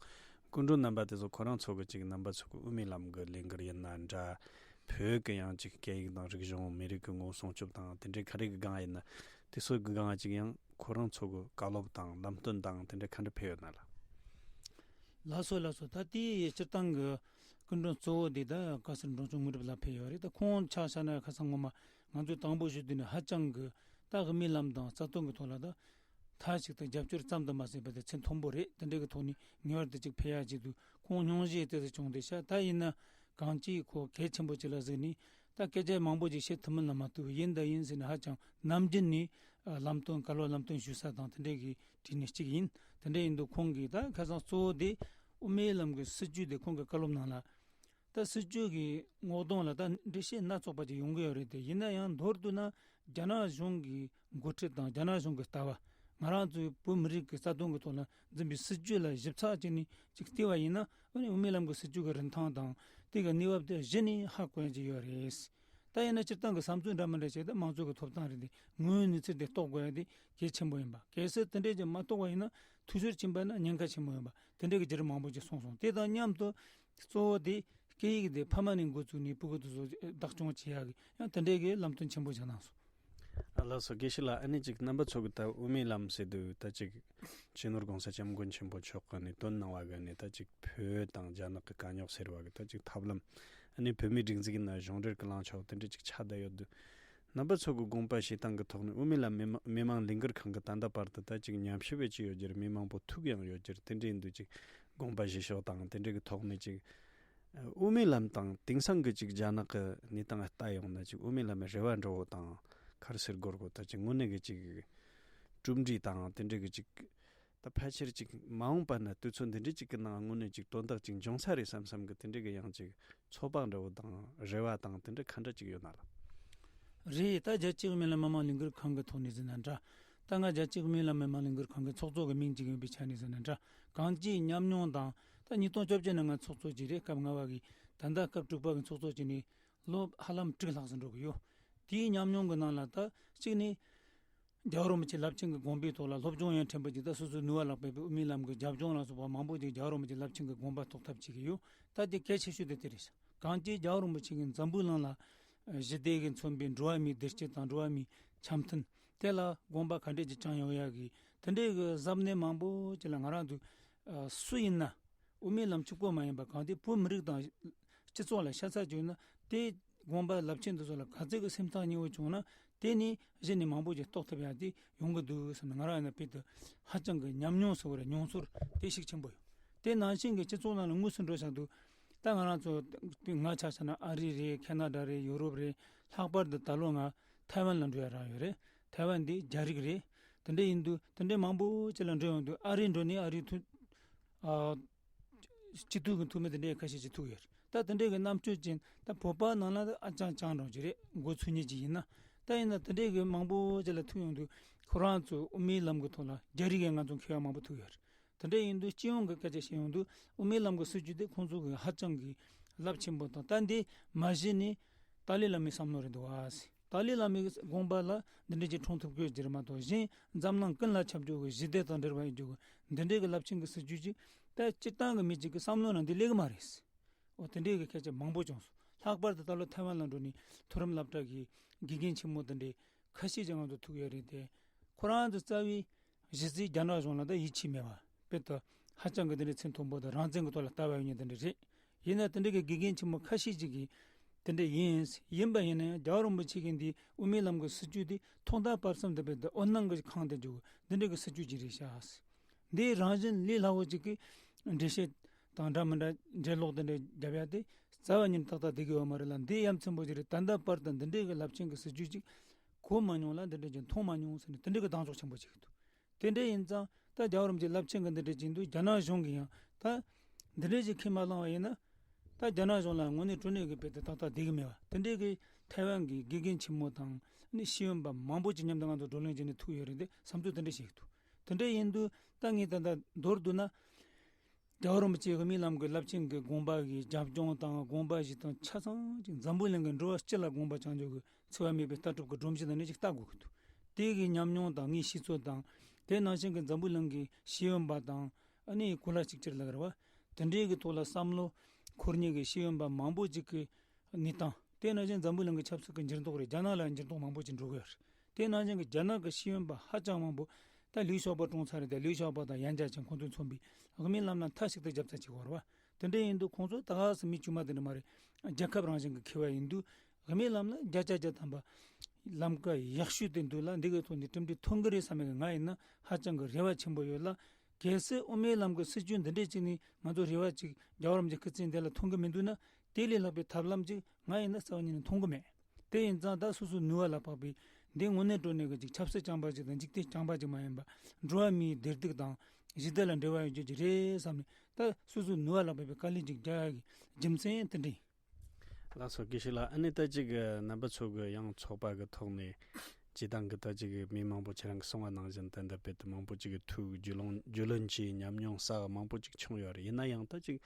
སྐུ་མགྲོན་རྣམ་པ་དེ་ཚོ་ཁོ་རང་ཚོ་གི་ཅིག་རྣམ་པ་ཚོ་གི་དབུ་མའི་ལམ་གི་ལས་འགུལ་ཡིན་ན་འདྲ། བོད་གི་ཡང་ཅིག་སྐད་ཡིག་དང་རིག་གཞུང་མི་རིགས་ཀྱི་ངོ་བོ་སྲུང་སྐྱོབ་དང་དེ་འདྲའི་ག་རེ་གི་སྒང་ཡིན་ན། དེ་ཚོ་གི་སྒང་ཅིག་ཡང་ཁོ་རང་ཚོ་གི་བཀའ་སློབ་དང་ལམ་སྟོན་དང་དེ་འདྲ་ག་འདྲ་ཕེབས་ཡོད་ན་ལ། ལགས་སོ་ལགས་སོ། ད་དེའི་སྤྱིར་བཏང་གི་སྐུ་མགྲོན་གཙོ་བོ་དེ་ད་བཀའ་ཟུར་འབྲོང་ཆུང་དངོས་གྲུབ་ལགས་ཕེབས་ཡོད་རེད། ད་ཁོང་ཆ་བཞག་ན་ཁ་སང་ངོ་མ་ང་ཚོས་དང་པོ་ཞུ་དུས་ནས་ཧ་ཅང་གི་ད་དབུ་མའི་ལམ་དང་རྩ་དོན་གྱི་ཐོག་ལ་ད་མཐའ་གཅིག་ཏུ་རྒྱབ་སྐྱོར་ཙམ་དུ་མ་ཟད་པ་དེ་ཚད་མཐོན་པོ་རེད། དེ་འདྲའི་གི་ཐོག་ནས་ངེས་པར་དུ་ཅིག་ཕེབས་ཡ་བྱེད་དུས་ཁོང་སྙུང་གཞི་དེ་ཚོ་བྱུང་བསྡད་ཤག་ད་ཡིན་ན་གང་ཅིའི་ཁོ་གལ་ཆེན་པོ་ཅིག་ལ་གཟིགས་ནས་ད་སྐད་ཆ་མང་པོ་ཅིག་བཤད་ཐུབ་མིན་ལ་མ་ལྟོས་པར་ཡིན་དང་ཡིན་ཟེར་ནས་ཧ་ཅང་ནམ་རྒྱུན་ནས་ལམ་སྟོན་བཀའ་སློབ་ལམ་སྟོན་ཞུ་ས་དང་དེ་འདྲའི་གི་གྲས་ནས་གཅིག་ཡིན། དེ་འདྲ་ཡིན་དུས་ཁོང་གིས་ད་ཁ་སང་གཙོ་བོ་དེ་དབུ་མའི་ལམ་གྱི་སྲིད་བྱུས་དེ་ཁོང་གི་བཀའ་སློབ་ནང་ལ། ད་སྲིད་བྱུས་ཀྱི་ངོ་གདོང་ལ་ད་འགྲེལ་བཤད་སྣ་ཚོགས་པ་ཅིག་ཡོང་གི་ཡོད་རེད་དེ། ཡིན་ན་ཡང་མདོར་བསྡུས་ན་རྒྱ་ནག་གཞུང་གི་འགོ་ཁྲིད་དང་རྒྱ་ནག་གཞུང་གི་ལྟ་བ། ང་རང་ཚོའི་བོད་མི་རིགས་ཀྱི་རྩ་དོན་གྱི་ཐོག་ལ་འཛིན་པའི་སྲིད་བྱུས་ལ་ཞིབ་ཚགས་བྱས་ནས་ཅིག་བལྟས་པ་ཡིན་ན། ཨ་ནི་དབུ་མའི་ལམ་གྱི་སྲིད་བྱུས་ཀྱི་རིན་ཐང་དང་དེ་གི་གནས་བབ་དེ་གཞི་ནས་ཧ་གོ་ཡ་ཅིག་ཡོད་རེད། ད་ཡིན་ན་སྤྱིར་བཏང་གི་བསམ་ཚུལ་འདྲ་མི་འདྲ་བྱས་ཏེ་མང་གཙོ་གི་ཐོབ་ཐང་རེད་དེ། དངོས་ཡོད་གནས་ཚུལ་དེ་རྟོགས་དགོས་ཡ་དེ་གལ་ཆེན་པོ་ཡིན་པ། གལ་སྲིད་དེ་འདྲས་ཀྱི་མ་རྟོགས་པ་ཡིན་ན་འཐུས་ཤོར་ཕྱིན་པ་ན་ཉེན་ཁ་ཆེན་པོ་ཡིན་པ། དེ་འདྲས་ཀྱི་བརྒྱུད་རིམ་མང་པོ་ཅིག་སོང་སོང་། དེ་དང་མཉམ་དུ་གཙོ་བོ་དེ་སྐད་ཡིག་དེ་ཕ་མ་ནས་འགོ་བཙུགས་ནས་ཕྲུ་གུ་དེ་ཚོ་བདག་སྐྱོང་བྱེད་ཡག་གི་ཡང་དེ་འདྲས་ཀྱི་ལམ་སྟོན་ཆེན་པོ་ཅིག་གནང་སོང་། ཨ་ལགས་སོ། དགེ་བཤེས་ལགས། ཨ་ནི་ཅིག་རྣམ་པ་ཚོ་གི་ད་དབུ་མའི་ལམ་ཟེར་དུས་ད་ཅིག་སྤྱི་ནོར་༸གོང་ས་༸སྐྱབས་མགོན་ཆེན་པོ་མཆོག་གིས་ནི་བཏོན་གནང་བ་གི་ནི་ད་ཅིག་བོད་དང་རྒྱ་ནག་གི་དཀའ་རྙོག་སེལ་བ་གི་ད་ཅིག་ཐབས་ལམ། ཨ་ནི་བོད་མིའི་སྒྲིག་འཛུགས་ཡིན་ན་གཞུང་འབྲེལ་གྱི་ལངས་ཕྱོགས་དེ་འདྲ་ཅིག་ཆགས་བསྡད་ཡོད་དུས། རྣམ་པ་ཚོ་གི་དགོངས་པ་བཞེས་སྟངས་ཀྱི་ཐོག་ནས་དབུ་མའི་ལམ་མི་མང་མི་མང་ལས་འགུལ་ཁང་གི་ད་ལྟ་བར་དུ་ད་ཅིག་ཉམས་ཞིབ་བྱས་ཀྱི་ཡོད་རྒྱུ་རེད། མི་མང་པོ་ཐུག་ཡང་ཡོད་རྒྱུ་རེད། དེ་འདྲ་ཡིན་དུས་ཅིག་དགོངས་པ་བཞེས་ཕྱོགས་དང་དེ་འདྲ་གི་ཐོག་ནས་ཅིག་དབུ་མའི་ལམ་དང་དེང་སང་གི་ཅིག་རྒྱ་ནག་གི་གནས་སྟངས་ལ་ལྟ་ཡོང་ན་ཅིག་དབུ་མའི་ལམ་མི་རེ་བ་འདྲ་བོ་དང་། ག་རེ་ཟེར་དགོས་རེད་གོ། ད་ཅིག་དངོས་གནས་གི་ཅིག་གྲུབ་འབྲས་དང་དེ་འདྲ་གི་ཅིག་ད་ཕལ་ཆེར་ཅིག་མ་འོངས་པ་ན་དུས་ཚོད་འདི་འདྲ་ཅིག་གི་ནང་དངོས་གནས་ཅིག་དོན་དག་ཅིག་འབྱུང་ས་རེད་བསམ་བསམ་གི་དེ་འདྲ་གི་ཡང་ཅིག་ཚོད་དཔག་འདྲ་བོ་དང་རེ་བ་དང་དེ་འདྲ་ག་འདྲ་ཅིག་ཡོད་ན་ལ། རེད། ད་རྒྱལ་སྤྱིའི་དབུ་མའི་ལམ་མི་མང་ལས་འགུལ་ཁང་གི་ཐོག་ནས་ཟེར་ན་འདྲ། ད་ང་རྒྱལ་སྤྱིའི་དབུ་མའི་ལམ་མི་མང་ལས་འགུལ་ཁང་གི་ཚོགས་གཙོ་གི་མིང་ཅིག་ཡིན་པའི་ཆ་ནས་ཟེར་ན་འདྲ། གང་ཅིའི་ཉམས་མྱོང་དང་། ད་ཉིས་སྟོང་བཅོ་བརྒྱད་ནས་ང་ཚོགས་གཙོ་ཅིག་རེད། སྐབས་ལྔ་པ་གི། ད་ལྟ་སྐབས་དྲུག་པ་གི་ཚོགས་གཙོ་ཅིག་ནས་ལོ་ཧ་ལམ་དྲུག་ལྷག་ཙམ་འགྲོ་གི་ཡོད། དེའི་ཉམས་མྱོང་གི་ནང་ལ་ད་གཅིག་ནས། རྒྱལ་བ་རིན་པོ་ཆེ་རླབས་ཆེན་གྱི་དགོངས་པའི་ཐོག་ལ་སློབ་སྦྱོང་ཡང་ཕྲན་བུ་ཅིག་ད་སོ་སོའི་ནུས་པ་ལྷག་པའི་དབུ་མའི་ལམ་གྱི་རྒྱབ་ལྗོངས་ལ་སོགས་པ་མང་པོ་ཅིག་རྒྱལ་བ་རིན་པོ་ཆེ་རླབས་ཆེན་གྱི་དགོངས་པ་རྟོགས་ཐབས་བྱེད་ཀྱི་ཡོད། ད་དེ་གལ་ཆེ་ཤོས་དེ་དེ་རེད་ཤག་གང་ཅི་རྒྱལ་བ་རིན་པོ་ཆེ་གིས་འཛམ་བུའི་གླིང་ལ་ཞི་བདེ་གིས་མཚོན་པའི་འགྲོ་བ་མིའི་བདེ་སྐྱིད་དང་འགྲོ་བ་མིའི་འཆམ་མཐུན་དེ་ལ་དགོངས་པ་ག་འདྲས་ཅིག་བཅངས་ཡོང་ཡག་གི་དེ་འདྲས་གི་གཟབ་གནད་མང་པོ་ཅིག་ལ་ང་རང་ཚོ་སུ་ཡིན་ན། དབུ་མའི་ལམ་གཅིག་པོ་མ་ཡིན་པ་གང་དེ་བོད་མི་རིགས་དང་སྤྱི་ཚོགས་ལ་ཤ་ཚ་བཅོས་ན་དེ་དགོངས་པ་རླབས་ཆེན་འདི་ཚོ་ལ་ག་ཚོད་ཀྱི་སེམས་ཐག་ཉེ་བོ་བྱུང་ན་དེ་ནི་གཞི་ནས་མང་པོ་ཞིག་རྟོགས་ཐུབ་ཡ་དེ་ཡོང་གི་འདུག་བསམ་ནས་ང་རང་ཡིན་ན་དཔེ་དུ་ཧ་ཅང་གི་ཉམས་མྱོང་ཟེར་བ་རེད། མྱོང་ཚོར་དེ་ཤུགས་ཆེན་པོ་ཡོད། དེ་ནང་བཞིན་གྱི་སྤྱི་ཚོགས་ནང་ལ་དངོས་སུ་འགྲོ་བཞག་འདུག་ད་ང་རང་ཚོ་ང་ཆ་བཞག་ན་ཨ་རི་རེད། ཁེ་ན་ཌ་རེད། ཡུ་རོབ་རེད། ལྷག་པར་དུ་ད་ལོ་ང་ཐའེ་ཝན་ལ་འགྲོ་ཡ་རག་ཡོད་རེད། ཐའེ་ཝན་འདི་རྒྱ་རིགས་རེད། དེ་འདྲ་ཡིན་དུས་དེ་འདྲ་མང་པོ་ཅིག་ལ་འགྲོ་ཡོང་དུས་ཨ་རི་འགྲོ་ནས་ཨ་རི་ཐུག་ཨ། སྤྱི་འཐུས་ཀྱི་འཐུས་མི་དེ་འདྲའི་ཁ་ཤས་ཅིག་ཐུག་ཡོད་རེད། ད་དེ་འདྲའི་གི་རྣམ་དཔྱོད་ཅན་ད་བོད་པ་ནང་ལ་ཨ་ཅང་ཅང་རང་ཅིག་རེད། མགོ་ཚོས་ཉིད་ཅིག་ཡིན་ན། ད་ཡིན་ན་དེ་འདྲའི་གི་མང་པོ་ཅིག་ལ་ཐུག་ཡོང་དུས་ཁོ་རང་ཚོ་དབུ་མའི་ལམ་གྱི་ཐོག་ལ་རྒྱ་རིགས་ཀྱི་ང་ཚོ་མཁས་པ་མང་པོ་ཐུག་ཡོད་རེད། དེ་འདྲ་ཡིན་དུས་སྤྱི་ཡོངས་ཀྱི་སྐད་ཆ་བཤད་ཡོང་དུས་དབུ་མའི་ལམ་གྱི་སྲིད་བྱུས་དེ་ཁོང་ཚོ་གི་ཧ་ཅང་གི་རླབས་ཆེན་པོ་དང་། ད་འདི་མ་གཞི་ནས་ཏཱ་ལའི་བླ་མའི་བསམ་བློ་རེད་འདུག་བ། ཏཱ་ལའི་བླ་མའི་དགོངས་པ་ལ་འདི་འདྲ་ཅིག་སྲུང་ཐུབ་ཀྱི་ཡོད་ཀྱི་རེད་མ་གཏོགས། གཞན་འཛམ་གླིང་ཀུན་ལ་ཁྱབ་རྒྱུ་གི་ཞི་བདེ་དང་འབྲེལ་བ་ཡོད་རྒྱུ་གི་འདི་འདྲའི་གི་རླབས་ཆེན་གྱི་སྲིད་ཇུས་ཅིག་ད་སྤྱིར་བཏང་གི་མི་གཅིག་གི་བསམ་བློ་ནང་འདི་སླེབས་གི་མ་རེད། འོ་དེ་འདྲའི་གི་སྐད་ཆ་མང་པོ་བྱུང་སོང་། ལྷག་པར་དུ་ད་ལོ་ཐའེ་ཝན་ལ་འགྲོ་ནས་མཐོ་རིམ་སློབ་གྲྭ་གི་དགེ་རྒན་ཆེན་མོ་དེ་འདྲའི་ཁ་ཤས་ཀྱང་ང་ཚོ་ཐུག་ཡོད་རེད་དེ། ཁོ་རང་ཚོ་རྩ་བའི་གཞི་རྩའི་རྒྱ་ནག་གཞུང་ལ་ད་ཡིད་ཆེས་མེད་པ། དཔེ་ད་ཧ་ཅང་གི་དེ་འདྲའི་ཚད་མཐོན་པོ་དང་རང་བཙན་གྱི་ཐོག་ལ་ལྟ་བ་ཡོད་མཁན་དེ་འདྲ་རེད། ཡིན་ན་དེ་འདྲའི་གི་དགེ་རྒན་ཆེན་མོ་ཁ་ཤས་ཅིག་གིས་དེ་འདྲ་ཡིན། ཡིན་པ་ཡིན་ན་ཡང་རྒྱལ་བ་རིན་པོ་ཆེ་གིས་འདི་དབུ་མའི་ལམ་གྱི་སྲིད་ཇུས་འདི་ཐོག་མཐའ་བར་གསུམ་དུ་དཔེ་ད་འོད་སྣང་གི་ཁང་དུ་འཇུག་འདི་འདྲའི་གི་སྲིད་ཇུས་ཅིག་རེད་ཤག་འདིའི་རང་བཞིན་ལས་སླ་བོ་ཅིག་གིས་འགྲེལ་བཤད་དང་འདྲ་མི་འདྲ་འགྲེལ་ལོག་དེ་འདྲ་རྒྱབ་ཡ་དེ་རྩ་བ་ཉིད་ཏག་ཏག་བསྡད་ཀྱི་ཡོད་མ་རེད་ལ། འདི་ཡ་མཚན་པོ་ཅིག་རེད། ད་ལྟ་བར་དུ་འདི་འདྲའི་གི་རླབས་ཆེན་གྱི་སྲིད་ཇུས་ཅིག་གོ་མ་མྱོང་ལ། འདི་འདྲ་ཅིག་མཐོང་མ་མྱོང་ཟེར་ནས་དེ་འདྲའི་གི་གདེང་འཇོག་ཆེན་པོ་ཅིག་འདུག་དེ་འདྲ་ཡིན་ཙང་ད་རྒྱལ་བ་རིན་པོ་ཆེ་རླབས་ཆེན་གྱི་འདི་འདྲ་ཅིག་འདུག་རྒྱ་ནག་གཞུང་གིས་ཡང་ད་འདི་འདྲ་ཅིག་ཁས་མ་བླངས་པ་ཡིན་ན། ད་རྒྱ་ནག་གཞུང་ལ་དངོས་གནས་དྲང་གནས་ཀྱི་དཔེ་དེ་ཏག་ཏག་བསྡད་ཀྱི་མེད་པ། དེ་འདྲའི་གི་ཐའེ་ཝན་གྱི་དགེ་རྒན་ཆེན་མོ་དང་ནི་ཤེས་ཡོན་པ་མང་པོ་ཅིག་མཉམ་དུ་ང་ཚོ་བགྲོ་གླེང་བྱས་ནས་ཐུག་ཡོད་རེད་དེ། བསམ་ཚུལ་དེ་འདྲ་ཞིག་འདུག་དེ་འདྲ་ཡིན་དུས་ད་ངས་ད་ལྟ་མདོར་བསྡུ་ན། རྒྱལ་བ་རིན་པོ་ཆེའི་དབུ་མའི་ལམ་གྱི་རླབས་ཆེན་གྱི་དགོངས་པ་གི་རྒྱབ་ལྗོངས་དང་དགོངས་པ་གཞི་དང་ཆ་ཚང་ཅིག་འཛམ་བུ་གླིང་གི་འགྲོ་བ་སྤྱི་ལ་དགོངས་པ་བཅངས་ཆོག་གི་འཚེ་བ་མེད་པའི་ལྟ་གྲུབ་ཀྱི་སྒྲོམ་གཞི་དང་ནི་ཅིག་ལྟ་དགོས་ཀྱི་འདུག་དེ་གི་ཉམས་མྱོང་དང་ངའི་ཤེས་ཚོད་དང་། དེ་ནང་བཞིན་གྱི་འཛམ་བུ་གླིང་གི་ཤེས་ཡོན་པ་དང་ཨ་ནི་གོ་ལ་གཅིག་གྱུར་ལ་རེད་བ། དེ་འདྲའི་གི་ཐོག་ལ་བསམ་བློ་འཁོར་མཁན་གྱི་ཤེས་ཡོན་པ་མང་པོ་ཅིག་གི་གནས་སྟངས། དེ་ནང་བཞིན་འཛམ་བུ་གླིང་གི་ཆབ་སྲིད་ཀྱི་འགྱུར་ལྡོག་རེད། རྒྱ་ནག་ལ་འགྱུར་ལྡོག་མང་པོ་ཅིག་འགྲོ་གི་ཡོད་རེད། དེ་ནང་བཞིན་གྱི་རྒྱ་ནག་གི་ཤེས་ཡོན་པ་ཧ་ཅང་མང་པོ་ད་ལིའུ་ཞའོ་པོ་གྲོངས་ཚར་རེད་དེ། ལིའུ་ཞའོ་པོ་དང་ཡན་ཅཱ་ཅན་ཁོང་ཚོས་མཚོན་པའི་དབུ་མའི་ལམ་ལ་མཐའ་གཅིག་ཏུ་རྒྱབ་ཚར་ཅིག་ཡོད་རེད་བ། དེ་འདྲ་ཡིན་དུས་ཁོང་ཚོ་ད་ག་སེ་མི་དཀྱུས་མ་དེ་འདྲ་མ་རེད། རྒྱལ་ཁབ་རང་བཞིན་གྱི་མཁས་པ་ཡིན་དུས། དབུ་མའི་ལམ་ལ་བརྒྱ་ཆ་བརྒྱ་ཐམ་པ་ལམ་ཀ་ཡག་ཤོས་དེ་འདུག་ལ། འདི་གའི་ཐོག་ནས་གྲུབ་འབྲས་ཐོན་གི་རེད་བསམ་མེད་གི། ང་ཡིན་ན་ཧ་ཅང་གི་རེ་བ་ཆེན་པོ་ཡོད་ལ། གལ་སྲིད་དབུ་མའི་ལམ་གྱི་སྲིད་ཇུས་འདི་འདྲས་ཅིག་ནས་ང་ཚོ་རེ་བ་ཅིག་རྒྱལ་བ་རིན་པོ་ཆེ་སྐུ་ཚེ་འདི་ལ་ཐོན་གི་མི་འདུག་ན། དེ་ལས་ལྷག་པའི་ཐབས་ལམ་ཅིག་ང་ཡིན་ན་རྩ་བ་ཉིད་ནས་མཐོང་གི་མེད། དེ་ཡིན་ཙང་ད་སོ་སོའི་ནུས་པ་ལ་དཔག་པའི་འདི་དངོས་གནས་དྲང་གནས་ཀྱི་ཅིག་ཆབ་སྲིད་རྐྱང་པ་ཅིག་དང་འཇིག་རྟེན་རྐྱང་པ་ཅིག་མ་ཡིན་པ། འགྲོ་བ་མིའི་བདེ་སྡུག་དང་ཞི་བདེ་ལ་འབྲེལ་བ་ཡོད་རྒྱུ་ཅིག་རེད་བསམ་ནས། ད་སོ་སོའི་ནུས་པ་ལ་དཔག་པའི་དཀའ་ལས་ཅིག་རྒྱག་ཡ་གི་རྒྱུ་མཚན་དེ་འདྲ་ཡིན། ལགས་སོ། དགེ་བཤེས་ལགས། ཨ་ནི་ད་ཅིག་རྣམ་པ་ཚོ་གི་ཡང་ཚོགས་པ་གི་ཐོག་ནས་སྤྱི་བཏང་གི་ད་ཅིག་མི་མང་པོ་ཁྱེད་རང་གི་གསུང་བ་ནང་བཞིན་ད་འདི་དཔེ་དེ་མང་པོ་ཅིག་གི་ཐུགས་རྒྱུས་ལོན་རྒྱུས་ལོན་གྱི་ཉམས་མྱོང་གསར་བ་མང་པོ་ཅིག་བྱུང་ཡོད་རེད། ཡིན་ན་ཡང་ད་ཅིག་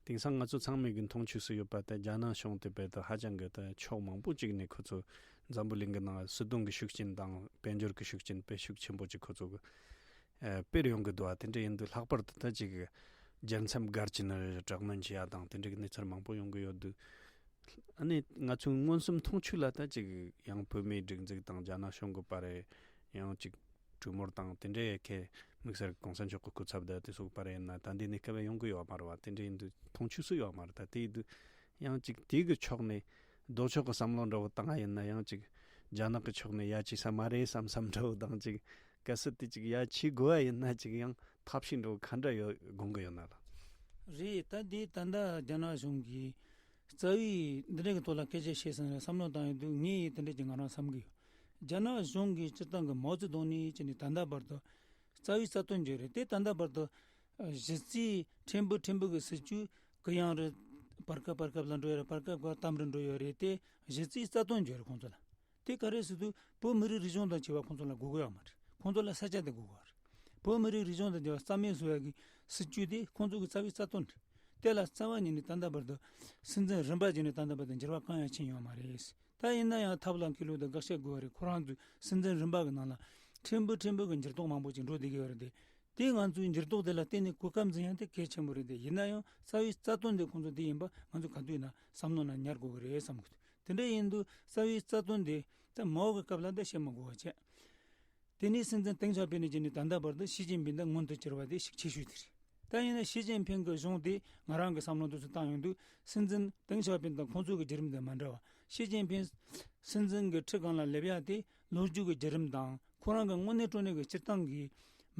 དེང་སང་ང་ཚོ་ཚང་མས་གི་མཐོང་ཆོས་སུ་ཡོད་པ་ད་རྒྱ་ནག་གཞུང་དེ་དཔེ་ད་ཧ་ཅང་གི་ད་ཕྱོགས་མང་པོ་ཅིག་ནས་ཁོ་ཚོ་འཛམ་བུ་གླིང་གི་ནང་སྲིད་དོན་གི་ཤུགས་རྐྱེན་དང་དཔལ་འབྱོར་གི་ཤུགས་རྐྱེན་དཔེ་ཤུགས་ཆེན་པོ་ཅིག་ཁོ་ཚོ་གི་ཨ་སྤེལ་ཡོང་གི་འདུག་བ། དེ་འདྲ་ཡིན་དུས་ལྷག་པར་དུ་ད་ཅིག་རྒྱལ་མཚམས་བརྒལ་གྱི་ནི་དྲག་གནོན་བྱེད་ཡ་དང་དེ་འདྲ་གི་གནས་ཚུལ་མང་པོ་ཡོང་གི་ཡོད་དུས། ཨ་ནི་ང་ཚོའི་མངོན་སུམ་མཐོང་ཆོས་ལ་ད་ཅིག་ཡང་བོད་མིའི་སྒྲིག་འཛུགས་དང་རྒྱ་ནག་གཞུང་གི་བར་ཡང་ཅིག་གྲོས་མོལ་དང་དེ་འདྲའི་ཁེ་དམིགས་བསལ་གོང་ས་མཆོག་གི་སྐུ་ཚབ་དང་དེ་ཚོ་གི་བར་ཡིན་ན་ད་འདི་ནས་སྐབས་ཡོང་གི་ཡོད་མ་རེད་བ། དེ་འདྲ་ཡིན་དུས་མཐོང་ཆོས་སུ་ཡོད་མ་རེད། ད་དེ་ཡིན་དུས་ཡང་ཅིག་དེ་གི་ཕྱོགས་ནས་ལྡོག་ཕྱོགས་ཀྱི་བསམ་བློ་འདྲ་བོ་བཏང་ཡ་ཡིན་ན་ཡང་ཅིག་རྒྱ་ནག་གི་ཕྱོགས་ནས་ཡ་བྱེད་ས་མ་རེད་བསམ་བསམ་འདྲ་བོ་དང་ཅིག་གལ་སྲིད་དེ་ཅིག་ཡ་བྱེད་དགོས་པ་ཡིན་ན་ཅིག་ཡང་ཐབས་ཤེས་འགྲོ་ག་འདྲ་ཡོད་དགོངས་ཀྱི་ཡོད་ན་ལ། རེད། ད་འདི་ད་ལྟ་རྒྱ་ནག་གཞུང་གིས་རྩ་བའི་འདི་འདྲ་གི་ཐོག་ལ་སྐད་ཆ་བཤད་ཟིན་རེད་བསམ་བློ་བཏང་ཡོད་དུས་ངས་དེ་འདྲ་ཅིག་ང་རང་བསམ་གི་ཡོད། རྒྱ་ནག་གཞུང་གིས་སྤྱིར་བཏང་གི་མའོ་ཙེ་ཏུང་ནས་བྱས་ནས་ད་ལྟ་བར་དུ་རྩ་བའི་རྩ་དོན་བརྗོད་རེད་དེ། ད་ལྟ་བར་དུ་གཞི་རྩའི་ཕྲན་བུ་ཕྲན་བུ་གི་སྲིད་ཇུས་གུ་ཡངས་རེད། བར་སྐབས་བར་སྐབས་ལ་འགྲོ་ཡོད་རེད། བར་སྐབས་བར་དམ་རུ་འགྲོ་ཡོད་རེད་དེ། གཞི་རྩའི་རྩ་དོན་བརྗོད་རེད་ཁོང་ཚོ་ལ། དེ་ག་རེ་ཟེར་དུས་བོད་མི་རིགས་རིག་གཞུང་དང་བཅས་པ་ཁོང་ཚོ་ལ་དགོས་ཀྱི་ཡོད་མ་རེད། ཁོང་ཚོ་ལ་ས་ཆ་དེ་དགོས་ཀྱི་ཡོད་རེད། བོད་མི་རིགས་རིག་གཞུང་དང་བཅས་པ་རྩ་མེད་བཟོ་ཡག་གི་སྲིད་ཇུས་དེ་ཁོང་ཚོ་གི་རྩ་བའི་རྩ་དོན་རེད། དེ་ལ་རྩ་བ་ཉིད་ནས་ད་ལྟ་བར་དུ་སྲིད་འཛིན་རིམ་པ་བརྒྱུད་ནས་ད་ལྟ་བར་དུ་འགྱུར་བ་གང་ཡང་ཕྱིན་ཡོད་མ་རེད། ད་ཡིན་ན་ཡང་ཐབས་ལ་མཁས་ལུགས་དང་དགག་བྱ་དགོས་པ་རེད། ཁོ་རང་ཚོའི་སྲིད་འཛིན་རིམ་པ་གི་ནང་ལ་ཕྲན་བུ་ཕྲན་བུ་གི་འགྱུར་ལྡོག་མང་པོ་ཅིག་འགྲོ་བསྡད་ཀྱི་ཡོད་རེད་དེ། དེ་ང་ཚོའི་འགྱུར་ལྡོག་དེ་ལ་བརྟེན་ནས་གོ་སྐབས་འཛིན་ཡ་དེ་གལ་ཆེན་པོ་རེད་དེ། ཡིན་ན་ཡང་རྩ་བའི་རྩ་དོན་དེ་ཁོང་ཚོ་དེ་ཡིན་པ་ང་ཚོ་ག་དུས་ཡིན་ན་བསམ་བློ་ནང་ཉར་དགོས་ཀྱི་རེད་བསམ་གི་འདུག་དེ་འདྲ་ཡིན་དུས་རྩ་བའི་རྩ་དོན་དེ་ད་མའོ་གི་སྐབས་ལ་ད་བཤད་མ་དགོས་པ་བྱས། དེ་ནས་སྲིད་འཛིན་ཏེང་ཞའོ་ཕིང་ནས་བྱས་ནས་ད་ལྟ་བར་དུ་ཞི་ཅིན་ཕིང་ད་མངོན་དུ་གྱུར་བ་དེ་ཤུགས་ཆེ་ཤོས་དེ་རེད། ད་ཡིན་ན་ཞི་ཅིན་ཕིང་གི་གཞུང་དེ་ང་རང་གི་བསམ་བློ་དེ་ཚོ་བཏང་ཡོང་དུས་སྲིད་འཛིན་ཏེང་ཞའོ་ཕིང་དང་ཁོང་ཚོ་གི་བརྒྱུད་རིམ་དེ་མ་འདྲ་བ། ཞི་ཅིན་ཕིང་སྲིད་འཛིན་གི་ཁྲི་སྒང་ལ་སླེབས་ཡ་དེ་ལོ་རྒྱུས་ཀྱི་བརྒྱུད་རིམ་དང་ཁོ་རང་གི་དངོས་གནས་དྲང་གནས་ཀྱི་སྤྱིར་བཏང་གི་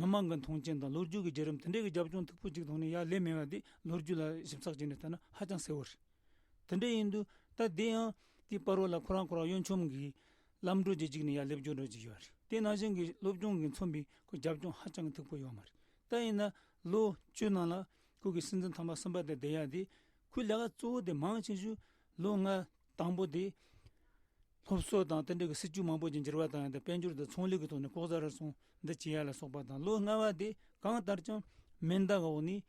མི་མང་གི་མཐོང་ཆེན་དང་ལོ་རྒྱུས་ཀྱི་བརྒྱུད་རིམ་དེ་འདྲའི་གི་རྒྱབ་ལྗོངས་མཐུག་པོ་ཅིག་ཐོག་ནས་ཡར་སླེབས་མེད་པ་དེ་ལོ་རྒྱུས་ལ་ཞིབ་ཚགས་བྱས་ནས་ལྟ་ན་ཧ་ཅང་གསལ་བོ་རེད། དེ་འདྲ་ཡིན་དུས་ད་དེ་ཡང་དེའི་བར་བ་ལ་ཁོ་རང་ཁོ་རང་གཡོན་ཆོམ་གྱི་ལམ་འགྲོ་རྒྱུ་ཅིག་ནས་ཡར་སླེབས་འགྱོ་འགྲོ་གི་ཡོད་རེད། དེ་ནང་བཞིན་གྱི་སློབ་སྦྱོང་གི་མཚོན་པའི་ཁོ་རྒྱབ་ལྗོངས་ཧ་ཅང་གི་མཐུག་པོ་ཡོད་མ་རེད། ད་ཡིན་ན་ལོ་བཅུ་ནང་ལ་ཁོ་གི་སྲིད་འཛིན་ཐེངས་མ་གསུམ་པ་དེ་བསྡད་ཡ་དེ་ཁོའི་ལས་ཀ་གཙོ་བོ་དེ་མང་ཆེ་ཤོས་ལོ་ལྔ་དང་པོ་དེ་སློབ་གསོ་དང་དེ་འདྲ་གི་སྲིད་ཇུས་མང་པོ་ཅིག་འགྱུར་བ་བཏང་ཡ་དང་། དཔལ་འབྱོར་དང་ཚོང་ལས་ཀྱི་ཐོག་ནས་ལྐོག་ཟ་རུལ་སུངས་འདི་བྱེད་ཡ་ལ་སོགས་པ་དང་། ལོ་ལྔ་པ་དེ་གང་ལྟར་ཀྱང་མེ་མདའ་འོག་ནས་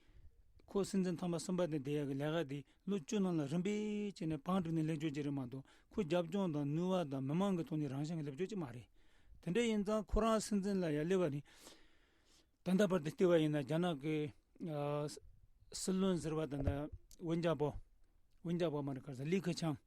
ཁོ་སྲིད་འཛིན་ཐེངས་མ་གསུམ་པ་དེ་བསྡད་ཡག་གི་ལས་ཀ་དེ་ལོ་བཅུ་ནང་ལ་རིམ་པས་བྱས་ནས་བང་བསྒྲིགས་ནས་སླེབས་ཡོད་ཀྱི་རེད་མ་གཏོགས། ཁོ་རྒྱབ་ལྗོངས་དང་ནུས་པ་དང་མི་མང་གི་ཐོག་ནས་རང་བཞིན་གྱིས་སླེབས་ཡོད་ཀྱི་མ་རེད། དེ་འདྲ་ཡིན་ཙང་ཁོ་རང་སྲིད་འཛིན་ལ་ཡར་སླེབས་པ་ནས། ད་ལྟ་བར་དུ་བལྟས་པ་ཡིན་ན། རྒྱ་ནག་གི་ཨ་སྲིད་བློན་ཟེར་བ་དེ་འདྲ། ཝུན་ཅཱ་པོ། ཝུན་ཅཱ་པོ་མ་རེད། ག་རེ་ཟེར། ལི་ཁེ་ཆང་།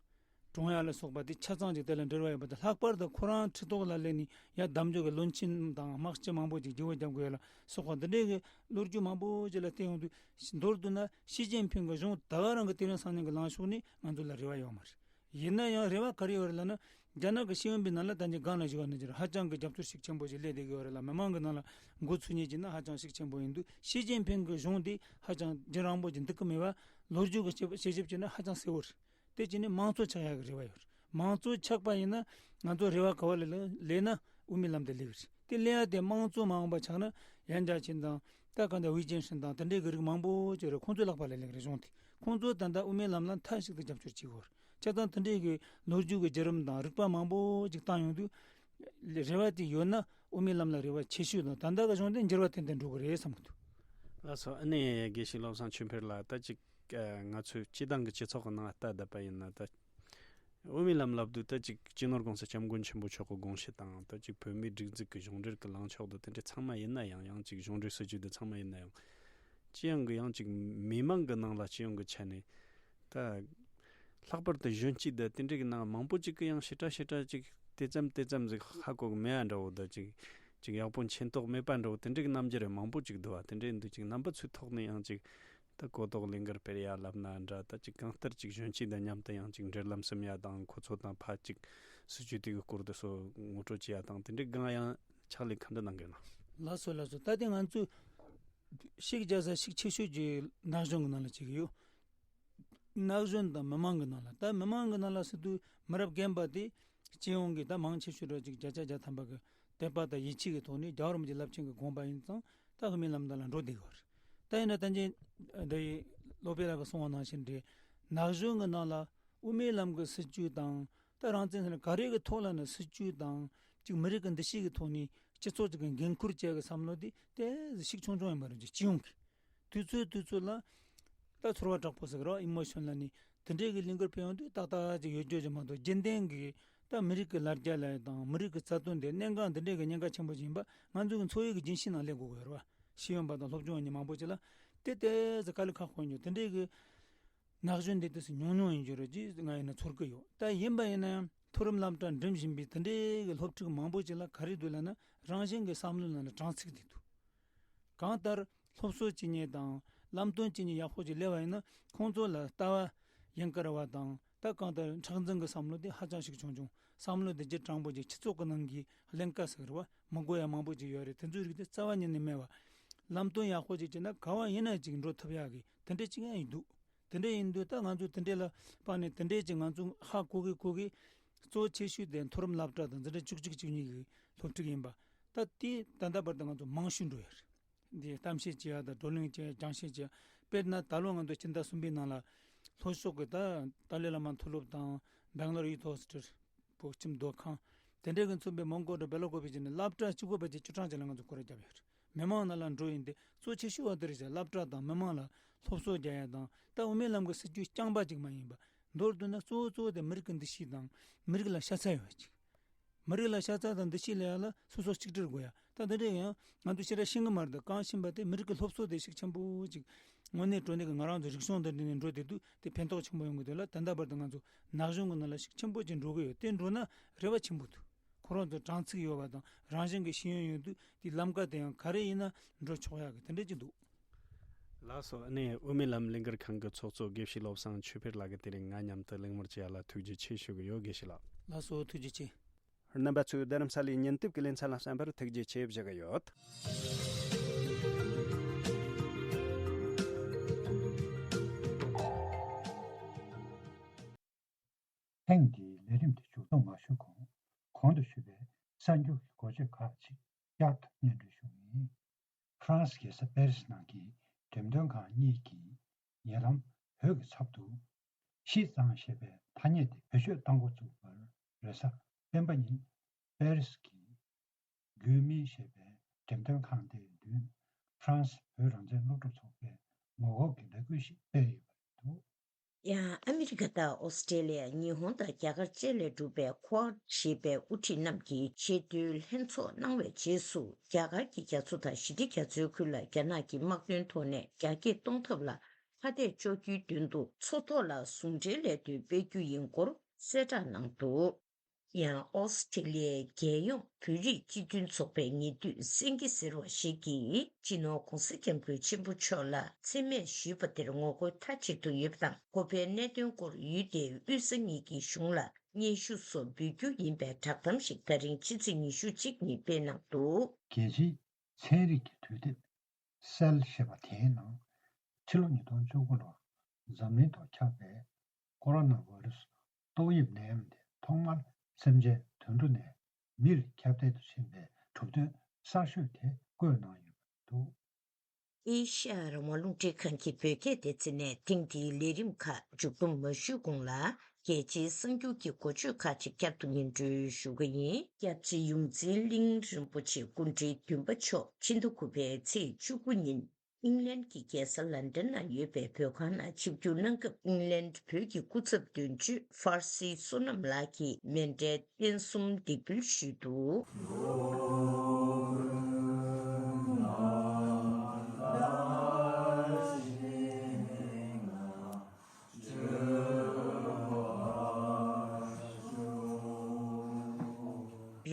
ཀྲུང་དབྱང་ལ་སོགས་པ་དེ་ཆ་ཚང་ཅིག་དེ་ལ་འབྲེལ་བ་ཡོད་པ་དང་། ལྷག་པར་དུ་ཁོ་རང་ཁྲི་ཐོག་ལ་སླེབས་ནས་ཡར་གདམ་ཕྱོགས་ཀྱི་བློན་ཆེན་དང་དམག་སྤྱི་མང་པོ་ཅིག་བརྗེ་པོ་རྒྱབ་དགོས་ཡ་ལ་སོགས་པ་འདི་འདྲའི་གི་ལོ་རྒྱུས་མང་པོ་ཅིག་ལ་བལྟས་ཡོང་དུས། མདོར་བསྡུ་ན་ཞི་ཅིན་ཕིང་གི་གཞུང་ད་ག་རང་གི་དེ་རིང་སང་ཉིན་གྱི་ལངས་ཕྱོགས་ནི་ང་ཚོ་ལ་རེ་བ་ཡོད་མ་རེད། ཡིན་ན་ཡང་རེ་བ་ག་རེ་ཡོད་རེད་ལབ་ན། རྒྱ་ནག་གི་ཤེས་ཡོན་པའི་ནང་ལ་ད་ནི་སྒང་ལ་བཞུགས་པ་ནི་ཅིག་ཧ་ཅང་གི་རྒྱབ་སྐྱོར་ཤུགས་ཆེན་པོ་ཞིག་སླེབས་བསྡད་ཀྱི་ཡོད་རེད་ལ། མི་མང་གི་ནང་ལ་འགོ་ཚུགས་མཁན་ཅིག་ན་ཧ་ཅང་ཤུགས་ཆེན་པོ་ཡིན་དུས། ཞི་ཅིན་ཕིང་གི་གཞུང་དེ་ཧ་ཅང་རྒྱུན་རིང་པོ་ཅིག་འདུག་གི་མེད་པ། ལོ་རྒྱུས་ཀྱི་དཔྱད་དཔྱད་ཞིབ་བྱས་ན་ཧ་ཅང་གསལ་བོ་རེད། དེ་བྱས་ནས་དམངས་གཙོ་ཆགས་ཡག་གི་རེ་བ་ཡོད་རེད། དམངས་གཙོ་ཆགས་པ་ཡིན་ན་ང་ཚོ་རེ་བ་ག་བ་ལ་སླེབས་ན་དབུ་མའི་ལམ་དེ་སླེབས་ཀྱི་རེད། དེ་སླེབས་ཡ་དེ་དམངས་གཙོ་མ་འོངས་པ་ཆགས་ན་ཡན་ཅཱ་ཆིན་དང་། ད་གང་ལྟར་ཝེ་ཅིན་ཧྲིན་དང་དེ་འདྲའི་གི་རིགས་མང་པོ་ཅིག་རེད། ཁོང་ཚོའི་ལག་པ་ལ་སླེབས་ཀྱི་རེད། གཞུང་དེ་ཁོང་ཚོ་ད་ལྟ་དབུ་མའི་ལམ་ལ་མཐའ་གཅིག་ཏུ་རྒྱབ་སྐྱོར་བྱེད་ཀྱི་ཡོད་རེད། བྱས་ཙང་དེ་འདྲའི་གི་ལོ་རྒྱུས་ཀྱི་བརྒྱུད་རིམ་དང་རིག་པ་མང་པོ་ཅིག་བཏང་ཡོང་དུས། རེ་བ་དེ་ཡོད་ན་དབུ་མའི་ལམ་ལ་རེ་བ་ཆེ་ཤོས་དང་། ད་ལྟ་གི་གཞུང་དེ་འགྱུར་བ་ཏན་ཏན་འགྲོ་གི་རེད་བསམ་གྱི་འདུག། ལགས་སོ། ཨ་ནི་དགེ་བཤེས་བློ་བཟང་ཆོས་འཕེལ་ལགས། ད་ཅིག་ཨ་ང་ཚོའི་སྤྱི་བཏང་གི་སྤྱི་ཚོགས་ཀྱི་ནང་ལ་ལྟ་བསྡད་པ་ཡིན་ན། ད་དབུ་མའི་ལམ་ལབ་དུས་ད་ཅིག་སྤྱི་ནོར་༸གོང་ས་༸སྐྱབས་མགོན་ཆེན་པོ་མཆོག་གི་དགོངས་གཞི་དང་། ད་ཅིག་བོད་མིའི་སྒྲིག་འཛུགས་ཀྱི་གཞུང་འབྲེལ་གྱི་ལངས་ཕྱོགས་དང་དེ་འདྲ་ཚང་མ་ཡིན་ན་ཡང་། ཡང་ཅིག་གཞུང་འབྲེལ་སྲིད་ཇུས་དེ་ཚང་མ་ཡིན་ན་ཡང་། སྤྱི་ཡོངས་ཀྱི་ཡང་ཅིག་མི་མང་གི་ནང་ལ་སྤྱི་ཡོངས་ཀྱི་ཆ་ནས། ད་ལྷག་པར་དུ་གཞོན་སྐྱེས་དང་དེ་འདྲ་གི་ནང་མང་པོ་ཅིག་གིས་ཡང་ཞེ་དྲག་ཞེ་དྲག་ཅིག་དེ་ཙམ་དེ་ཙམ་ཟིག་ཧ་གོ་གི་མེད་པ་འདྲ་བོ་དང་། ཅིག་ཅིག་ཡག་པོ་མཁྱེན་རྟོགས་མེད་པ་འདྲ་བོ་དེ་འདྲ་གི་རྣམ་འགྱུར་རེ་མང་པོ་ཅིག་འདུག་པ། དེ་འདྲ་ཡིན་དུས་ཅིག་རྣམ་པ་ཚོའི་ཐོག་ནས་ཡང་ཅིག་ད་གོ་རྟོགས་ལས་འགུལ་སྤེལ་ཡ་ལབ་ན་འདྲ། ད་ཅིག་གང་ལྟར་ཅིག་གཞོན་སྐྱེས་དང་མཉམ་དུ་ཡང་ཅིག་འབྲེལ་ལམ་ཟིན་ཡ་དང་། ཁོ་ཚོ་དང་ཕར་ཅིག་སྲིད་ཇུས་དེ་གི་སྐོར་དུ་སོ་ངོ་སྤྲོད་བྱེད་ཡ་དང་། དེ་འདྲའི་སྒང་ཡང་ཕྱག་ལས་ག་འདྲ་གནང་གི་ཡོད་ན། ལགས་སོ། ལགས་སོ། ད་དེ་ང་ཚོས་ཤུགས་རྒྱག་ས་ཤུགས་ཆེ་ཤོས་ཀྱི་ན་གཞོན་གྱི་ནང་ལ་བྱེད་ཀྱི་ཡོད། ན་གཞོན་དང་མི་མང་གི་ནང་ལ། ད་མི་མང་གི་ནང་ལ་ཟེར་དུས་མི་རབས་རྒན་པ་དེ་སྤྱི་ཡོངས་ཀྱི་ད་མང་ཆེ་ཤོས་ར་ཅིག་བརྒྱ་ཆ་བརྒྱ་ཐམ་པ་གི་དད་པ་དང་ཡིད་ཆེས་ཀྱི་ཐོག་ནས་རྒྱལ་བ་རིན་པོ་ཆེ་རླབས་ཆེན་གྱི་དགོངས་པ་ཡིན་ཙང་ད་དབུ་མའི་ལམ་དེ་ལ་འགྲོ་བསྡད་ཡོད་རེད། ད་ཡིན་ན་ད་ཅིག་འདི་ཡི་བློ་དཔེ་ལགས་ཀྱིས་གསུངས་པ་ནང་བཞིན་རེད། ན་གཞོན་གྱི་ནང་ལ་དབུ་མའི་ལམ་གྱི་སྲིད་ཇུས་དང་། ད་རང་བཙན་ཟེར་ན་ག་རེ་གི་ཐོག་ལ་ནི་སྲིད་ཇུས་དང་ཅིག་མི་རིགས་ཀྱི་འདུ་ཤེས་ཀྱི་ཐོག་ནས་སྤྱི་ཚོགས་ཅིག་གི་འགན་ཁུར་བྱེད་ཀྱི་བསམ་བློ་དེ་ཏོག་ཙམ་ཤུགས་ཆུང་ཆུང་ཡིན་པ་རེད། ཅིག་སྤྱི་ཡོངས་ཀྱི། དུས་ཚོད་དུས་ཚོད་ལ་ད་ཚོར་བ་དྲག་པོ་ཟེར་རོ། ཨི་མོ་ཤོན་ལ་ནི་དེ་འདྲའི་གི་ལས་འགུལ་སྤེལ་ཡོང་དུས་ཏག་ཏག་ཅིག་ཡོད་རྒྱུ་ཅིག་མ་གཏོགས། རྒྱུན་ལྡན་གྱི་ད་མི་རིགས་ཀྱི་ལ་རྒྱ་ལ་དང་མི་རིགས་ཀྱི་རྩ་དོན་དེ་གནད་འགག་འདི་འདྲའི་གི་གནད་འགག་ཆེན་པོ་ཞིག་ཡིན་པ་ང་ཚོ་གི་འཚོ་བའི་གི་རྒྱུན་ཤེས་ནང་སླེབས་དགོས་ཀྱི་ཡོད་རེད་བ། ཤེས་ཡོན་པ་དང་སློབ་སྦྱོང་མཁན་མང་པོ་ཅིག་ལ་དེ་ཏོག་ཙམ་དཀའ་ལས་ཁག་པོ་ཡོང་རྒྱུ། དེ་འདྲའི་གི་ན་གཞོན་འདི་ཏོག་ཙམ་ཉུང་ཉུང་ཡིན་རྒྱུ་རེད་ཅེས་ང་ཡིན་ན་ཚོར་གི་ཡོད། ད་ཡིན་པ་ཡིན་ན་ཡང་མཐོ་རིམ་སློབ་གྲྭ་འགྲིམ་བཞིན་པའི་དེ་འདྲའི་གི་སློབ་ཕྲུག་མང་པོ་ཅིག་ལ་ག་རེ་འདུག་ལབ་ན། རང་བཞིན་གྱི་བསམ་བློའི་ནང་ལ་དྲང་ཚིག་དེ་འདུག། གང་ལྟར་སློབ་གསོ་བྱེད་མཁན་དང་ལམ་སྟོན་བྱེད་མཁན་ཡག་པོ་ཅིག་སླེབས་པ་ཡིན་ན། ཁོང་ཚོ་ལ་ལྟ་བ་ཡན་གར་བ་དང་། ད་གང་ལྟར་མཁྲེགས་འཛིན་གྱི་བསམ་བློ་དེ་ཧ་ཅང་ཤུགས་ཆུང་ཆུང་། བསམ་བློ་དེ་རྒྱུན་དྲང་པོ་ཅིག་སྤྱི་ཚོགས་ཀྱི་ནང་གི་ཀླན་ཀ་ཟེར་གི་རེད་བ། མི་དགོས་ཡ་མང་པོ་ཅིག་ཡོད་རེད། དེ་ཚོའི་རིགས་དེ་རྩ་བ་ཉིད་ནས་མེད་པ། ལམ་སྟོན་ཡག་པོ་ཅིག་བྱས་ན་ག་བ་ཡིན་ན་ཅིག་འགྲོ་ཐུབ་ཡག་གི་དེ་འདྲ་ཅིག་ཡང་ཡིན་འདུག། དེ་འདྲ་ཡིན་དུས་ད་ང་ཚོ་དེ་འདྲ་ལ་དཔག་ནས་དེ་འདྲ་ཅིག་ང་ཚོ་ཧ་གོ་གི་གོ་གི། གཙོ་ཆེ་ཤོས་དེ་མཐོ་རིམ་སློབ་གྲྭ་དང་འཛིན་གྲྭ་བཅུ་གཅིག་བཅུ་གཉིས་ཀྱི་སློབ་ཕྲུག་ཡིན་པ། ད་དེ་ད་ལྟ་བར་དུ་ང་ཚོ་མང་ཤོས་འགྲོ་ཡོད་རེད། འདི་གཏམ་བཤད་བྱེད་ཡ་དང་བགྲོ་གླེང་བྱེད་ཡ། སྦྱང་བཤད་བྱེད་ཡ། དཔེར་ན་ད་ལོ་ང་ཚོ་སྤྱི་ཟླ་གསུམ་པའི་ནང་ལ་ལྷོ་ཕྱོགས་ཀྱི་ད་ཏཱ་ལའི་བླ་མ་མཐོ་སློབ་དང་སྦེང་ལོར་ཡུ་ཐི་ཧོ་སི་ཊལ། བོད་ཁྱིམ་སྡོད་ཁང་། དེ་འདྲ་གི་མཚོན་པའི་མོན་གྷོ་དང་སྦེལ་ཀོབ་བྱས་ནས་སློབ་གྲྭ་གཅིག་པོ་བར་གྱི་བཅུ་གྲངས་ཅིག་ལ་ང་ཚོ་སྐོར་ར་བརྒྱབ་ཡོད་རེད། མི་མང་ནང་ལ་འགྲོ་ཡིན་ཏེ། གཙོ་ཆེ་ཤོས་བ་དེ་རེད་ཟེར། སློབ་གྲྭ་དང་མི་མང་ལ་སློབ་གསོ་རྒྱག་ཡ་དང་། ད་དབུ་མའི་ལམ་གྱི་སྲིད་ཇུས་རྐྱང་པ་ཅིག་མ་ཡིན་པ། མདོར་བསྡུས་ན་གཙོ་བོ་གཙོ་བོ་དེ་མི་རིགས་ཀྱི་འདུ་ཤེས་དང་། མི་རིགས་ལ་ཤ་ཚ་ཡོད་པ་ཅིག། མི་རིགས་ལ་ཤ་ཚ་དང་འདུ་ཤེས་སླེབས་ཡ་ལ་སོ་སོ་གཅིག་སྒྲིལ་དགོས་ཡ། ད་འདི་འདྲ་ཡང་ང་ཚོ་ཞེ་དྲག་ཤེས་ཀྱི་མ་རེད། ད་གང་ཤེས་པ་དེ་མི་རིགས་ཀྱི་སློབ་གསོ་དེ་ཤུགས་ཆེན་པོ་ཅིག་དངོས་གནས་དྲང་གནས་ཀྱི་ང་རང་ཚོ་རིག་གཞུང་དང་འབྲེལ་ནས་འགྲོ་བསྡད་དུས་དེ་ཕན་ཐོགས་ཆེན་པོ་ཡོང་གི་འདུག་ལ། ད་ལྟ་བར་དུ་ང་ཚོ་ན་གཞོན་གྱི་ནང་ལ་ཤུགས་ཆེན་པོ་ཅིག་འགྲོ་གི་ཡོད། དེ་འགྲོ་ན་རེ་བ་ཆེན་པོ་འདུག། ཁོ་རང་ཚོ་དྲང་ཚིག་ཡོད་པ་དང་རང་བཞིན་གྱི་ཤེས་ཡོན་ཡོད་དུས་དེ་ལམ་ཀ་དེ་ཡང་ག་རེ་ཡིན་ན་འགྲོ་ཆོག་ཡག་གི་དེ་འདྲ་ཅིག་འདུག། ལགས་སོ། ཨ་ནི་དབུ་མའི་ལམ་ལས་འགུལ་ཁང་གི་ཚོགས་གཙོ་དགེ་བཤེས་བློ་བཟང་ཆོས་འཕེལ་ལགས་ཀྱིས་དེ་རིང་ང་མཉམ་དུ་གླེང་མོལ་བྱས་ཡ་ལ་ཐུགས་རྗེ་ཆེ་ཞུ་གི་ཡོད། དགེ་བཤེས་ལགས། ལགས་སོ། ཐུགས་རྗེ་ཆེ། རྣམ་པ་ཚོས་རྡ་རམ་ས་ལའི་ཉིན་དེབ་ཀྱི་ལེ་ཚན་ལ་གསན་པར་ཐུགས་རྗེ་ཆེ་ཞུ་གི་ཡོད། ཐེངས་འདིའི་ལས་རིམ་དེ་མཇུག་བསྡོམས་མ་ཞུ་གོང་། གོང་དུ་ཞུས་པའི་གསར་འགྱུར་གྱི་འགོ་བརྗོད་ཁག་ཅིག་བསྐྱར་དུ་སྙན་སྒྲོན་ཞུ་ངེས། ཧྥ་རན་སི་རྒྱལ་ས་པེ་རི་སི་ནང་གི་འགྲེམས་སྟོན་ཁང་གཉིས་ཀྱིས་ཉེ་ལམ་བོད་ཀྱི་ཚབ་ཏུ། ཤིས་ཙང་ཞེས་པའི་ཐ་སྙད་དེ་བེད་སྤྱོད་གཏང་འགོ་བཙུགས་པར། རེས་གཟའ་སྤེན་པ་ཉིན་པེ་རི་སི་གི་གུས་མིན་ཞེས་པའི་འགྲེམས་སྟོན་ཁང་དེའི་མདུན་ཧྥ་རན་སི་བོད་རང་བཙན་སློབ་ཕྲུག་ཚོགས་པའི་ ངོ་རྒོལ་གྱི་ལས་འགུལ་ཞིག་སྤེལ་ཡོད་པ་རེད་འདུག། ཡང་ཨ་མི་རི་ཀ་དང་ཨོ་སི་ཀྲེ་ལི་ཡ། ཉི་ཧོང་དང་རྒྱ་གར་བཅས་ལས་གྲུབ་པའི་Quad ཞེས་པའི་དབུ་ཁྲིད་རྣམས་ཀྱིས་ཆེས་མཐོའི་ལྷན་ཚོགས་གནང་བའི་རྗེས་སུ། རྒྱ་གར་གྱི་རྒྱ་མཚོ་དང་ཞི་བདེ་རྒྱ་མཚོའི་ཁུལ་ལ་རྒྱ་ནག་གི་དམག་དོན་ཐོག་ནས་རྒྱ་སྐྱེད་གཏོང་ཐབས་ལ་ཁ་གཏད་གཅོག་རྒྱུའི་དོན་དུ་མཚོ་ཐོག་ལ་ཟུང་འབྲེལ་ལས་དོན་སྤེལ་རྒྱུ་ཡིན་སྐོར་གསལ་བསྒྲགས་གནང་འདུག། ཡང་ཨོ་སི་ཀྲེ་ལི་ཡའི་རྒྱལ་ཡོངས་བོད་རིགས་སྤྱི་མཐུན་ཚོགས་པའི་ཉེ་དུས་སེང་གེ་ཟེར་བ་ཞིག་གིས་སྤྱི་ནོར་༧གོང་ས་༧སྐྱབས་མགོན་ཆེན་པོ་མཆོག་ལ་མཚན་སྨད་ཞུས་པ་དེར་ངོ་རྒོལ་མཐའ་གཅིག་ཏུ་ཡོད་པ་དང་། ཁོ་པའི་གནད་དོན་སྐོར་ཡུལ་དེའི་དབུས་ས་གཉིས་ཀྱི་གཞུང་ལ་སྙན་ཞུ་སོགས་འབུལ་རྒྱུ་ཡིན་པའི་བསྒྲགས་གཏམ་ཞིག་ད་རིང་ཕྱི་ཚེས་ཉི་ཤུ་གཅིག་ཉིན་སྤེལ་གནང་འདུག། རྒྱལ་སྤྱིའི་ཚན་རིག་གི་དུས་དེབ་Cell ཞེས་པ་དེའི་ནང་། ཕྱི་ལོ་ཉིས་སྟོང་བཅུ་དགུ་ལོར་འཛམ་གླིང་ཐོག་ཁྱབ་པའི་ཀོ་རོ་ན་བྷ་རུ་སི་ཏོག་དབྱིབས་ནད་ཡམས་དེ་ཐོག་མར་སེམས་ཅན་དུད་འགྲོ་ནས་མིར་ཁྱབ་གདལ་དུ་ཕྱིན་པའི་གྲུབ་དོན་གསར་ཤོས་དེ་བཀོད་གནང་ཡོད་པ་རེད་འདུག། ཨེ་ཤ་ཡ་རང་དབང་རླུང་འཕྲིན་ཁང་གི་བོད་སྐད་སྡེ་ཚན་ནས་ཐེངས་འདིའི་ལས་རིམ་ཁག་མཇུག་བསྡོམས་མ་ཞུས་གོང་ལ། རྒྱལ་སྤྱིའི་གསར་འགྱུར་གྱི་འགོ་བརྗོད་ཁག་ཅིག་བསྐྱར་དུ་སྙན་སྒྲོན་ཞུ་གི་ཡིན། སྐྱབས་རྗེ་ཡོངས་འཛིན་གླིང་རིན་པོ་ཆེ་སྐུ་ཕྲེང་བདུན་པ་མཆོག་ཕྱི་ཟླ་དགུ་པའི་ཚེས་བཅུ་དགུ་ཉིན་ཨིང་ལན་གྱི་རྒྱལ་ས་ལན་ཌན་ན་ཡོད་པའི་བོད་ཁང་ནང་ཆིབས་བསྒྱུར་གནང་སྐབས། ཨིང་ལན་བོད་ཀྱི་སྐུ་ཚབ་དོན་གཅོད་ཧྥར་སི་བསོད་ནམས་ལགས་ཀྱིས་མཎྜལ་རྟེན་གསུམ་འདེགས་འབུལ་ཞུས་འདུག།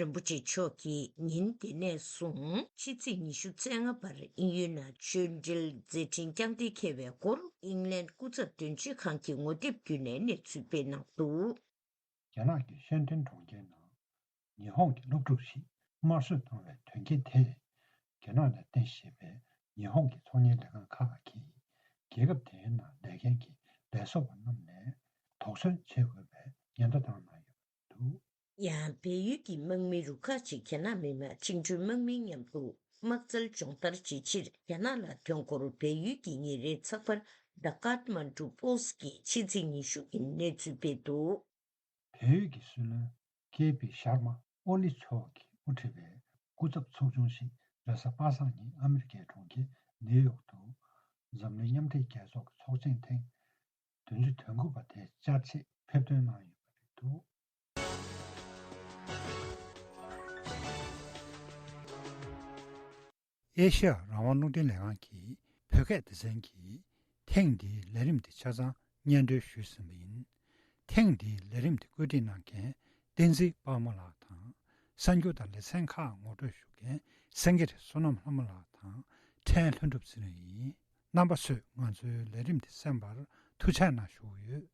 རིན་པོ་ཆེ་མཆོག་གིས་ཉིན་དེ་ནས་བཟུང་ཕྱི་ཚེས་ཉི་ཤུ་རྩ་ལྔ་བར་དབྱིན་ཡུལ་ནང་ཆོས་འབྲེལ་མཛད་འཕྲིན་བསྐྱངས་གཏན་འཁེལ་བའི་སྐོར། ཨིང་ལན་སྐུ་ཚབ་དོན་གཅོད་ཁང་གི་ངོ་དེབ་བརྒྱུད་ནས་གནས་ཚུལ་སྤེལ་གནང་འདུག། རྒྱ་ནག་གི་ཤན་ཏན་གྲོང་ཁྱེར་ནང་ཉི་ཧོང་གི་སློབ་ཕྲུག་ཞིག་དམར་གསོད་བཏང་བའི་དོན་རྐྱེན་དེས། རྒྱ་ནག་ནས་རྟེན་གཞི་བྱས་པའི་ཉི་ཧོང་གི་ཚོང་གཉེར་ལས་ཁང་ཁག་གིས། རྒྱལ་ཁབ་དེའི་ནང་ལས་མཁན་གྱི་ལས་བཟོ་བ་རྣམས་ནས་དོགས་ཟོན་བྱེད་དགོས་པའི་ཉེན་བརྡ་བཏང་གནང་ཡོད་པ་འདུག། ཡང་བལ་ཡུལ་གྱི་དམག་མི་རུ་ཁག་ཅིག་རྒྱ་ནག་མི་དམངས་བཅིངས་འགྲོལ་དམག་མི་མཉམ་དུ་དམག་རྩལ་སྦྱོང་བརྡར་བྱེད་ཕྱིར་རྒྱ་ནག་ལ་ཐོན་སྐོར། བལ་ཡུལ་གྱི་ཉིན་རེའི་ཚགས་པར་The Kathmandu Post གིས་ཕྱི་ཚེས་ཉི་ཤུ་ཉིན་གནས་ཚུལ་སྤེལ་འདུག། བལ་ཡུལ་གྱི་སྲིད་བློན་ཀེ་པི་ཤར་མ་ཨོ་ལི་མཆོག་གིས་དབུ་ཁྲིད་པའི་སྐུ་ཚབ་ཚོགས་ཆུང་ཞིག་རེས་གཟའ་པ་སངས་ཉིན་ཨ་མི་རི་ཀའི་གྲོང་ཁྱེར་ནིའུ་ཡོག་ཏུ་འཛམ་གླིང་མཉམ་འབྲེལ་རྒྱལ་ཚོགས་ཀྱི་ཚོགས་ཆེན་ཐེངས་བདུན་ཅུ་དོན་དགུ་པ་དེ་བཅར་ཆེད་ཕེབས་ཐོན་གནང་ཡོད་པ་རེད་འདུག། ཨེ་ཤ་ཡ་རང་དབང་རླུང་འཕྲིན་ལས་ཁང་གི་བོད་སྐད་སྡེ་ཚན་གྱིས་ཐེངས་འདིའི་ལས་རིམ་འདི་ཆ་ཚང་སྙན་སྒྲོན་ཞུས་ཟིན་པ་ཡིན། ཐེངས་འདིའི་ལས་རིམ་འདི་བཀོད་སྒྲིག་གནང་མཁན་བསྟན་འཛིན་དཔལ་མོ་ལགས་དང་། གསར་འགྱུར་དང་ལེ་ཚན་ཁག་ངོ་སྤྲོད་ཞུ་མཁན་སེང་གེ་བསོད་ནམས་ལྷ་མོ་ལགས་དང་། ཕྲན་ལྷུན་གྲུབ་ཚེ་རིང་ཡིན། རྣམ་པ་ཚོས་ང་ཚོའི་ལས་རིམ་འདི་གསན་པར་ཐུགས་རྗེ་གནང་ཞུ་གི་ཡོད།